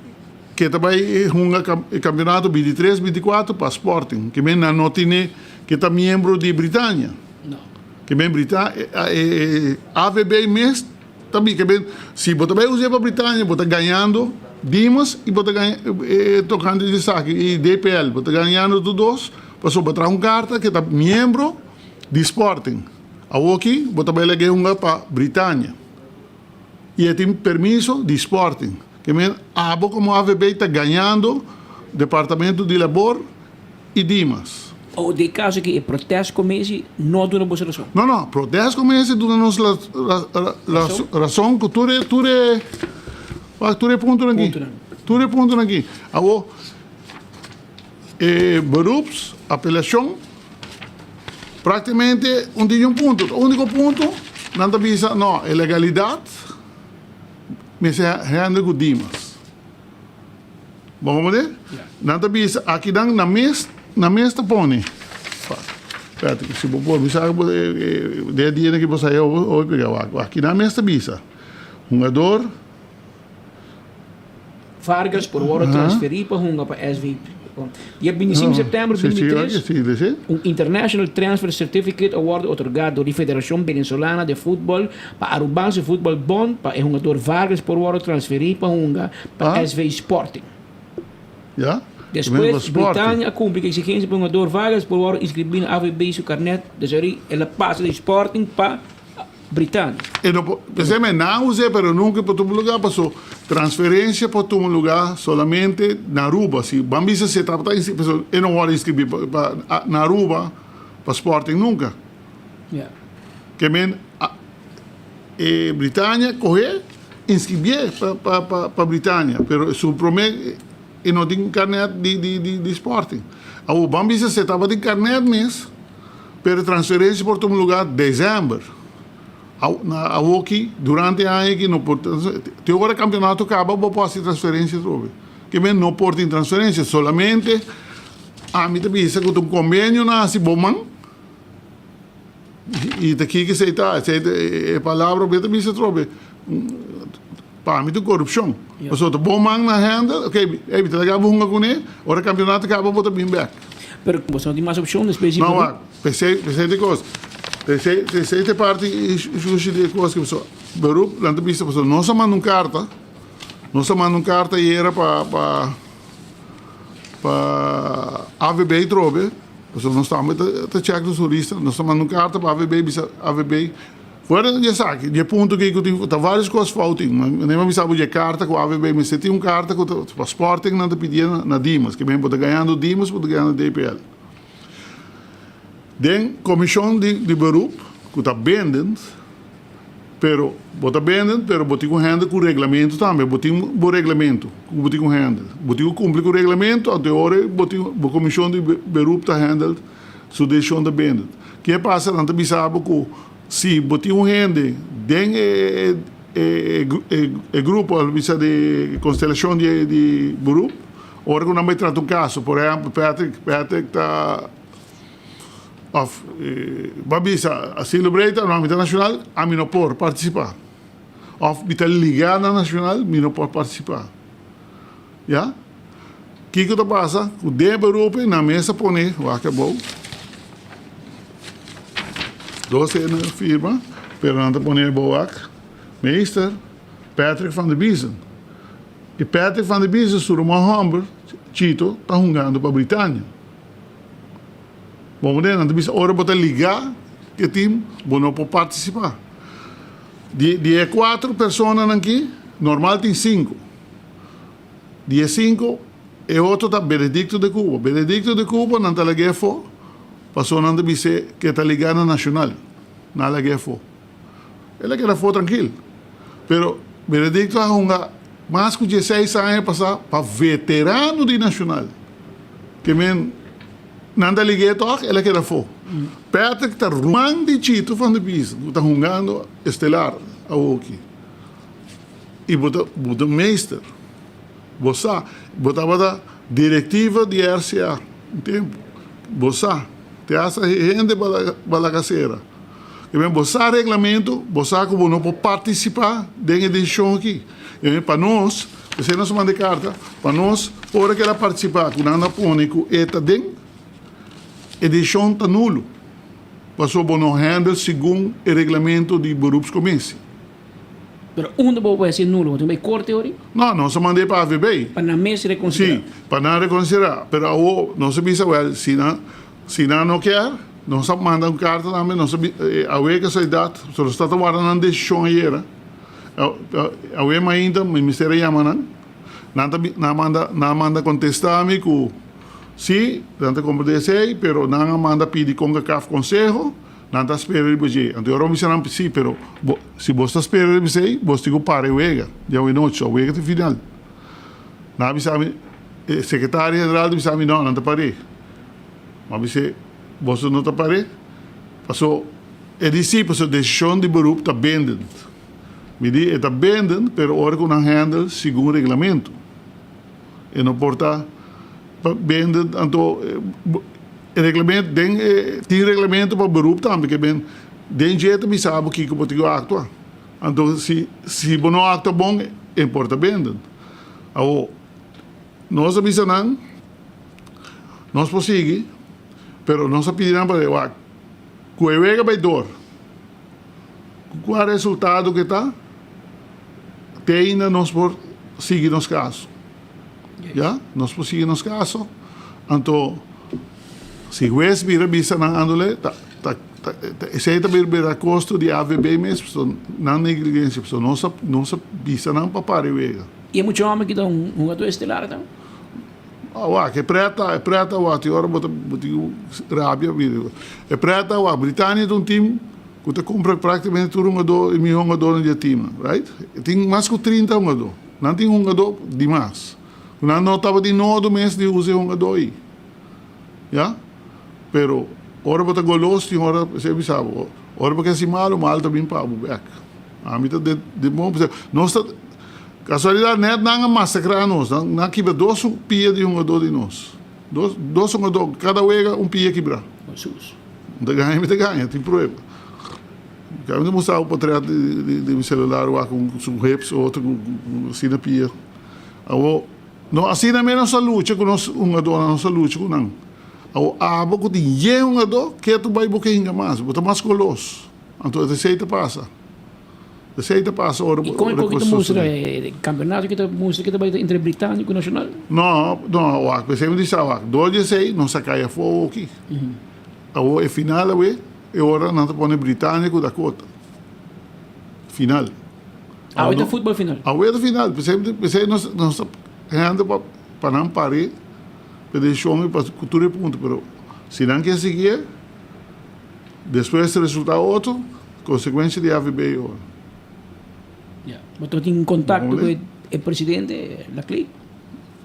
ke ta bai hunga e kampionato 23, 24 pa Sporting ke men nan no tene ke ta miembro di Britania ke men AVB mes Ta bi ke ben si bo ta bai us'é pa Britania bo ta gañando Dimas i bo ta gaña e tokante di esaki i DPL bo ta gañando tur dos pasobra bo traha un karta ke ta miembro di Sporting awoki bo ta bai lag'é hunga pa Britania i e tin permiso di Sporting ke men abo komo AVB ta gañando departamento di labor i Dimas. O den caso ki e protestcommissie no duna boso rason? No, no, protestcommissie duna nos la, la, la, rason cu tur e, tur e, wak, tur e puntonan aki. Puntonan. Tur e puntonan aki. Awor, e beroeps, apelacion, practicamente un tin un punto. E unico punto, nan ta bisa, no, e legalidad mester hende cu Dimas. Bo comprende? Nan ta bisa akinan nan mes nan mes ta pone. Espérate, si bo por bisa bo de dia ki bo sa yo hoy pega wak. Aki nan mes ta bisa. Hungador Vargas por wòrdu transferí pa hunga pa SV. Dia 25 september 2023, un International Transfer Certificate a wòrdu otorgá dor di Federashon Venezolana de Futbòl pa Arubanse Futbòl Bond pa e hungador Vargas por wòrdu transferí pa hunga pa SV Sporting. Despues, Britania a kumpli ku eksigensia pa e hungador Vargas por wòrdu inskribí na AVB su karnèt, desori el a pasa di Sporting pa Britania. E no por, p'esei men nan a us'é pero nunka por tuma lugá paso transferensia por tuma lugá solamente na Aruba. Si ban bisa si e tabata inskribí paso e no wòrdu inskribí pa na Aruba pa Sporting nunka. Ke men e Britania kohe inskribié pa pa pa Britania, pero su promé e no tin karnet di di di di Sporting. Awor ban bisa si e tabatin karnet mes, pero e transferensia por tuma lugá desèmber. Na awoki, durante e aña aki no por te ora e kampeonato kaba bo por hasi transferensia atrobe. Ke men no por tin transferensia, solamente ami ta bisa ku ta un kombenio nan hasi bo man i ta kiko esei ta, esei ta e palabra bo ta bisa atrobe, pa mi ta un korupshon. Pasobra ta bo man nan handle, oke, ey mi ta laga bo hunga kuné, ora e kampeonato kaba bo ta bin bèk. Pero bo no tin mas opshon despues di. No wak. P'esei, p'esei ta e kos. P'esei, p'esei ta e parti shushi di e kos ku pasobra beroep nan ta bisa pasobra nos a manda un karta, nos a manda un karta ayera pa pa pa AVB trobe, pasobra nos tambe ta ta chèk nos hurista, nos a manda un karta pa AVB bisa AVB fuera di esaki, di e punto aki ku tin ta vários kos fout tin, mi a bisa bo di e karta ku AVB mester tin un karta ku ta pa Sporting nan ta pidié na Dimas, ke men bo ta gañando Dimas bo ta gañando DPL. Den komishon di beroep ku ta bindend, pero bo ta bindend pero bo tin ku hende ku reglamentu tambe, bo tin bo reglamentu ku bo tin ku hende. Bo tin ku kumpli ku reglamentu anto e ora bo tin bo komishon di beroep ta handeld su desishon ta bindend. Ke pasa nan ta bisa bo ku si bo tin un hende den e e grupo bisa di konstelashon di beroep, Ora ku nan bai trata un kaso, por ehèmpel, Patrick, Patrick ta òf bo a bisa Asilo Breita, no, mi ta nashonal, ami no por partisipá. Òf mi ta ligá na nashonal, mi no por partisipá. Ya? Kiko ta pasa? Ku den e beroep nan mes a pone, wak abou, dos hende a firma, pero nan ta pone abou wak, Meester Patrick van der Biezen. I Patrick van der Biezen su ruman hòmber, Chito, ta hungando pa Britania. Bo manera nan ta bisa ora bo ta ligá ku e tim, bo no por partisipá. Di di e kuater personanan aki, normal tin sinku. Di e sinku, e otro ta Benedicto de Cuba. Benedicto de Cuba nan ta lag'é afó, pasobra nan ta bis'é ku e ta ligá na Nacional. Nan a lag'é afó. El a keda afó trankil. Pero Benedicto a hunga mas ku dieseis aña pasá pa veterano di Nacional. Ke men nan ta lig'é tòg, el a keda afó. Patrick ta ruman di Chito van de Bies, ku ta hungando estelar awoki. I bo ta bo ta meester. Bo sa, bo tabata direktiva di RCA un tempu. Bo sa, te hasta hende balakasera. E men bo sa reglamento, bo sa ku bo no por partisipá den e desishon aki. E men pa nos, p'esei nos a manda e karta, pa nos ora ku el a partisipá ku nan a pone ku e ta den, e desishon ta nulo. Pasobra bo no handle segun e reglamento di Beroepscommissie. Pero unda bo por hasi nulo? Bo tin bai korte ori? No, nos a mand'é pa AVB. Pa nan mes rekonsiderá. Sí, pa nan rekonsiderá. Pero awor nos a bisa, wèl, si nan, si nan no kier, nos a manda un karta tambe, nos a bi, awe kasualidat, pasobra nos ta warda nan desishon ayera. Awe mainta mi mester a yama nan, nan ta bi, nan a manda, nan a manda kontestá mi ku sí, nan ta komprendé esei, pero nan a manda pidi Concacaf konseho. Nan ta spera riba dje. Anto e ora mi bisa nan, Sí, pero bo, si bos ta spera riba esei, bos tin ku para e wega di awenochi, so wega ta final. Nan a bisa mi, e sekretario general ta bisa mi, No, nan ta par'é. Mi a bis'é, Boso no ta par'é? Paso e di sí, paso desishon di beroep ta bindend. Mi di, E ta bindend, pero ora ku nan handle segun reglamento. E no por ta bindend, anto. E reglamento den e tin reglamento pa beroep tambe ke men den dje ta bisa bo kiko bo tin ku aktua. Anto si si bo no aktua bon e por ta benden. Awor nos a bisa nan nos por sigui pero nos a pidi nan pa wak ku e wega bai dor ku kua resultado ke ta te ainda nos por sigui nos kaso. Ya, nos por sigui nos kaso. Anto, si hues bira bisa nan andole, ta, ta, ta, ta, esei ta bira bira kosto di AVB mes, pasobra nan negligensia, pasobra nos a, nos a bisa nan pa para e wega. I e mucha hòmber ki ta un hungadó estelar ta? Ah, wak, e preta, e preta wak, tin ora bo ta bo tin rabia bira. E preta wak, Britania ta un team ku ta kumpra praktikamente tur hungadó, e mihó hungadónan di e teamnan, right? E tin mas ku 30 hungadó. Nan tin hungadó dimas. Ku nan no tabatin nodo mes di usa e hungadó ei. Ya? Pero ora bo ta golos tin ora, esei bisa bo, ora bo ke hasi malu, malu ta bin pa bo bèk. Ami ta den den bon p'esei. Nos ta, kasualidat nèt nan a masakrá nos, nan nan a kibra dos pia di hungadó di nos. Dos dos hungadó, kada wega un pia kibrá. Hesus. Mi ta gaña, mi ta gaña, tin prueba. Mi ta mustra bo potrèt di di di mi selular wak ku su hips, otro ku ku asina pia. Awor. No asina mes nos a lucha ku nos hungadónan, nos a lucha ku nan. Awor abo ku tin yen hungadó, ke tu bai bo ke hinga mas, bo ta mas golos. Anto esei ta pasa. Esei ta pasa ora I kon ora ki ta mustra e kampeonato ki ta mustra ki ta bai entre Britániko i Nashonal? No, no, wak, p'esei mi di sa wak, dor di esei nos a kai afó awoki. Awor e final awe, e ora nan ta pone Britániko Dakota. Final. Awe ta futbol final. Awe ta final. P'esei p'esei nos nos ta hende pa pa nan pare pa e desishon i pa ku tur e punto. Pero si nan ke siguié despues resulta otro, konsekuensia di AVB e ora. Ya. Bo ta tin kontakto ku e presidente Laclé?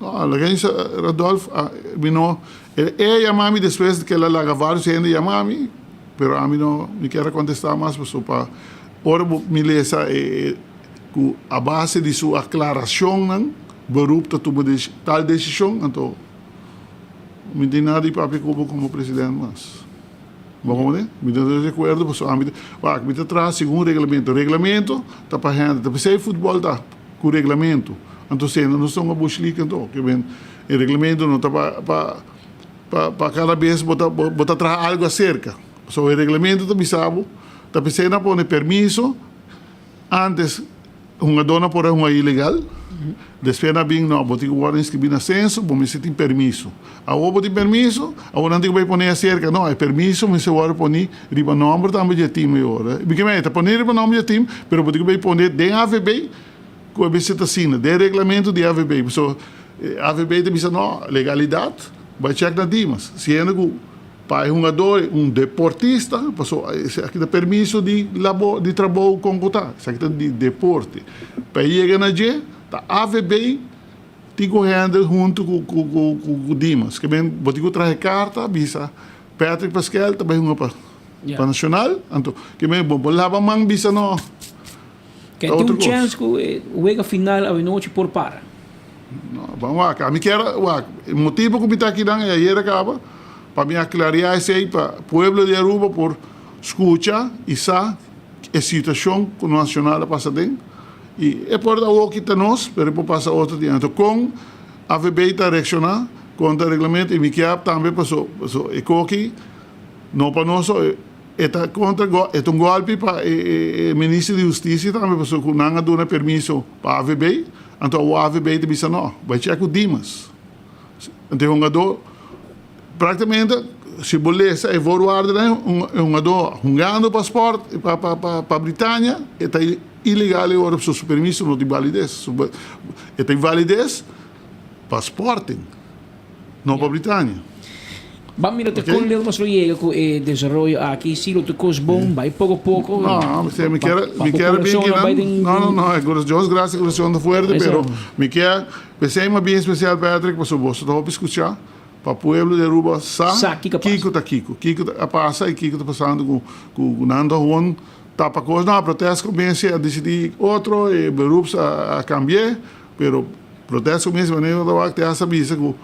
No, Lorenzo Radolf a mi no e a yama mi despues ke el a laga varios hende yama mi, pero ami no mi kier a kontestá mas pasobra pa ora bo mi lesa e ku a base di su aklarashonnan beroep ta tuma tal desishon anto mi tin nada di papia ku bo komo president mas. Bo komprende? Mi ta di akuerdo pasobra ami ta wak mi ta traha segun reglamento. Reglamento ta pa hende ta p'esei futbòl ta ku reglamento. Anto sendo nos ta un abushlik anto ke men e reglamento no ta pa pa pa pa kada bes bo ta bo ta traha algu aserka. Pasobra e reglamento ta bisa bo ta p'esei nan pone permiso antes hungadónan por a hunga ilegal despues nan a bin no bo tin ku wòrdu inskribí na senso bo mester tin permiso. Awor bo tin permiso awor nan tin ku bai pone aserka no e permiso mester wòrdu poni riba nòmber tambe di e tim e ora. Bikimé e ta pone riba nòmber di e tim pero bo tin ku bai pone den AVB. Ku e mester ta asina den reglamento di AVB. Pasobra AVB ta bisa no, legalidat bai chèk na Dimas. Siendo ku pa e hungador un deportista, pasobra esaki ta permiso di labo di trabou kon ku ta, esaki ta di deporte. Pa e yega na dje ta AVB tin ku handle huntu ku ku Dimas. Ke men bo tin ku traha e karta bisa Patrick Paskel ta bai hunga pa pa Nacional, anto ke men bo por laba man bisa no. Ke tin un chèns ku e wega final awenochi por para? No, ban wak. Ami kier wak. E motibu ku mi ta akinan e ayer a kaba pa mi aklariá esei pa pueblo di Aruba por skucha i sa e situashon ku Nacional a pasa den. I e por ta awoki ta nos, pero e por pasa otro dia. Anto kon AVB ta reakshoná kontra e reglamento i mi kier tambe paso paso e koki no pa nos so. E ta kontra e ta un gòlpi pa e minister di hustisia tambe pasobra ku nan a duna permiso pa AVB, anto awor AVB ta bisa no, bai chèk ku Dimas. Anto e hungadó praktikamente si bo lesa e voorwaardennan e hungadó hungando pa sport pa pa pa Britania e ta ilegal e ora pasobra su permiso no tin balides, e tin valides pa Sporting. No pa Britania. Ban mira te kon leu nos lo yega ku e desaroyo aki. Si lo ta kos bon, bai poko poko. No, mi kier, mi kier bin kinan. No, no, no, e kurason, Dios gracia e kurason ta fuerte, pero mi kier, p'esei mi a bin especial Patrick, pasobra boso ta hopi skuchá pa pueblo di Aruba sa kiko ta kiko, kiko a pasa i kiko ta pasando ku ku nan ta hon tapa kos. No, protesta komiense a disidí otro, e beroeps a kambi'é, pero. Protesta mes manera ta wak te hasta bisa ku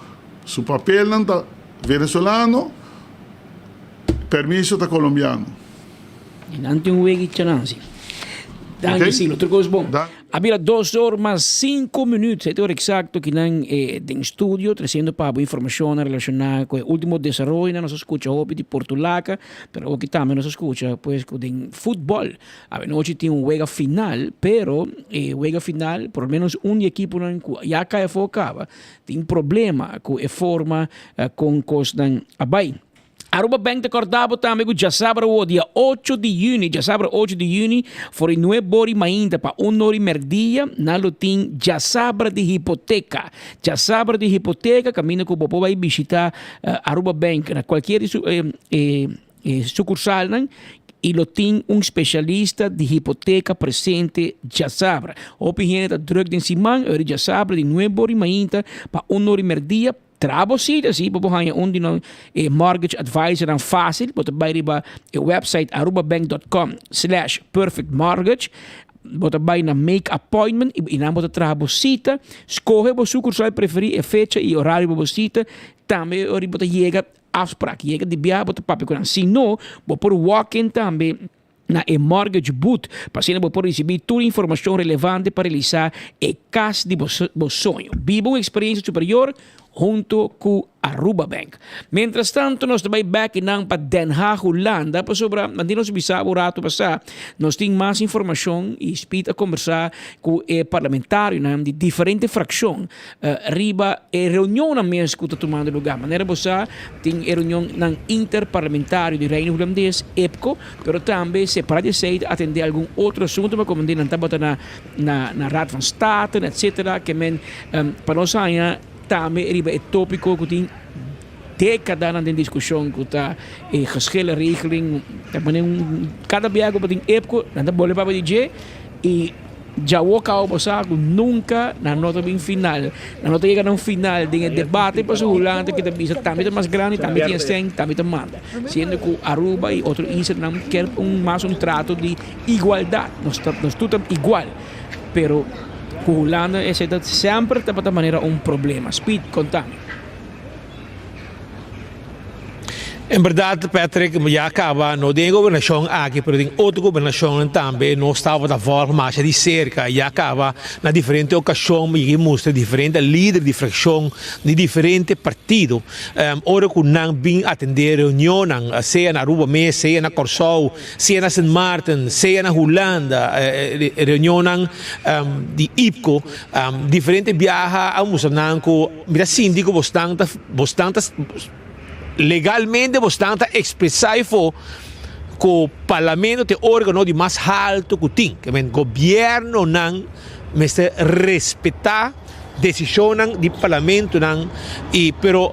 su papelnan ta venezolano, permiso ta colombiano. I nan tin un wegi chanansi. Danki Silo, tur kos bon. A bira dos or mas sinku minüt, e ora eksakto ki nan den studio tresiendo pa bo informashonnan relashoná ku e último desaroyonan. Nos a skucha hopi di Portulaca, pero oki tambe nos a skucha pues ku den futbòl. Awenochi tin un wega final, pero e wega final, por lo menos un di ekiponan ku ya kai afó kaba, tin problema ku e forma kon kosnan a bai. Aruba Bank ta kòrda bo tambe ku djasabra awo dia ocho di yüni, djasabra ocho di yüni, for di nuebe ora i mainta pa un ora i mèrdia, nan lo tin djasabra di hipoteka. Djasabra di hipoteka kaminda ku bo por bai bishita Aruba Bank na kualkier di su sukursalnan i lo tin un spesialista di hipoteka presente djasabra. Hopi hende ta drùk den siman, ora di djasabra di nuebe ora i mainta pa un ora i mèrdia. Traha bo sita si bo por haña un di nos e mortgage advisornan fácil. Bo ta bai riba e website arubabank dot com slash perfect mortgage. Bo ta bai na make appointment i nan bo ta traha bo sita. Skohe bo sukursal preferí, e fecha i orario pa bo sita. Tambe e ora bo ta yega afsprak. Yega di biaha bo ta papia ku nan. Si no, bo por walk in tambe na e mortgage booth pa asina bo por ricibi tur informacion relevante pa realisa e cas di bo soño. Biba un experiencia superior hunto cu Aruba Bank. Mientras tanto nos ta bay bek nan pa Den Haag, Hulanda pasobra manera nos a bisa un rato pasa nos tin mas informacion y Speed a conversa cu e parlamentarionan di diferente fraccion Riba e reunionnan mes ku ta tumando lugá. Manera bo sa, tin e reunionnan interparlamentario di Reino Hulandes, EPCO, pero tambe separá di esei ta atendé algun otro asuntu pa komandé nan tabata na na Raad van State, etcetera. Ke men pa nos haña tambe riba e tópiko ku tin dékadanan den diskushon ku ta e geschillenregeling. Ta pone un kada biaha ku bo tin EPCO nan ta bolbe papia di dje i. Djawo cabo bo sa cu nunca nan no ta bin final. Nan no ta yega na un final den e debate pasobra Hulanda ta kita bisa tambe ta mas grandi, tambe tin eseng, tambe ta manda. Siendo cu Aruba y otro islanan kier un mas un trato di igualdad. Nos ta nos tur ta igual. Pero cu Hulanda esey ta semper tabata manera un problema. Speed, contami. En berdad Patrick, ya caba no den e gobernacion aki pero den otro gobernacionnan tambe nos tabata volg masha di cerca, ya caba na diferente ocasion mi yega mustra diferente lider di fraccion di diferente partido ora cu nan bin atende reunionnan sea na Aruba mes, sea na Corsou, sea na Sint Maarten, sea na Hulanda, reunionnan di IPCO, diferente biaha a mustra nan cu Mi ta sinti ku bosnan ta bosnan ta legalmente bosnan ta ekspresá efo ku parlamento ta e órgano di mas haltu ku tin. Ke men gobièrnunan mester respetá desishonnan di parlamentonan i pero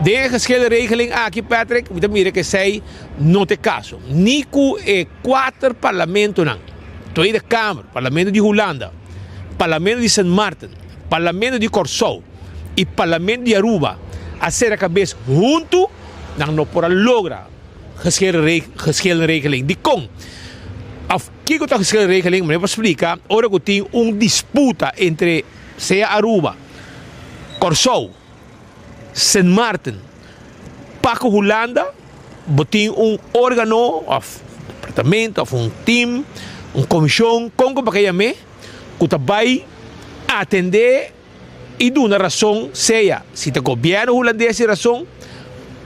den e geschillenregeling aki Patrick mi ta mira ku esei no ta e kaso. Ni ku e kuater parlamentonan, Tweede Kamer, Parlamento di Hulanda, Parlamento di Sint Maarten, Parlamento di Kòrsou i Parlamento di Aruba a sera kabes huntu, nan no por a logra geschillenregeling. Dikon? Òf kiko ta geschillenregeling? Mi por splika, ora ku tin un disputa entre sea Aruba, Kòrsou, Sint Maarten pa ku Hulanda, bo tin un órgano òf departamento òf un tim, un komishon, kon ku bo ke yam'é, ku ta bai atendé i duna rason sea si ta gobièrnu hulandes tin rason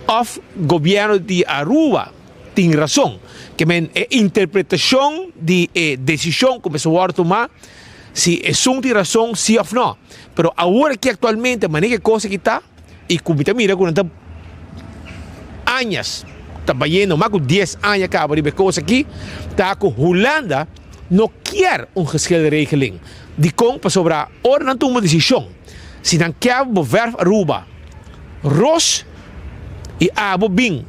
òf gobièrnu di Aruba tin rason. Ke men e interpretashon di e desishon ku mester wòrdu tumá si esun tin rason si òf nò. Pero awor aki aktualmente manera ku e kos aki ta i ku mi ta mira ku nan ta añas ta bayendo mas ku dies aña kaba riba e kos aki ta ku Hulanda no kier un geschilregeling. Dikon? Pasobra ora nan tuma desishon, si nan kier bo verf Aruba ros i abo bin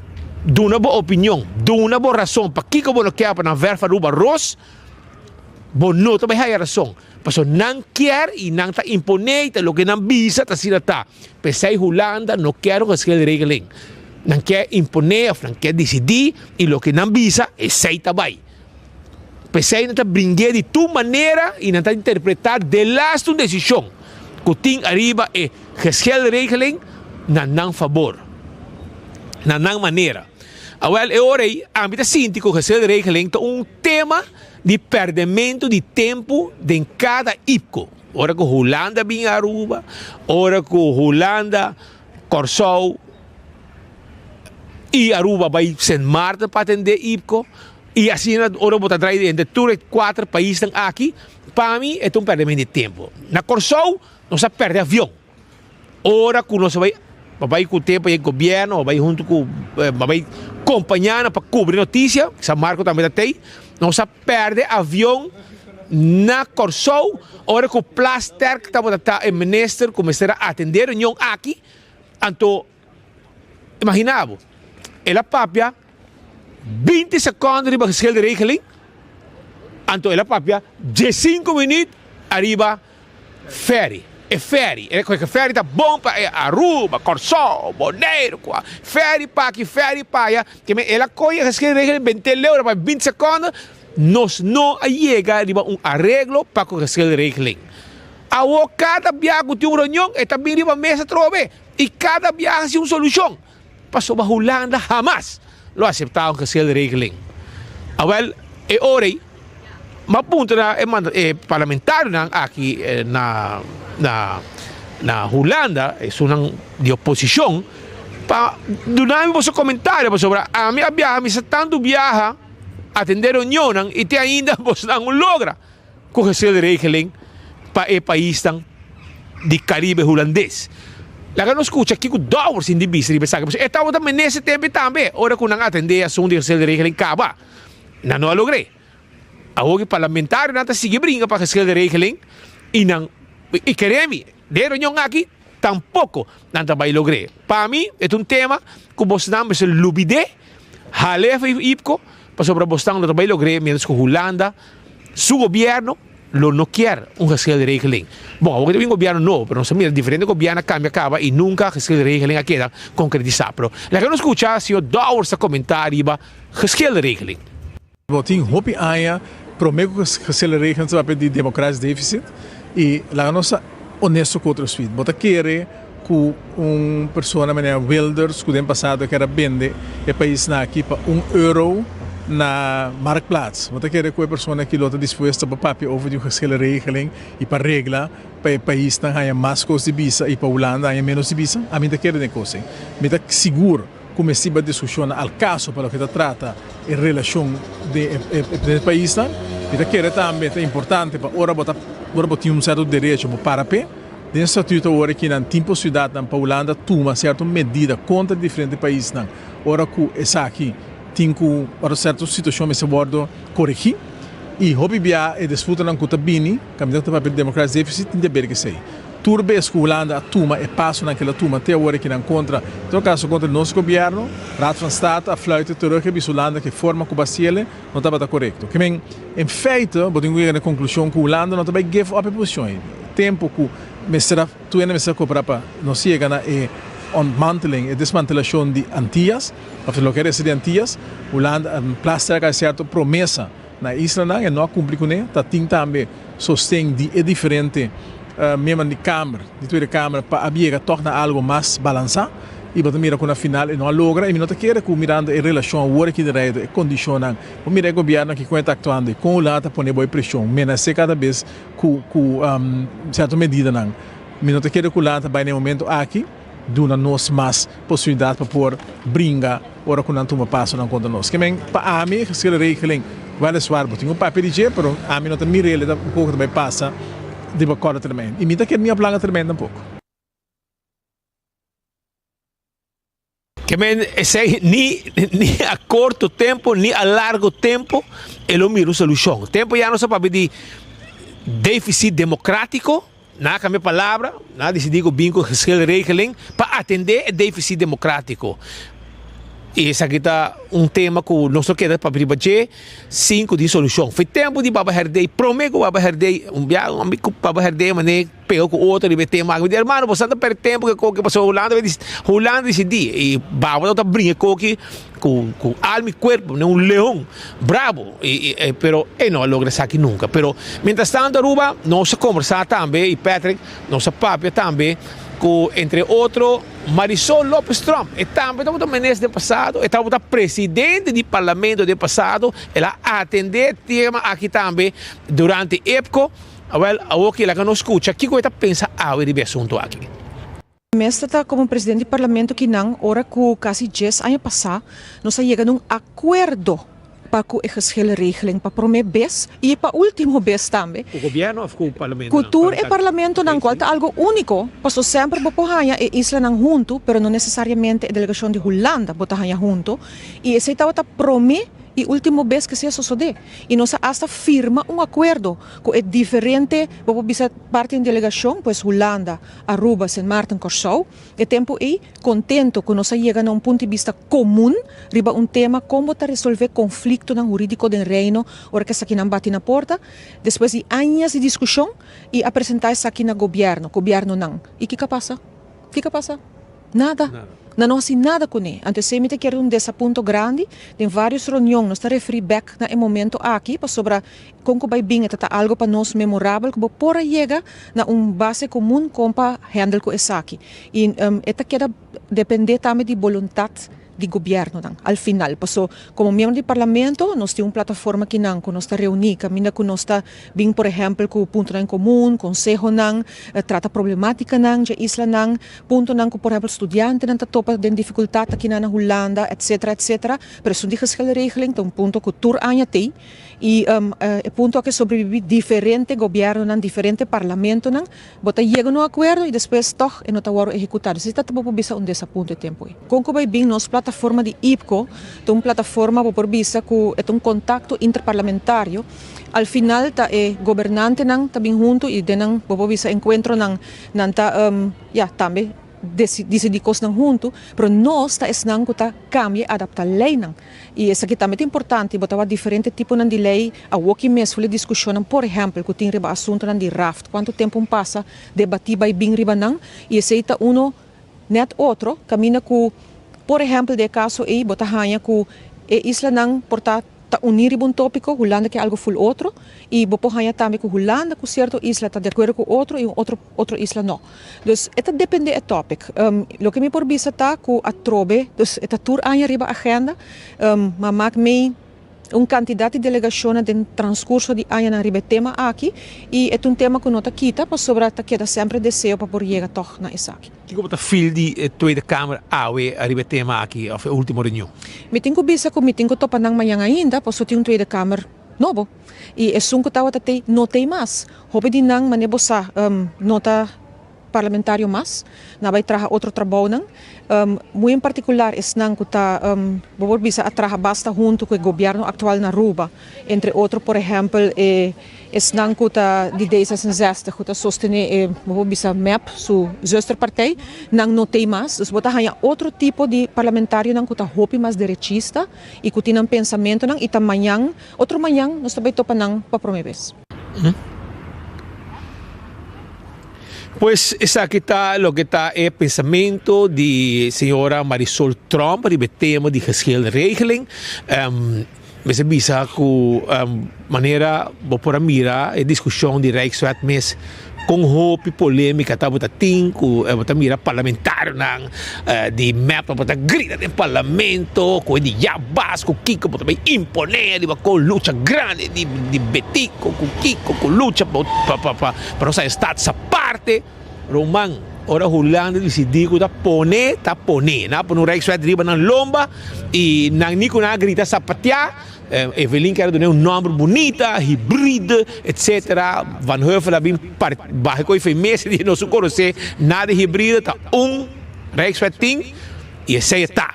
duna bo opinion, duna bo rason pakiko bo no kier pa nan verf Aruba ros, bo no ta bai haya rason. Pasobra nan kier i nan ta imponé i ta loke nan bisa ta asina ta. P'esei Hulanda no kier un geschilregeling. Nan kier imponé òf nan kier disidí i loke nan bisa esei ta bai. P'esei nan ta bring'é di tur manera i nan ta interpretá delaste un desishon ku tin ariba e geschilregeling na nan fabor, na nan manera. Awèl, e ora ei ami ta sinti ku geschilregeling ta un tema di pèrdèmentu di tempu den kada IPCO. Ora ku Hulanda bin Aruba, ora ku Hulanda, Kòrsou i Aruba bai Sint Maarten pa atendé IPCO, I asina ora bo ta drai entre tur e kuater paisnan aki, pa mi e ta un pèrdèment di tempu. Na Kòrsou nos a pèrdè avion ora ku nos a bai. Pa bai ku tempu e gobièrnu, pa bai huntu ku, pa bai kompañá nan pa kubri notisia, San Marco tambe ta tei. Nos a pèrdè avion na Kòrsou ora ku Plasterk tabata ta e minister ku mester a atendé reunion aki. Anto imaginá bo, el a papia 20 sekondo riba geschilderegeling, anto el a papia diesinku minüt ariba Ferry, e ferry, e e ferry ta bon pa e Aruba, Kòrsou, Boneiru, kua ferry pa aki, ferry pa aya, ke men el a kohe e geskil regel bente leu pa binti sekondo, nos no a yega riba un areglo pa ku geskil regeling. Awor kada biaha ku tin un reunion e ta bin riba mesa atrobe i kada biaha sin un solushon, pasobra Hulanda hamas lo aseptá un geskil regeling. Awèl e ora ei. M'a puntra e manda e parlamentarionan aki na na na Hulanda, esunnan di oposishon, pa duna mi boso komentario pasobra ami a biaha, mi sa tantu biaha atendé reunionnan i te ainda bosonan no logra ku geschilregeling pa e paisnan di Karibe Hulandes. Laga nos skucha kiko Dowers tin di bisa riba esaki pasobra e tabata menester tempu tambe ora ku nan atendé asuntu di geschilregeling kaba. Nan no a logr'é. Awor e parlamentarionan ta sigui bringa pa geschilderegeling i nan i kere mi, den e reunion aki tampoko nan ta bai logr'é. Pa mi e ta un tema ku bosnan mester lubid'é, hal'é for IPCO, pasobra bosnan no ta bai logr'é mientras ku Hulanda su gobierno lo no kier un geschilregeling. Bon, awor ta bin gobierno nobo, pero nos a mira diferente gobierno a cambia caba y nunca geschilregeling a keda concretisa. Pero laga nos scucha señor Dowers ta comenta riba geschilregeling. Bo tin hopi aña prome cu geschilregeling ta papia di democratisch deficit y laga nos ta honesto cu otro sweet. Bo ta kere cu un persona manera Wilders cu den pasado a kere bende e paisnan aki pa un euro na Marktplaats. Bo ta kere cu e persona aki lo ta dispuesto pa papia over di un geschillenregeling y pa regla pa e paisnan haya mas cos di bisa y pa Hulanda haya menos di bisa? Ami ta kere den e cos ey. Mi ta sigur cu mester ba discusionnan al caso pa loke ta trata e relacion den e paisnan. Mi ta kere tambe ta importante pa ora bo ta ora bo tin un cierto derecho bo para p'e. Den statuto awor aki nan tin posibilidatnan pa Hulanda tuma sierto medida kontra diferente paisnan ora ku esaki tin ku ora sierto situashon mester wòrdu koregí. I hopi bia e disputanan ku ta bini kaminda ku ta papia di democratic deficit tin di aber ku esei. Tur bes ku Hulanda a tuma e pasonan ku el a tuma te awor aki nan kontra, en todo kaso kontra nos gobièrnu, Raad van State a fluite terug e bisa Hulanda ku e forma ku basiele no tabata korekto. Ke men, en feite bo tin ku yega na e konklushon ku Hulanda no ta bai give up e posishon ei. Tempu ku mester a tur hende mester a koperá pa nos yega na e ontmanteling, e desmantelashon di Antias, òf loke a resta di Antias, Hulanda a plasterka sierto promesa na e islanan, e no a kumpli kuné. Ta tin tambe sosten di e diferente miembronan di Kamer, di Tweede Kamer, pa a yega tòg na algu mas balansá. I bo ta mira ku na final e no a logra. I mi no ta kere ku mirando e relashon awor aki den Reino, e kondishonnan, bo mira e gobièrnu aki kon e ta aktuando i kon Hulanda ta pone bo e preshon, menas'é kada bes ku ku sierto medidanan. Mi no ta kere ku Hulanda ta bai na e momento aki duna nos mas posibilidat pa por bringa ora ku nan tuma pasonan kontra nos. Ke men, pa ami e geschillenregeling weliswaar bo tin un papia di dje, pero ami no ta mir'el ta un kos ku ta bai pasa riba korte termijn. I mi ta kere ni op lange termijn tampoko. Ke men esei ni ni a korto tempo ni a largo tempo e lo mira un solushon. Tempo ya nos a papia di defisit demokratiko, nan a kambia palabra, nan a disidí ku bin ku geschilregeling pa atendé e defisit demokratiko. I esaki ta un tema ku nos lo keda papia riba dje sin ku tin solushon. Foi tempu di Baba Herdey, promé ku Baba Herdey, un bia un amigu ku Baba Herdey manera. Pega ku otro riba e tema aki. Mi di, Hermano, bo sa ta perde tempu ku e koki pasobra Hulanda bai Hulanda disidí i babo ta bringa e koki ku ku alma i kuerpo manera un leon brabo i i pero e no a logra esaki nunka. Pero mientras tanto Aruba nos a kombersá tambe i Patrick nos a papia tambe ku entre otro Marisol Lopez Tromp e tambe tabata minister den pasado e tabata presidente di parlamento den pasado el a atendé e tema aki tambe durante EPCO. Awel, awor ki laga nos skucha kiko e ta pensa awe riba e asuntu aki. Mester ta komo presidente di parlamento kinan ora ku kasi djes aña pasá nos a yega na un akuerdo. pa ku e geschillenregeling pa promé bes i pa último bes tambe. Ku gobièrnu òf ku parlamentonan? Ku tur e parlamentonan, kual ta algu úniko, paso semper bo por haña e islanan huntu, pero no nesesariamente e delegashon di Hulanda bo ta haña huntu, i esei tabata promé i último bes ku esei a sosodé. I nos a asta firma un akuerdo ku e diferente, bo por bisa parti di un delegashon, pues Hulanda, Aruba, Sint Maarten, Kòrsou, e tempu ei, kontento ku nos a yega na un punto di bista komun riba un tema kon bo ta resolvé konfliktonan hurídiko den Reino ora ku esakinan bati na porta, despues di añas di diskushon i a presentá esaki na gobièrnu, gobièrnunan. I kiko a pasa? Kiko a pasa? Nada. Nan no hasi nada kuné. Anto esei mi ta kere un desapunto grandi. Den vários reunion nos ta referí bèk na e momento aki pasobra kon ku bai bin e ta ta algu pa nos memorabel ku bo por a yega na un base komun kon pa handle ku esaki. I e ta keda dependé tambe di boluntat di gobièrnunan al final. Paso komo miembro di parlamento nos tin un plataforma kinan ku nos ta reuní kaminda ku nos ta bin por ehèmpel ku puntonan en komun, konsehonan, trata problemátikanan dje islanan, puntonan ku por ehèmpel studiantenan ta topa den difikultat akinan na Hulanda etsetera etsetera. Pero esun di geschillenregeling ta un punto ku tur aña t'ei. I e punto aki sobreviví diferente gobièrnunan, diferente parlamentonan. Bo ta yega na un akuerdo i despues tòg e no ta wòrdu ehekutá. Dus esei ta bo por bisa un desapunto e tempu ei. Kon ku bai bin nos plataforma di IPCO ta un plataforma bo por bisa ku e ta un kontakto interparlamentario. Al final ta e gobernantenan ta bin huntu i den nan bo por bisa enkuentronan nan ta ya tambe disidí kosnan huntu, pero nos ta esnan ku ta kambia i adaptá leinan. I esaki tambe ta importante, bo ta wak diferente tiponan di lei awoki mes ful e diskushonnan, por ehèmpel, ku tin riba asuntunan di raft, kuantu tempu un pasa debatí bai bin riba nan, i esei ta uno nèt otro, kaminda ku, por ehèmpel, den e kaso ei bo ta haña ku e islanan por ta. Ta uní riba un tópiko, Hulanda ke algu ful otro, i bo por haña tambe ku Hulanda ku sierto isla ta di akuerdo ku otro i un otro otro isla no. Dus e ta dependé e tòpik. Loke mi por bisa ta ku atrobe, dus e ta tur aña riba agenda, ma mak mei un kantidat di delegashonnan den transkurso di añanan riba e tema aki i e ta un tema ku no ta kita pasobra ta keda semper deseo pa por yega tòg na esaki. Kiko bo ta feel di e Tweede Kamer awe ariba e tema aki of e ultimo reunion? Mi tin ku bisa ku mi tin ku topa nan mañan ainda pasobra tin un Tweede Kamer nobo i esun ku tabata tei no tei mas. Hopi di nan manera bo sa no ta parlamentario mas, nan a bai traha otro trabounan. Muy en partikular esnan ku ta bo por bisa a traha basta huntu ku e gobièrnu aktual na Aruba, entre otro por ehèmpel e. Esnan ku ta di D66 ku ta sostené e, bo por bisa mep, su zusterpartij, nan no t'ei mas. Dus bo ta haña otro tipo di parlamentarionan ku ta hopi mas derechista i ku tin nan pensamentonan i ta mañan, otro mañan nos ta bai topa nan pa promé bes. Pues esaki ta loke ta e pensamento di señora Marisol Tromp riba e tema di geschilregeling. Mester bisa ku manera bo por a mira e diskushon di Rijkswet mes kon hopi polémika tabata tin ku bo ta mira parlamentarionan di mep tabata grita den parlamento ku e di ya bas ku kiko bo ta bai imponé riba kon lucha grandi di di Betico ku kiko ku lucha pa pa pa pa nos a status aparte. Roman, ora Hulanda disidí ku ta pone, ta pone. Nan a pone un Rijkswet riba nan lomba i nan ni ku nan a grita sapatiá. Evelyn kere dun'é un nòmber bunita, hybride, etsetera. Van Huffel a bin baha ku e fe mes i di nos konosé nada di hybride, ta un Rijkswet tin i esei e ta.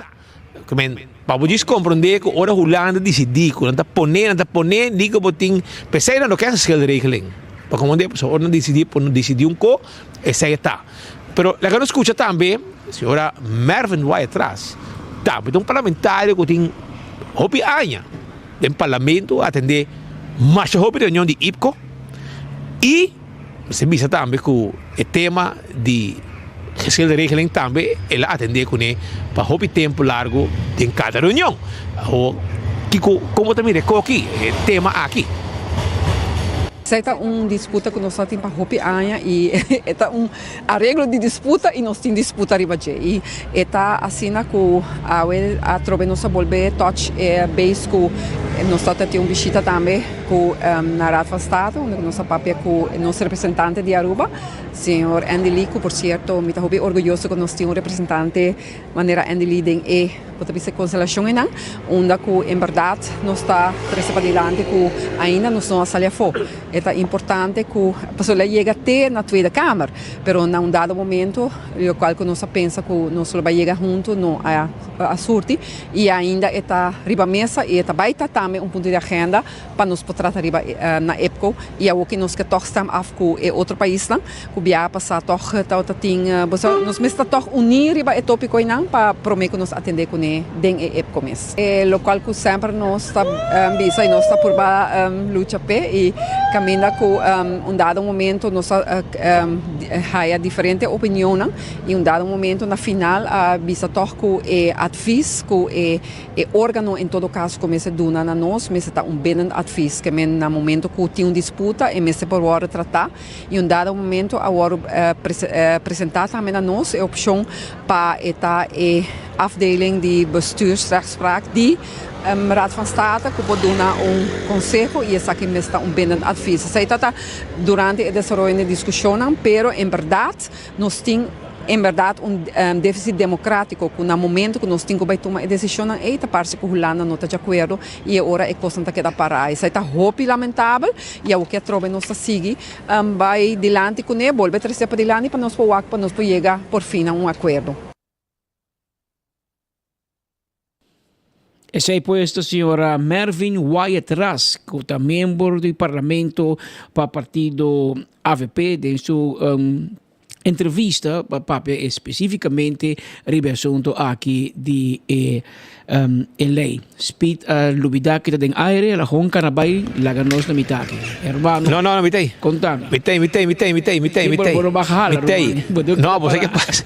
Pa bo djis komprondé ku ora Hulanda disidí ku nan ta pone, nan ta pone, ni ku bo tin, p'esei nan no ke geschilregeling. Pa komprondé, pasobra ora nan disidí pone, disidí un ko, esei e ta. Pero laga nos skucha tambe señora Mervin Wyatt-Ras, tambe ta un parlamentario ku tin hopi aña den parlamento, a atendé masha hopi reunion di IPKO i Mester bisa tambe ku e tema di geschilregeling tambe el a atendé kuné pa hopi tempu largu den kada reunion. Awor kiko komo ta mira e koki e tema aki? Esei ta un disputa ku nos a tin pa hopi aña i e ta un areglo di disputa i nos tin disputa riba dje. I e ta asina ku awe atrobe nos a bolbe touch e base ku. Nos ta tin un bishita tambe ku na Raad van State unda ku nos a papia ku nos representante di Aruba, señor Andy Lee, ku por sierto mi ta hopi orguyoso ku nos tin un representante manera Andy Lee den e bo ta bisa konstelashon einan, unda ku en bèrdat nos ta trese padilanti ku ainda nos no a sali afó. E ta importante ku pasobra el a yega te na Tweede Kamer, pero na un dado momento lokual ku nos a pensa ku nos lo bai yega huntu no a a surti i ainda e ta riba mesa i e ta bai ta tambe un punto di agenda pa nos por trata riba na EPCO i awoki nos ke tòg stem af ku e otro paisnan ku biaha pasá tòg tabata tin bo sa nos mester tòg uní riba e tópiko einan pa promé ku nos atendé kuné den e EPCO mes. E lokual ku semper nos ta bisa i nos ta purba lucha p'e i kaminda ku un dado momento nos a haya diferente opinionnan i un dado momento na final a bisa tòg ku e advis ku e E organo en todo caso cu mester duna na nos mester ta un bindend advies, ke men na momento cu tin un disputa e mester por wordo trata y un dado momento a wordo presenta tambe na nos e opcion pa e ta e afdeling di bestuursrechtspraak di Raad van State cu por duna un conseho y esaki mester ta un bindend advies. Esey ta ta durante e desaroyo di discusionnan, pero en berdad nos tin. En bèrdat un défisit demokrátiko ku na momentu ku nos tin ku bai tuma e desishonnan ei ta parse ku Hulanda no ta djakuerdo i e ora e kosnan ta keda pará. Esei ta hopi lamentabel i awoki atrobe nos ta sigui bai dilanti kuné, bolbe trese padilanti pa nos por wak pa nos por yega por fin na un akuerdo. Esei pues ta señora Mervin Wyatt Ras, cu ta miembro di parlamento pa partido avp den su entrevista pa papia especificamente riba e asunto aki di e e ley. Speed a lubida kita den aire, el a honka na bay laga nos na mitad aki. Hermano. No, no, no, mi ta ey. Contami. Mi ta ey, mi ta ey, mi ta ey, mi ta ey, mi ta ey, mi ta ey. Bo no baha hala, Mi ta ey. ruman. No, bo sa ke pasa.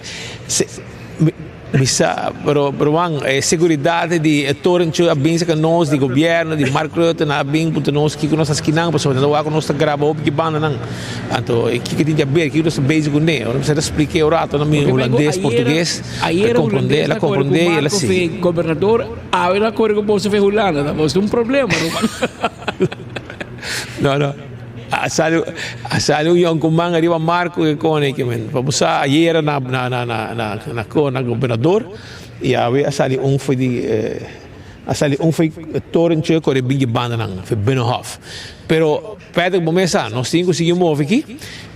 Mi sa, pero ruman, e seguridat di e torencho a bin saka nos, di gobierno, di Mark Rutte, nan a bin puntra nos kiko nos ta skinan, pasobra nan ta wak ku nos ta graba hopi ki bandanan. Anto, kiko tin di aber, kiko nos ta bezig kuné? Ora mi sa ta splika e un rato na mi hulandes, portugues, el komprondé, el a komprondé i el a sigui. Gobernador, awe nan a kore ku boso fe Hulanda, ta boso un problema, ruman. No, no. A sali a sali un yonkuman ariba Marco ke kone ke men pa bo sa ayera na na na na na na ko na gobernador i awe a sali un foi di a sali un foi torentje kore bin di bandanan foi Binnenhof pero Patrick bo mes sa nos tin ku sigui move aki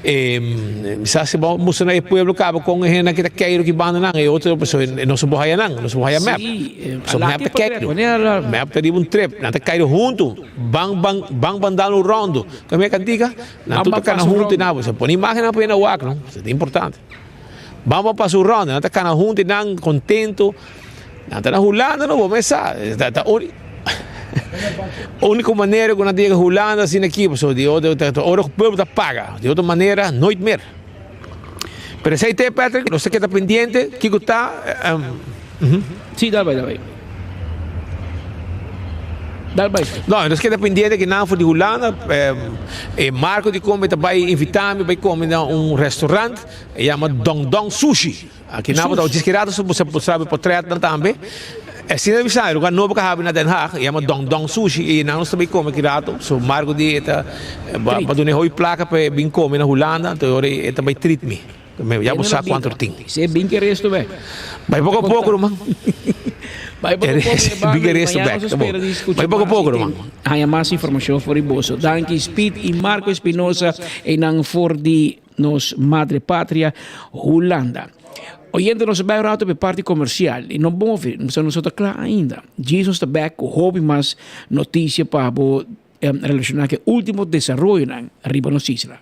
e mi sa si bo mustra na e pueblo kaba kon e hendenan ki ta keiru ki bandanan e otro pasobra nos no por haya nan nos no por haya mep pasobra mep ta keiru mep ta riba un trip nan ta keiru huntu. Ban ban ban ban dal un rondo. Con mi cantica? Nan tur ta cana hunto y nan. Pone imagen pa nan wak no. Esei ta importante. Ban ban pasa un rondo. Nan ta cana hunto y nan contento. Nan ta na Hulanda no bo mes sa. Ta ta unico manera cu nan ta yega Hulanda asina aki pasobra di otro ta ora cu pueblo ta paga. Di otro manera nooit meer. Pero esei te Patrick nos ta keda pendiente kico ta. Si dal bai dal bai. Dal bai. No, nos keda pendiente ki nan for di Hulanda e Marco di Kombe ta bai invita mi bai kome na un restaurant e yama Dong Dong Sushi. Aki nan bo ta djis ki rato bo sa bo potretnan tambe. Asina mi sa e lugar nobo ku a habri na Den Haag e yama Dong Dong Sushi i nan nos ta bai kome ki rato. So Marco di e ta ba duna e hopi plaka pa e bin kome na Hulanda anto e ora e ta bai treat mi. Ya bo sa kuantu tin. Se bin ke resto bek. Bai poko a poko ruman. Bai poko a poko Bin ke resto bek. Bai poko a poko ruman. Haña mas informashon for di boso. Danki Speed i Marco Espinosa einan for di nos madre patria Hulanda. Oyente nos a bai un rato pa e parti komersial i no move nos no ta kla ainda. Jesus ta bek ku hopi mas notisia pa bo relashoná ku e ultimo desaroyonan riba nos isla.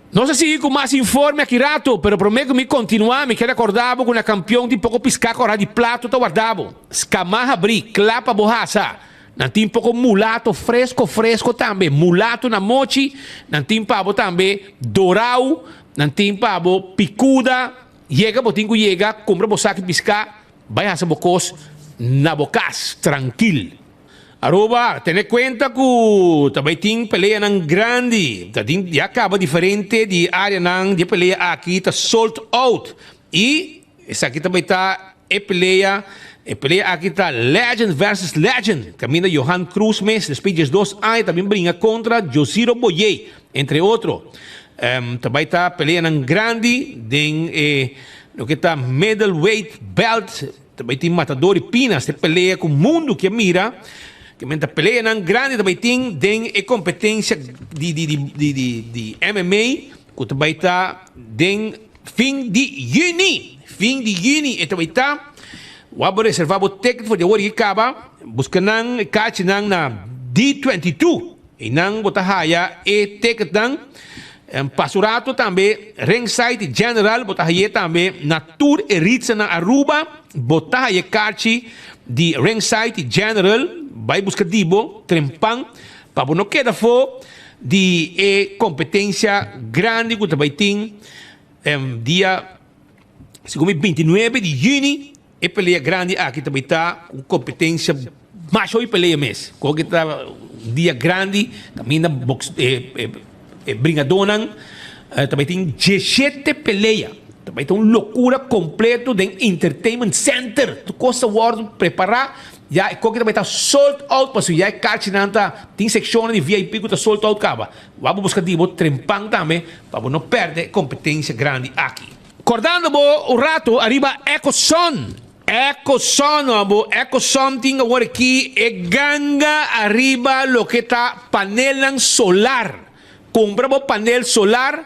Nos a sigui ku mas informe aki rato, pero promé ku mi kontinuá mi ke rekordá bo ku na kampion tin poko piská kòrá di plato ta wardá bo. Skamá habrí, kla pa bo hasa. Nan tin poko mulato fresko fresko tambe, mulato na mochi, nan tin pa bo tambe dorau, nan tin pa bo pikuda. Yega bo tin ku yega, kumpra bo saki piská, bai hasa bo kos na bo kas trankil. Aruba, tene cuenta cu ta bay tin peleanan grandi. Ta tin ya caba diferente di areanan di e pelea aki ta sold out. Y esaki ta bay ta. E pelea e pelea aki ta legend versus legend kaminda Johan Cruz mes despues 12 aña ta bin bringa kontra Josiro Boyé entre otro. Ta bai ta peleanan grandi den e loke ta middleweight belt. Ta bai tin Matador y Pinas e pelea ku mundu ke mira. Ke men ta peleanan grandi ta bai tin den e kompetensia di di di di di MMA ku ta bai ta den fin di yüni. Fin di yüni e ta bai ta. Wak bo reserva bo ticket for di awor i kaba. Buska nan e kachinan na D22. Einan bo ta haya e ticketnan. Pasa un rato tambe Ringside y General bo ta haye tambe na tur e ritsa na Aruba bo ta haye karchi di Ringside y General bai buska di bo trempan pa bo no keda afo di e competencia grandi cu ta bai tin dia segun mi 29 di juni. E pelea grandi aki ta bay ta un competencia mas hopi pelea mes. Koke ta un dia grandi caminda box e e bringadornan ta bay tin diesshete pelea. Ta bay ta un locura completo den Entertainment Center. Tur cos ta wordo prepara ya e koke ta bay ta sold out pasobra ya e karchinan ta tin seccionnan di VIP cu ta sold out caba. Wak bo busca di bo trempan tambe pa bo no perde e competencia grandi aki. Kordando bo un rato ariba Ecoson. Ecoson abo, Ecoson tin awor aki e ganga ariba loke ta panelnan solar. Kumpra bo panel solar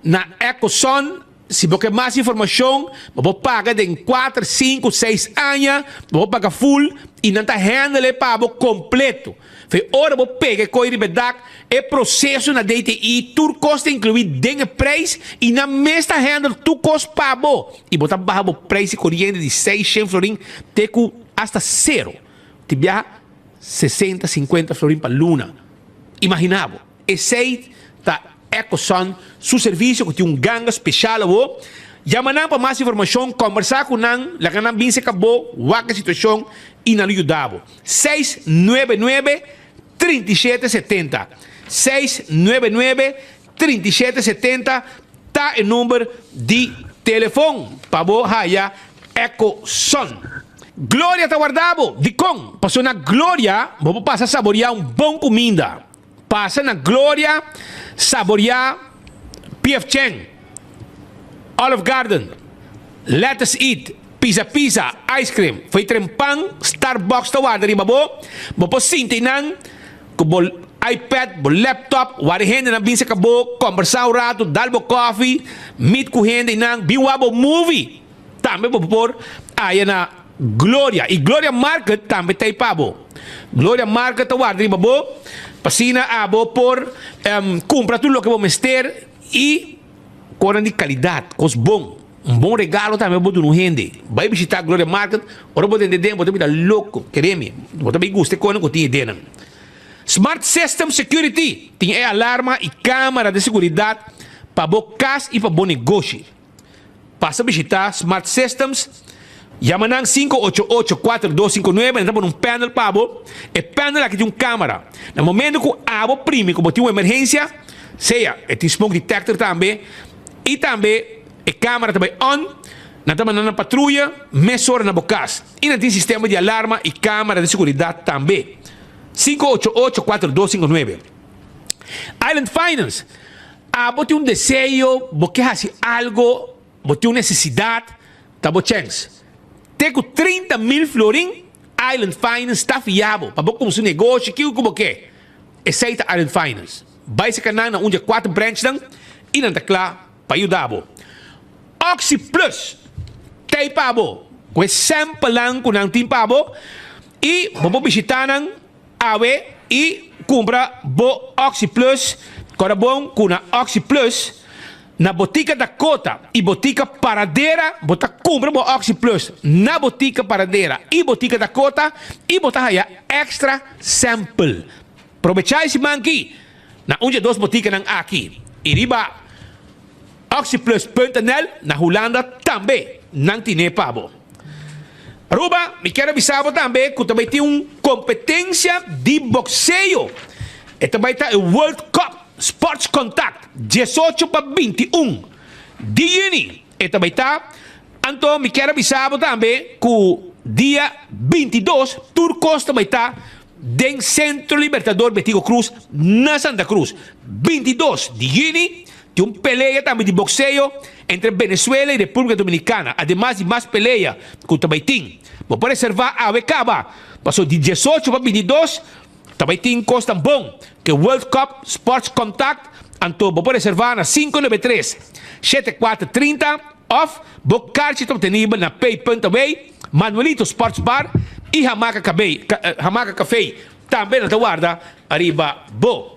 na Ecoson. Si bo ke mas informashon, bo por paga den kuater, sinku, seis aña, bo por paga full i nan ta handle e pa bo kompleto. Fe ora bo pega e koe riba e dak, e proseso na DTI, tur kos ta inkluí den e preis i nan mes ta handle tur kos pa bo. I bo ta baha bo preis di koriente di seishent florin te ku asta sero. Ti biaha sesenta, sinkuenta florin pa luna. Imaginá bo, esei ta Ecosun su servisio ku tin un ganga speshal awo. Yama nan pa mas informashon, kòmbersá ku nan, laga nan bin serka bo, wak e situashon i nan lo yuda bo. 699 3770 699 3770 ta e number di telefon pa bo haya Ecosun. Gloria ta warda bo! Dikon? Pasobra na Gloria bo por pasa saboria un bon kuminda. Pasa na Gloria saboria PF Chang, Olive Garden, Let Us Eat, Pizza Pizza, Ice Cream, Fo'i Trempan, Starbucks ta warda riba bo. Bo por sinti einan ku bo iPad, bo laptop, wari hendenan bin saka bo, kombersá un ratu, dal bo kòfi, meet ku hende einan, bin wak bo movie. Tambe bo por haya na Gloria y Gloria Market tambe ta ei pa bo. Gloria Market ta warda riba bo pa asina abo por cumpra tur loke bo mester y cosnan di calidad, cos bon. Un bon regalo tambe bo duna un hende. Bay bishita Gloria Market, ora bo tende den bo ta bira loco, kere mi, bo ta bay gusta e cosnan cu tin e dennan. Smart System Security tin e alarma y camera di seguridad pa bo cas y pa bo negoshi. Pasa bishita Smart Systems, yama nan 588 4259, nan ta pone un panel pa bo. E panel aki tin un camera. Na momento cu abo primi cu bo tin un emergencia, sea e tin smoke detector tambe y tambe e camera ta bay on, nan ta manda nan patruya mesora na bo cas. Y nan tin sistema di alarma y camera di seguridad tambe. 588 4259. Island Finance. Abo tin un deseo, bo ke hasi algo, bo tin un nesesidat, ta bo chèns. Te ku 30 mil florin, Island Finance ta fia bo pa bo kumsa un negoshi, kiko ku bo ke. Esei ta Island Finance. Bai saka nan na un di e kuater branchnan i nan ta kla pa yuda bo. Oxi Plus ta ei pa bo ku e sèmpelnan ku nan tin pa bo i bo por bishitá nan Awe i kumpra bo Oxi Plus kòrda bon ku na Oxi Plus na Botika Dakota i Botika Paradera bo ta kumpra bo Oxi Plus na Botika Paradera i Botika Dakota i bo ta haya extra sample. Probechá e siman aki na un dje dos botikanan aki i riba oxiplus.nl na Hulanda tambe nan tine pa bo. Aruba, mi kier a bisa bo tambe ku ta bai tin un kompetensia di bokseo. E ta bai ta e World Cup Sports Contact 18 pa 21 di yüni. E ta bai ta. Anto mi kier a bisa bo tambe ku dia 22 tur kos ta bai ta den Centro Libertador Betico Croes na Santa Cruz. 22 di juni tin un pelea tambe di boxeo entre Venezuela y República Dominicana, ademas di mas pelea ku ta bai tin. Bo por reserva awe kaba, paso di 18 pa 22 ta bai tin kosnan bon ku e World Cup Sports Contact, anto bo por reserva na 593 7430 òf bo karchi ta obtenibel na Pay Punt Away, Manuelito Sports Bar y Hamaca Cabey, Hamaca Café tambe nan ta warda ariba bo.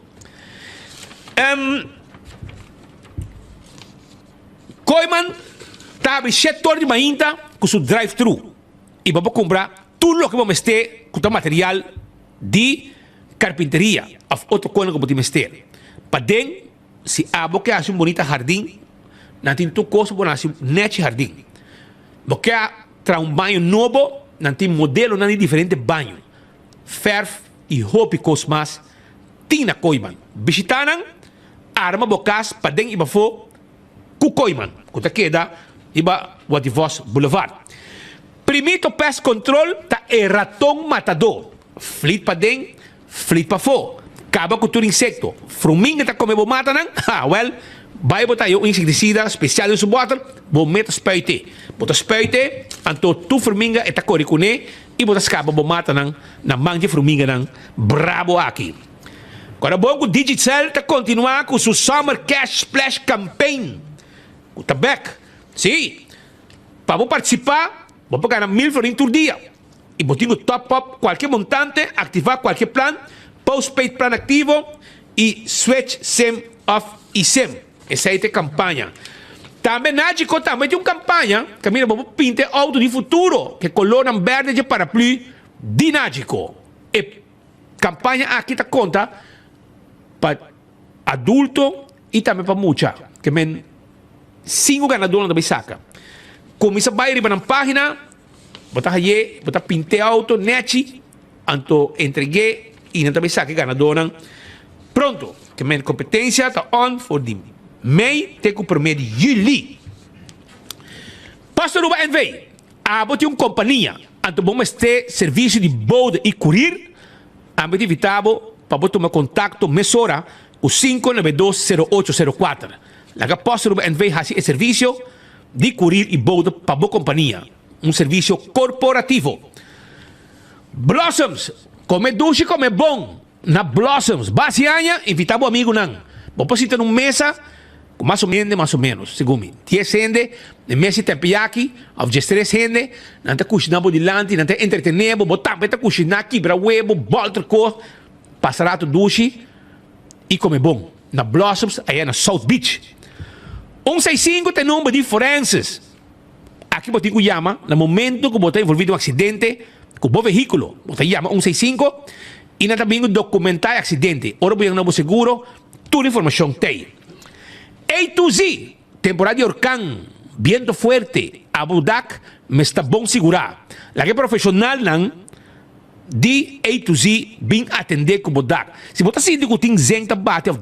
Kooiman ta habri shet or di mainta ku su drive-thru y bo por kumpra tur loke bo mester ku ta material di karpinteria òf otro kosnan ku bo tin mester. Paden si abo ke hasi un bunita hardin, nan tin tur kos pa bo hasi un nechi hardin. Bo ke traha un baño nobo, nan tin modelonan di diferente baño, fèrf i hopi kos mas tin na Kooiman. Bishitá nan, arma bo kas paden i pafó ku Kooiman, ku ta keda riba Wativos Boulevard. Primito Pest Control ta e raton matadó. Flit paden, flit pafó. Kaba ku tur insekto. Fruminga ta kome bo matanan? Ha, wèl, bai bo ta haña un insektisida spesial den su bòter, bo meta spuit'é. Bo ta spuit'é, anto tur fruminga e ta kore kuné i bo ta skapa bo matanan na man dje fruminganan brabo aki. Kòrda bon ku Digicel ta kontinuá ku su Summer Cash Splash Campaign ku ta bèk. Sí, pa bo partisipá, bo por gana mil florin tur dia. I bo tin ku top up kualke montante, aktivá kualke plan, postpaid plan aktivo i switch sim òf eSIM. Esei ta e kampaña. Tambe Nagico tambe tin un kampaña kaminda bo por pinta e outo di futuro ku e kolornan bèrdè dje paraplü di Nagico. E kampaña aki ta konta pa adulto i tambe pa mucha. Ke men sinku ganadónan ta bai saka. Kuminsá bai riba nan página, bo ta haye, bo ta pinta e outo nèchi, anto entreg'é i nan ta bai saka e ganadónan pronto. Ke men kompetensia ta on for di mei te ku promé di yüli. Post Aruba NV. Abo tin un kompania, anto bo mester servisio di bode i kurir? Ami ta invitá bo pa bo tuma kontakto mesora ku 592 0804. Laga Post Aruba NV. hasi e servisio di kurir i bode pa bo kompania, un servisio korporativo. Blossoms, Kome dushi kome bon na Blossoms. Basi aña, invitá bo amigunan. Bo por sinta na un mesa ku mas o hende, mas o ménos, segun mi, dies hende, e mesa di tempiyaki, òf diestres hende, nan ta kushiná bo dilanti, nan ta entretené bo, bo tambe ta kushiná, kibra webo, bòlter kos, pasa ratu dushi i kome bon na Blossoms aya na South Beach. Un seis sinku ta e number di forenses. Aki bo tin ku yama na momento ku bo ta envolví den un aksidente ku bo vehíkulo. Bo ta yama un seis sinku i nan ta bin dokumentá e aksidente. Ora bo yega na bo seguro, tur informashon t'ei. A to Z, Temporada di orkan, biento fuerte, abo dak mester ta bon sigurá. Laga e profeshonalnan di A to Z bin atendé ku bo dak. Si bo ta sinti ku tin zen ta bati òf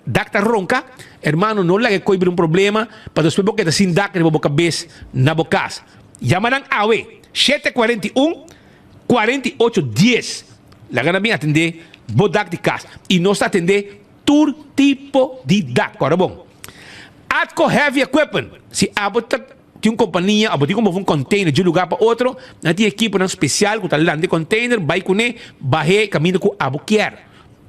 dak ta ronka, hermano no laga e koi bira un problema pa despues bo keda sin dak riba bo kabes na bo kas. Yama nan awe, 7 41, 48 10. Laga nan bin atendé bo dak di kas. I nos ta atendé tur tipo di dak. Kòrda bon. Atco Heavy Equipment, si abo ta tin un kompania abo tin ku move un container di un lugar pa otro, nan tin ekiponan spesial ku ta lanta e container bai kuné bah'é kaminda ku abo kier.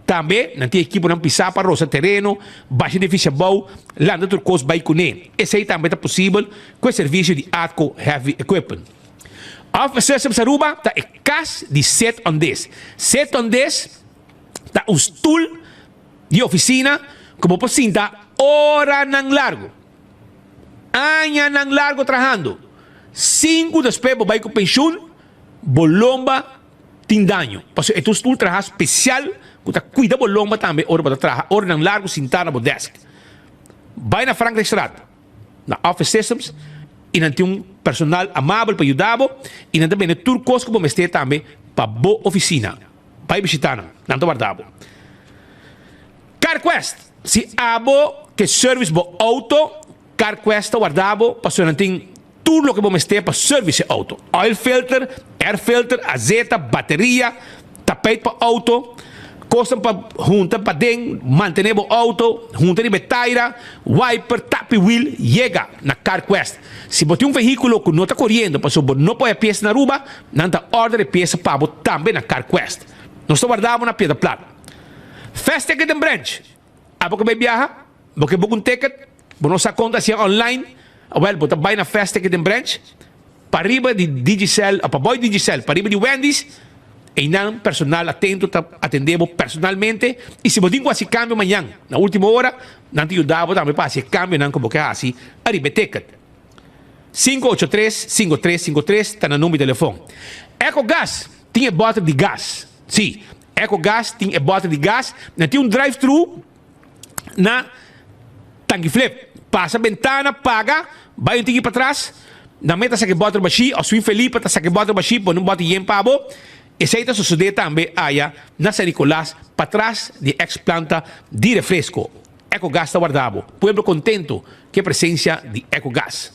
Tambe nan tin ekiponan pisá pa rosa tereno, basha edifisio abou, lanta tur kos bai kuné. Esei tambe ta posibel ku e servisio di Atco Heavy Equipment. Office Systems Aruba ta e kas di Sit on This. Sit on This ta un stul di ofisina ku bo por sinta oranan largu. Añanan largo trahando, sin ku despues bo bai ku penshun, bo lomba tin daño. Pasobra e ta un stul traha spesial ku ta kuida bo lomba tambe ora bo ta traha oranan largo sintá na bo desk. Bai na Frankrijkstraat, na Office Systems, i nan tin un personal amabel pa yuda bo i nan ta bende tur kos ku bo mester tambe pa bo ofisina. Bai bishitá nan, nan ta warda bo. CarQuest, Si abo ke service bo auto, CarQuest ta warda bo pasobra nan tin Tur loke bo mester pa service e auto. Oil filter, air filter, azeta, bateria, tapijt pa auto, kosnan pa hunta paden, mantene bo auto, hunta riba e taira, wiper, tapi wiel, yega na Carquest. Si bo tin un vehiculo cu no ta coriendo pasobra bo no por haya pieza na Aruba, nan ta order e pieza pa bo tambe na Carquest. Nos ta warda bo na Piedra Plat. Fast Ticket and Branch. Abo ke bai biaha? Bo ke book un ticket? Bo no sa kon ta hacié online? Awel, bo ta bai na Fast Ticket and Branch, pariba di Digicel, o pabou di Digicel, pariba di Wendy's, einan personal atento ta atende bo personalmente, y si bo tin cu haci cambio mañan, na ultimo ora, nan ta yuda bo tambe pa haci e cambionan cu bo ke haci ariba e ticket. 583-5353 ta nan number di telefon. Ecogas tin e boter di gas. Sí, Ecogas tin e boter di gas. Nan tin un drive-thru na Tanki Flip. Pasa bentana, paga, bai un tiki patras, nan meta saka e boter bashí, Oswin Felipe ta saka e boter bashí, pone un boter yen pa bo. Esei ta sosodé tambe aya na San Nicolas, patras di e ex planta di refresco. Ecogas ta warda bo. Pueblo contento cu e presencia di Ecogas.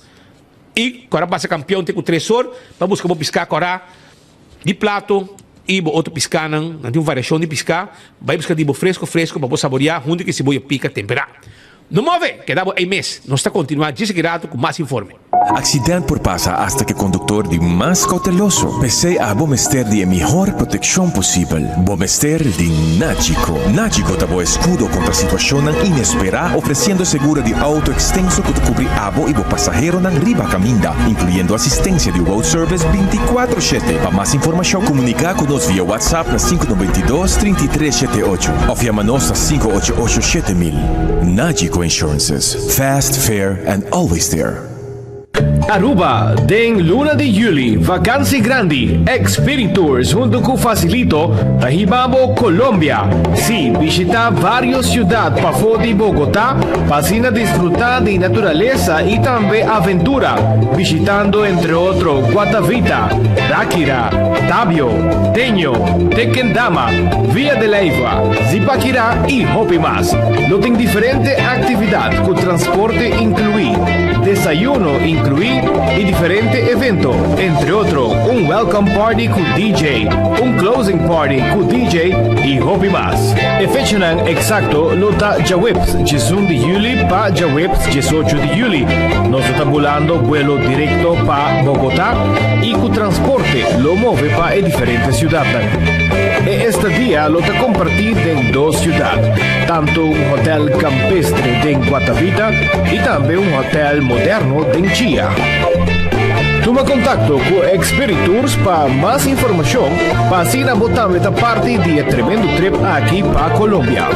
Y cu ora pasa campeon te cu tres or pa busca bo pisca cora di plato y bo otro piscanan. Nan tin un variacion di pisca. Bay busca di bo fresco fresco pa bo saborea hunto cu e siboyo pica tempera. No move! Keda bo ei mes. Nos ta continua djis aki rato cu mas informe. Accident por pasa hasta cu e conductor di mas cauteloso. P'esey abo mester di e mihor proteccion posibel. Bo mester di Nagico. Nagico ta bo escudo contra situacionnan inespera, ofreciendo seguro di auto extenso cu ta cubri abo y bo pasaheronan riba caminda, incluyendo asistencia di road service binticuatro shete. Pa mas informacion comunica cu nos via WhatsApp na 592 33 shete ocho of yama nos na 588 7000. Nagico Insurances, fast, fair and always there. Aruba, Den luna di juli, vakansi grandi, Expiritours hunto cu Facilito ta hiba bo Colombia. Sí, bishita varios ciudad pafó di Bogotá pa asina disfruta di naturalesa y tambe aventura, bishitando entre otro Guatavita, Ráquira, Tabio, Teño, Tequendama, Villa de Leyva, Zipaquirá y hopi mas. Lo tin diferente actividad cu transporte inclui, desayuno inclui y diferente evento, entre otro un welcome party cu DJ, un closing party cu DJ y hopi mas. E fechanan exacto lo ta djaweps 11 di juli pa djaweps 18 di juli. Nos lo ta bulando buelo directo pa Bogota y cu transporte lo move pa e diferente ciudadnan. E estadia lo ta comparti den dos ciudad, tanto un hotel campestre den Guatavita y tambe un hotel moderno den Chia. Tuma contacto cu Expiritours pa mas informacion pa asina bo tambe ta parti di e tremendo trip aki pa Colombia.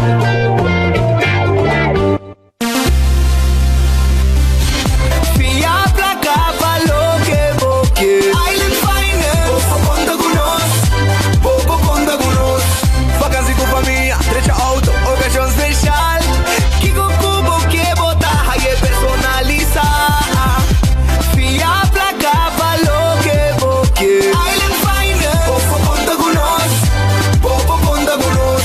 Fia placa pa loke bo ke. Island Finance. Bo por conta cu nos. Bo por conta cu nos. Vakantie cu famia, drecha auto, ocasion special. Kico cu bo ke bo ta haye personalisa. Fia placa pa loke bo ke. Island Finance. Bo por conta cu nos. Bo por conta cu nos.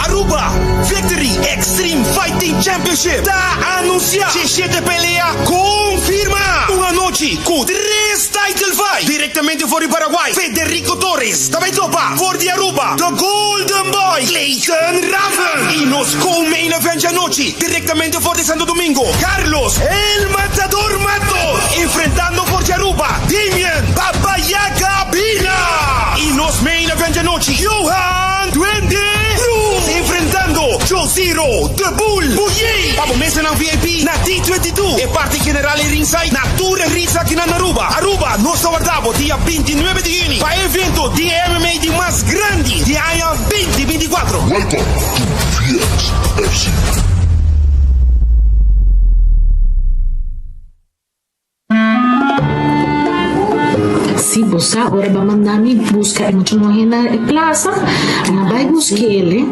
Aruba Victory Extreme Fighting Championship ta anuncia Shete pelea confirma! Un anochi cu tres title fight directamente for di Paraguay, Federico Torres ta bay topa for di Aruba, The Golden Boy Clayton Raven y nos co-main event djanochi directamente for di Santo Domingo, Carlos El Matador Matos enfrentando for di Aruba, Damian Baba Yaga Bina y nos main event djanochi, Johan Duende Cruz enfrentando Josiro The Bull Buyey pa bo mesanan VIP na D22, e parti general y ringside na tur e rings aki na Aruba. Aruba, nos ta warda bo dia 29 di juni pa e evento di MMA di mas grandi di aña 2024. Welcome to VXFC. Si bo sa ora bo a manda mi busca e mucha muhe na e plaza, mi a bay busquele,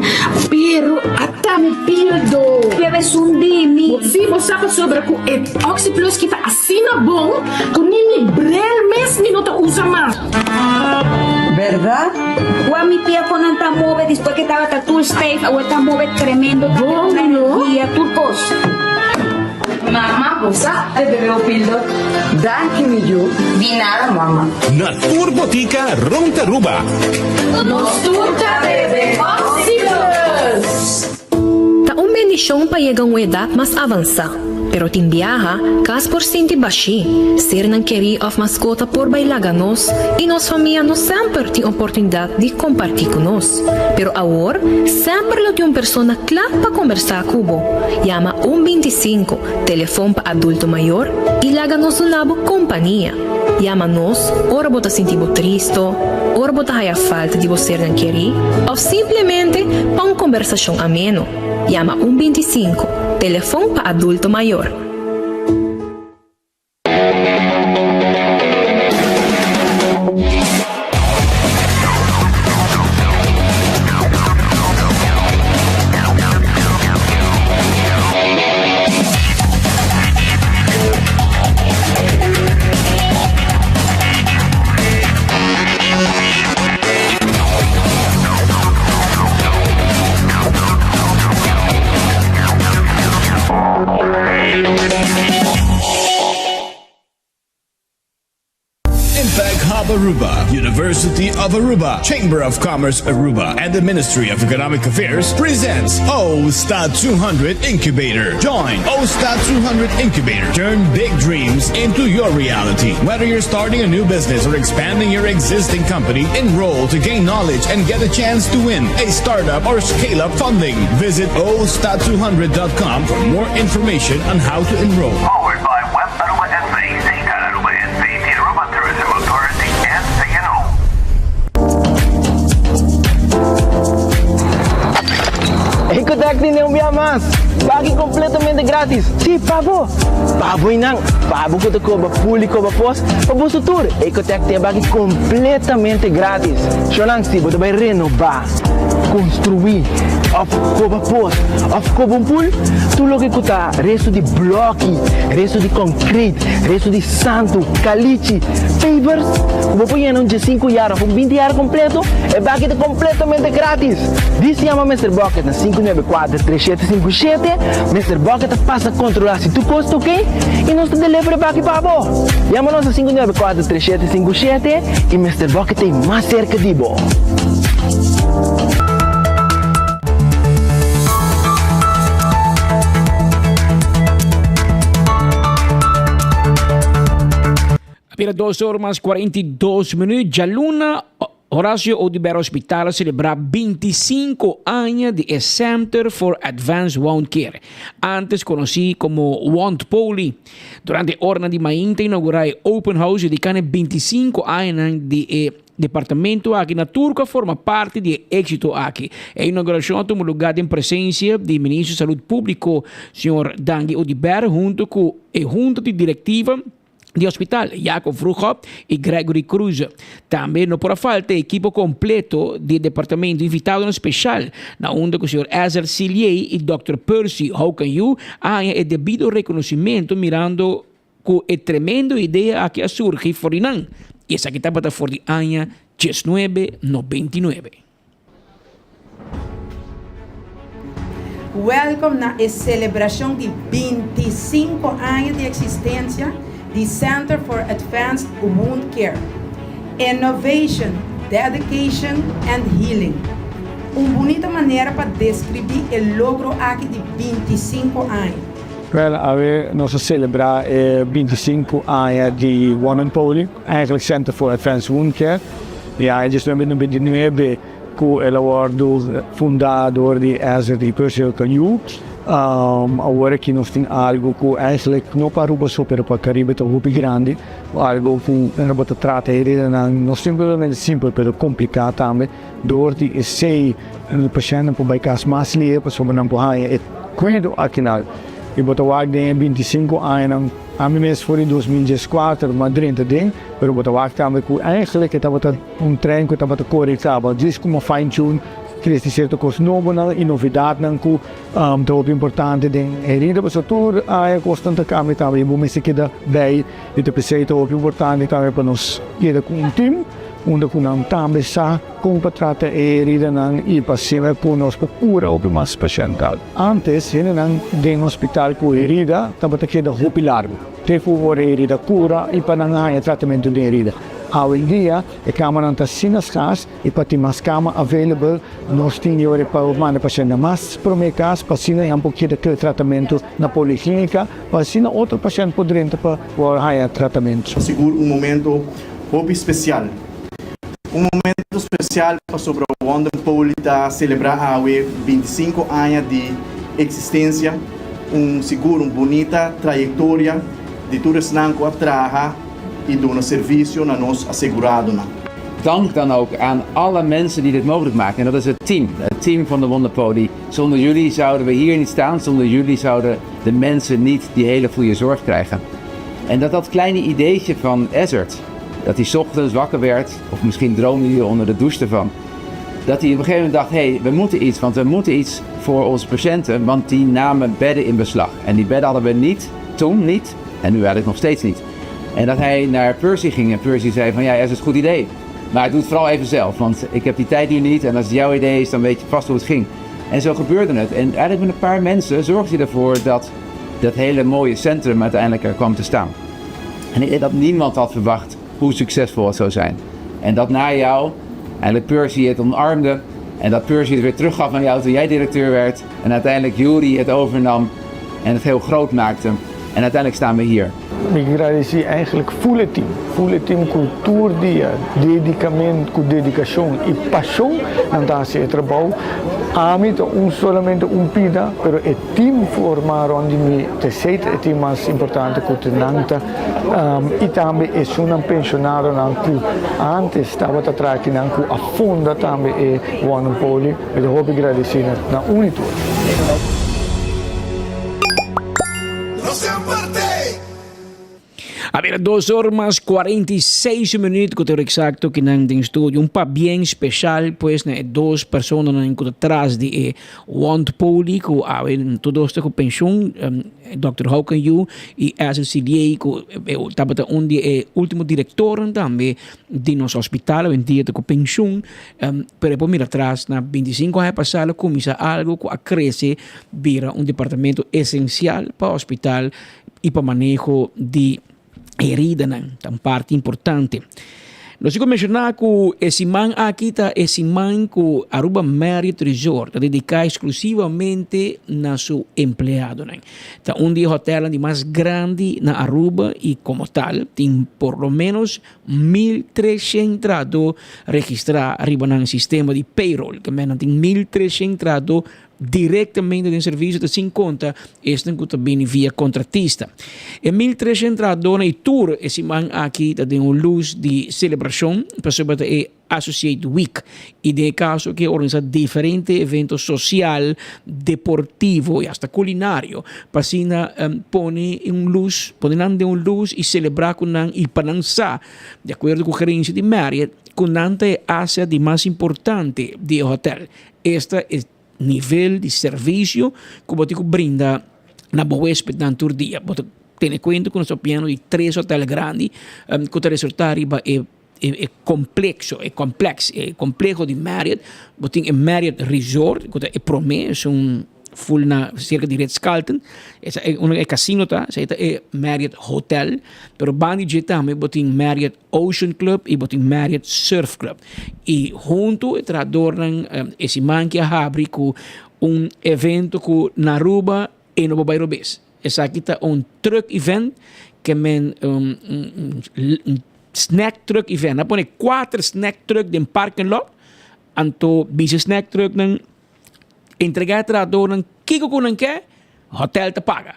pero ata mi pildo. Bebe esun di mi. Si bo sa pasobra cu e Oxyplus ki ta asina bon cu ni mi bril mes mi no ta usa mas. Berdad? Wak mi pia con nan ta move despues que tabata tur stijf, awor ta move tremendo, ta Bon, trae no? energia, tur cos. Mama, bo sa e bebe o pildo? Danki mi yu. Di nada mama. Na tur botica rond Aruba. Nos tur ta bebe Oxyplus! Ta un bendishon pa yega un edat mas avansá, pero tin biaha, kas por sinti bashí, sernan kerí òf maskota por bai laga nos i nos famia no semper tin oportunidat di kompartí ku nos. Pero awor, semper lo tin un persona kla pa kombersá ku bo. Yama un 25, telefon pa adulto mayor, i laga nos duna bo kompania. Yama nos ora bo ta sinti bo tristo, ora bo ta haya falta di bo sernan kerí òf simplemente pa un kombersashon ameno. Yama un 25, telefon pa adulto mayor. Impact Hub Aruba, University of Aruba, Chamber of Commerce Aruba, and the Ministry of Economic Affairs presents OSTA 200 Incubator. Join OSTA 200 Incubator. Turn big dreams into your reality. Whether you're starting a new business or expanding your existing company, enroll to gain knowledge and get a chance to win a startup or scale up funding. Visit osta200.com for more information on how to enroll. Powered by Web Aruba NV, Setar Aruba NV, the Aruba Tourism Authority, and CNO. Ecotec tin un bia mas! Baki completamente gratis! Si, pa bo! Pa bo y nan! Pa bo cu ta coba pool y coba pos, pa boso tur! Ecotec tin e baki completamente gratis! Shonan, si bo ta bay renoba, construi, of coba pos, of coba un pool, tur loke cu ta resto di bloki, resto di concrete, resto di santo, calichi, pavers, cu bo por yena un diescinco yard of un binti yard completo, e baki ta completamente gratis! Dis yama Mister Bucket na 594 3757, Mister Bucket ta pasa controla si tur cos ta ok y nos ta deliver e baki pa bo. Yama nos na 594 3757 y Mister Bucket ta e mas cerca di bo. Apera dos or mas 42 minuut djaluna Horacio Oduber Hospital a selebrá 25 aña di e Center for Advanced Wound Care, antes konosí komo Wond Poli. Durante e oranan di mainta inaugurá e Open House dediká na e 25 añanan di e departamento aki na tur ku a forma parti di e éksito aki. E inaugurashon a tuma lugá den presensia di Ministro di Salud Públiko, señor Dangui Oduber, huntu ku e hunta di direktiva, di hospital, Jacob Vroegop y Gregory Cruz. Tambe no por a falta e ekipo completo di e departamento invitadonan special, na unda cu señor Ezer Siliey y Dòkter Percy Houkanyu a haña e debido reconocimento mirando cu e tremendo idea aki a surgi for di nan y esaki tabata for di aña diesnuebe nobenta i nuebe. Welkom na e selebrashon di 25 aña di eksistensia di Center for Advanced Wound Care. Innovation, Dedication and Healing. Un bunita manera pa deskribí e logro aki di 25 aña. Wel, awe nos a selebrá e 25 aña di One and Poli. Eigenlijk Center for Advanced Wound Care di aña 1999 ku el a wòrdu fundá dor di Ezra i Percy Canyu. Awor aki nos tin algu ku eigenlijk no pa Aruba so pero pa Karibe ta hopi grandi, algu ku bo ta trata heridanan no simplemente simpel pero kompliká tambe. Dor di esei pashèntnan por bai kas mas lihe pasobra nan por haña e kuido akinal. I bo ta wak den e 25 añanan. Ami mes for di 2014 m'a drenta den, pero bo ta wak tambe ku eigenlijk e tabata un trein ku tabata kore kaba, djis ku m'a fine tune trese sierto kos nobonan i novedatnan ku ta hopi importante den herida, pasobra tur aña kosnan ta kambia tambe i bo mester keda bij i ta p'esei ta hopi importante tambe pa nos keda ku un team. unda ku nan tambe sa kon pa trata e heridanan i pa asina ku nos por kura hopi mas pashènt. Ántes hendenan den hospital ku herida tabata keda hopi largu te ku ora e herida kura i pa nan haña tratamentu den herida. Awendia e kamanan ta asina skars i pa tin mas kama available nos tin di ora pa manda pashèntnan mas promé kas pa asina nan por keda ku e tratamentu na poliklinika pa asina otro pashènt por drenta pa por haña tratamentu. Sigur un momento hopi spesial. Un momento spesial pasobra Wondenpoli ta selebrá awe 25 aña di eksistensia. Un sigur un bunita trayektoria di tur esnan ku a traha i duna servisio na nos aseguradonan. Dank dan ook aan alle mensen die dit mogelijk maken. En dat is het team, het team van de Wonderpoli. Zonder jullie zouden we hier niet staan, zonder jullie zouden de mensen niet die hele goede zorg krijgen. En dat dat kleine ideetje van Ezzard, dat hij 's ochtends wakker werd, of misschien droomde hij onder de douche ervan, dat hij op een gegeven moment dacht, hé, hey, we moeten iets, want we moeten iets voor onze patiënten, want die namen bedden in beslag. En die bedden hadden we niet, toen niet, en nu eigenlijk nog steeds niet. En dat hij naar Percy ging en Percy zei van, ja, dat is een goed idee. Maar doe het vooral even zelf, want ik heb die tijd nu niet en als het jouw idee is, dan weet je vast hoe het ging. En zo gebeurde het. En eigenlijk met een paar mensen zorgde hij ervoor dat dat hele mooie centrum uiteindelijk er kwam te staan. En ik denk dat niemand had verwacht hoe succesvol het zou zijn. En dat na jou eigenlijk Percy het omarmde en dat Percy het weer teruggaf aan jou toen jij directeur werd. En uiteindelijk Yuri het overnam en het heel groot maakte. En uiteindelijk staan we hier. Mi gradisí eigenlijk full e team, full e team ku tur dia dedikament, ku dedikashon i pashon nan ta hasi e trabou. Ami ta un solamente un pida, pero e team forma rond di mi ta esei ta e team mas importante ku ta nan ta i tambe esunnan penshonadonan ku antes tabata traha akinan ku a funda tambe e Wonderpoli. Mi ta hopi gradisí na un i tur. A bira dos or mas 46 minuut ku ta ora eksakto ki nan den studio. Un pabien speshal pues na e dos personanan ku ta tras di e wondpoli ku awe tur dos ta ku penshun, Dòkter Houken Yu i Ezra Siliey ku tabata un di e ultimo direktornan tambe di nos hospital. Awendia ta ku penshun. Pero e por mira atras na 25 aña pasá lo kuminsá algu ku a krese bira un departamento esensial pa hospital i pa maneho di heridanan. Ta un parti importante. Nos tin ku menshoná ku e siman aki ta e siman ku Aruba Marriott Resort ta dediká eksklusivamente na su empleadonan. Ta un di e hotelnan di mas grandi na Aruba i komo tal tin por lo ménos 1300 trahadó registrá riba nan sistema di payroll. Ke men nan tin 1300 trahadó direktamente den servisio ta sin konta esnan ku ta bini via kontratista. E 1300 trahadónan i tur e siman aki ta den un lus di selebrashon pasobra ta e Associate Week i den e kaso aki a organisá diferente evento sosial, deportivo i asta kulinario pa asina pone un lus, pone nan den un lus i selebrá ku nan i pa nan sa, di akuerdo ku gerensia di Marriott, ku nan ta e aset di mas importante di e hotèl. Esta e nivel di servisio ku bo tin ku brinda na bo huespednan tur dia. Bo ta tene kuenta ku nos ta papiando di tres hotèl grandi ku ta resultá riba e e komplekso, e kompleks, e kompleho di Marriott. Bo tin e Marriott Resort ku ta e promé, esun ful na serka di Ritz Carlton. Esa e unda e kasino ta, esei ta e Marriott Hotel. Pero banda di dje tambe bo tin Marriott Ocean Club i bo tin Marriott Surf Club. I huntu e trahadornan e siman ki a habri ku un evento ku na Aruba e no por bai robes. Esaki ta un truck event ke men un snack truck event. Nan a pone kuater snack truck den parking lot anto bisa snack trucknan entrega e trahadornan kiko ku nan ke hotel ta paga.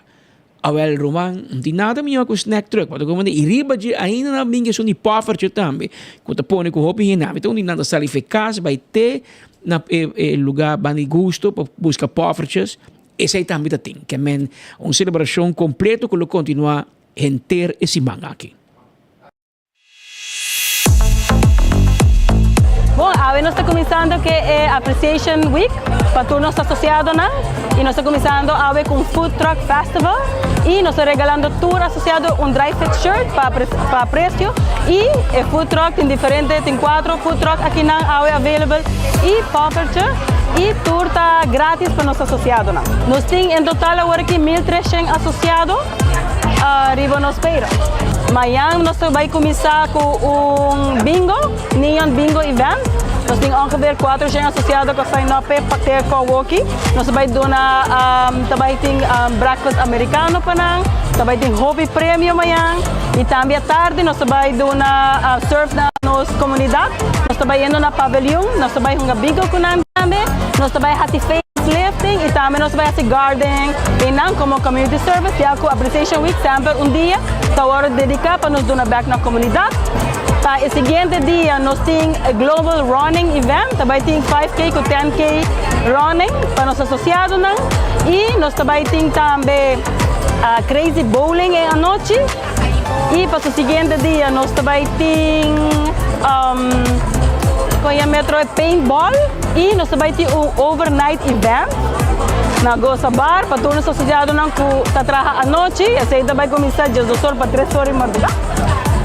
Awel ruman, no tin nada mihó ku snack truck. Pasobra como i riba dje ainda nan a bin esun di poffertje tambe ku ta pone ku hopi hende. Ami ta un di nan ta sali for kas bai te na e e luga banda di gusto pa buska poffertjes. Esei tambe ta tin. Ke men un selebrashon kompleto ku lo kontinuá henter e siman aki. Bon, awe nos ta kuminsando ku e Appreciation Week pa tur nos asosiadonan i nos ta kuminsando awe ku un Food Truck Festival i nos ta regalando tur asosiado un dry fit shirt pa pa apresio i e food truck tin diferente tin kuatro food truck akinan awe available i poffertje i tur ta gratis pa nos asosiadonan. Nos tin en total awor aki 1300 asosiado riba nos payroll. Mañan nos ta bai kuminsá ku un bingo, Neon Bingo Event. Nos tin ongeveer 400 asosiado ku a sign up p'e pakte kowoki. Nos ta bai duna, ta bai tin breakfast americano pa nan, ta bai tin hopi premio mañan i tambe atardi nos ta bai duna serve na nos komunidat. Nos ta bai yendo na pavilion, nos ta bai hunga bingo ku nan tambe, nos ta bai hasi facelifting i tambe nos ta bai hasi gardening einan komo community service ya ku Appreciation Week semper un dia ta wòrdu dediká pa nos duna bèk na komunidat. Pa e siguiente dia nos tin e Global Running Event, ta bai tin 5K ku 10K running pa nos asosiadonan i nos ta bai tin tambe Crazy Bowling e anochi i pa su siguiente dia nos ta bai tin kon ya metro e paintball i nos ta bai tin un overnight event na Goza Bar pa tur nos asosiadonan ku ta traha anochi, esei ta bai kuminsá 12 or pa 3 or di mardugá.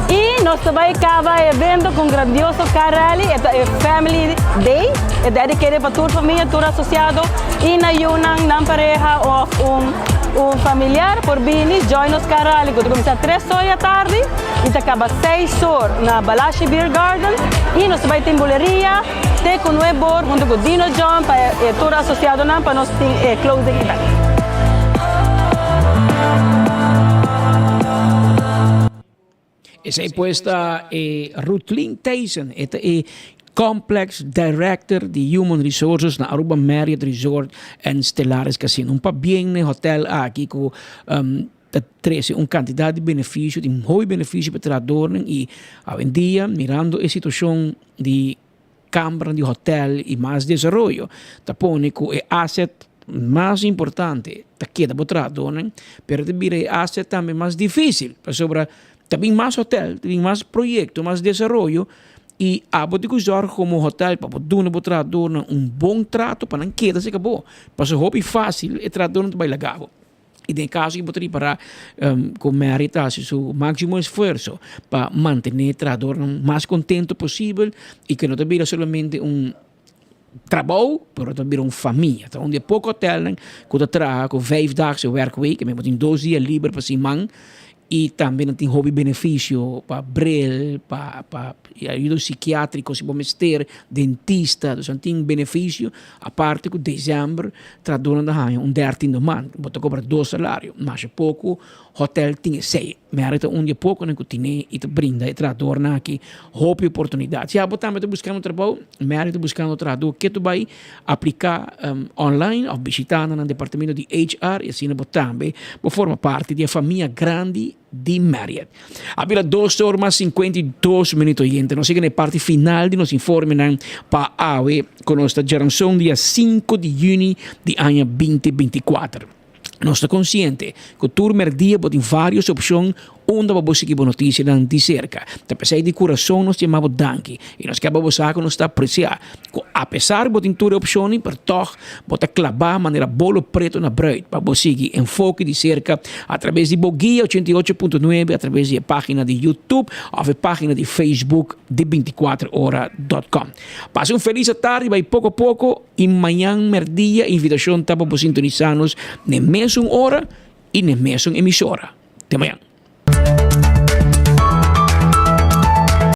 I nos ta bai kaba e evento ku un grandioso car rally, e ta e Family Day, e dedicated pa tur famia, tur asosiado i na yunan, nan pareha òf un un familiar por bini join nos car rally ku ta kuminsá tres or di atardi i ta kaba seis or na Balashi Beer Garden i nos ta bai tin buleria te ku nuebe or huntu ku Dino John pa e tur asosiadonan pa nos tin e closing event. Esei pues ta e Rutlin Thijssen, e ta e Complex Director di Human Resources na Aruba Marriott Resort and Stellaris Casino. Un pabien na e hotel aki ku ta trese un kantidat di benefisio, tin hopi benefisio pa e trahadornan i awendia mirando e situashon di kambernan di hotel i mas desaroyo ta pone ku e asset mas importante ta keda bo trahadornan, pero ta bira e asset tambe mas dificil pasobra ta bin mas hotel, ta bin mas proyecto, mas desaroyo i abo tin ku zorg komo hotel pa bo duna bo trahadornan un bon trato pa nan keda serka bo, pasobra hopi facil e trahadornan ta bai laga bo. I den e kaso aki bo ta ripará ku Mary ta hasi su máksimo esfuerso pa mantené trahadornan mas kontentu posibel i ku no ta bira solamente un trabou, pero ta bira un famia. Ta un di e poko hotelnan ku ta traha ku vijfdaagse werkweek, bo tin dos dia liber pa siman i tambe nan tin hopi benefisio pa bril, pa pa ayudo sikiatriko si bo mester, dentista, dus nan tin benefisio. Aparte ku desèmber trahadónan ta haña un dertiende maand, bo ta kobra dos salario. Masha poko hotel tin esei. Mèri ta un di e pokonan ku tine i ta brinda e trahadornan aki hopi oportunidat. Si abo tambe ta buskando trabou, Mèri ta buskando trahadó ke tu bai apliká online òf bishitá nan departamento di HR i asina bo tambe bo forma parti di e famia grandi di Marriott. A bira dos or mas 52 minuut oyente. Nos yega na e parti final di nos informenan pa awe ku nos ta djaranson dia 5 di yüni di aña 2024. Nos ta konsiente ku tur mèrdia bo tin vários opshon unda pa bo sigui bo notisianan di serka. Ta p'esei di kurason nos yama bo danki i nos ke pa bo sa ku nos ta apresiá ku apesar bo tin tur e opshonnan pero tòg bo ta klabá manera bolo pretu na bruid pa bo sigui Enfoke di serka atrabes di bo guia 88.9 atrabes di e página di YouTube òf e página di Facebook di 24ora dòt kòm. Pasa un felis atardi bai poko poko. I mañan merdia invitashon ta pa bo sintonisá nos n'e mesun ora i n'e mesun emisora. Te mañan.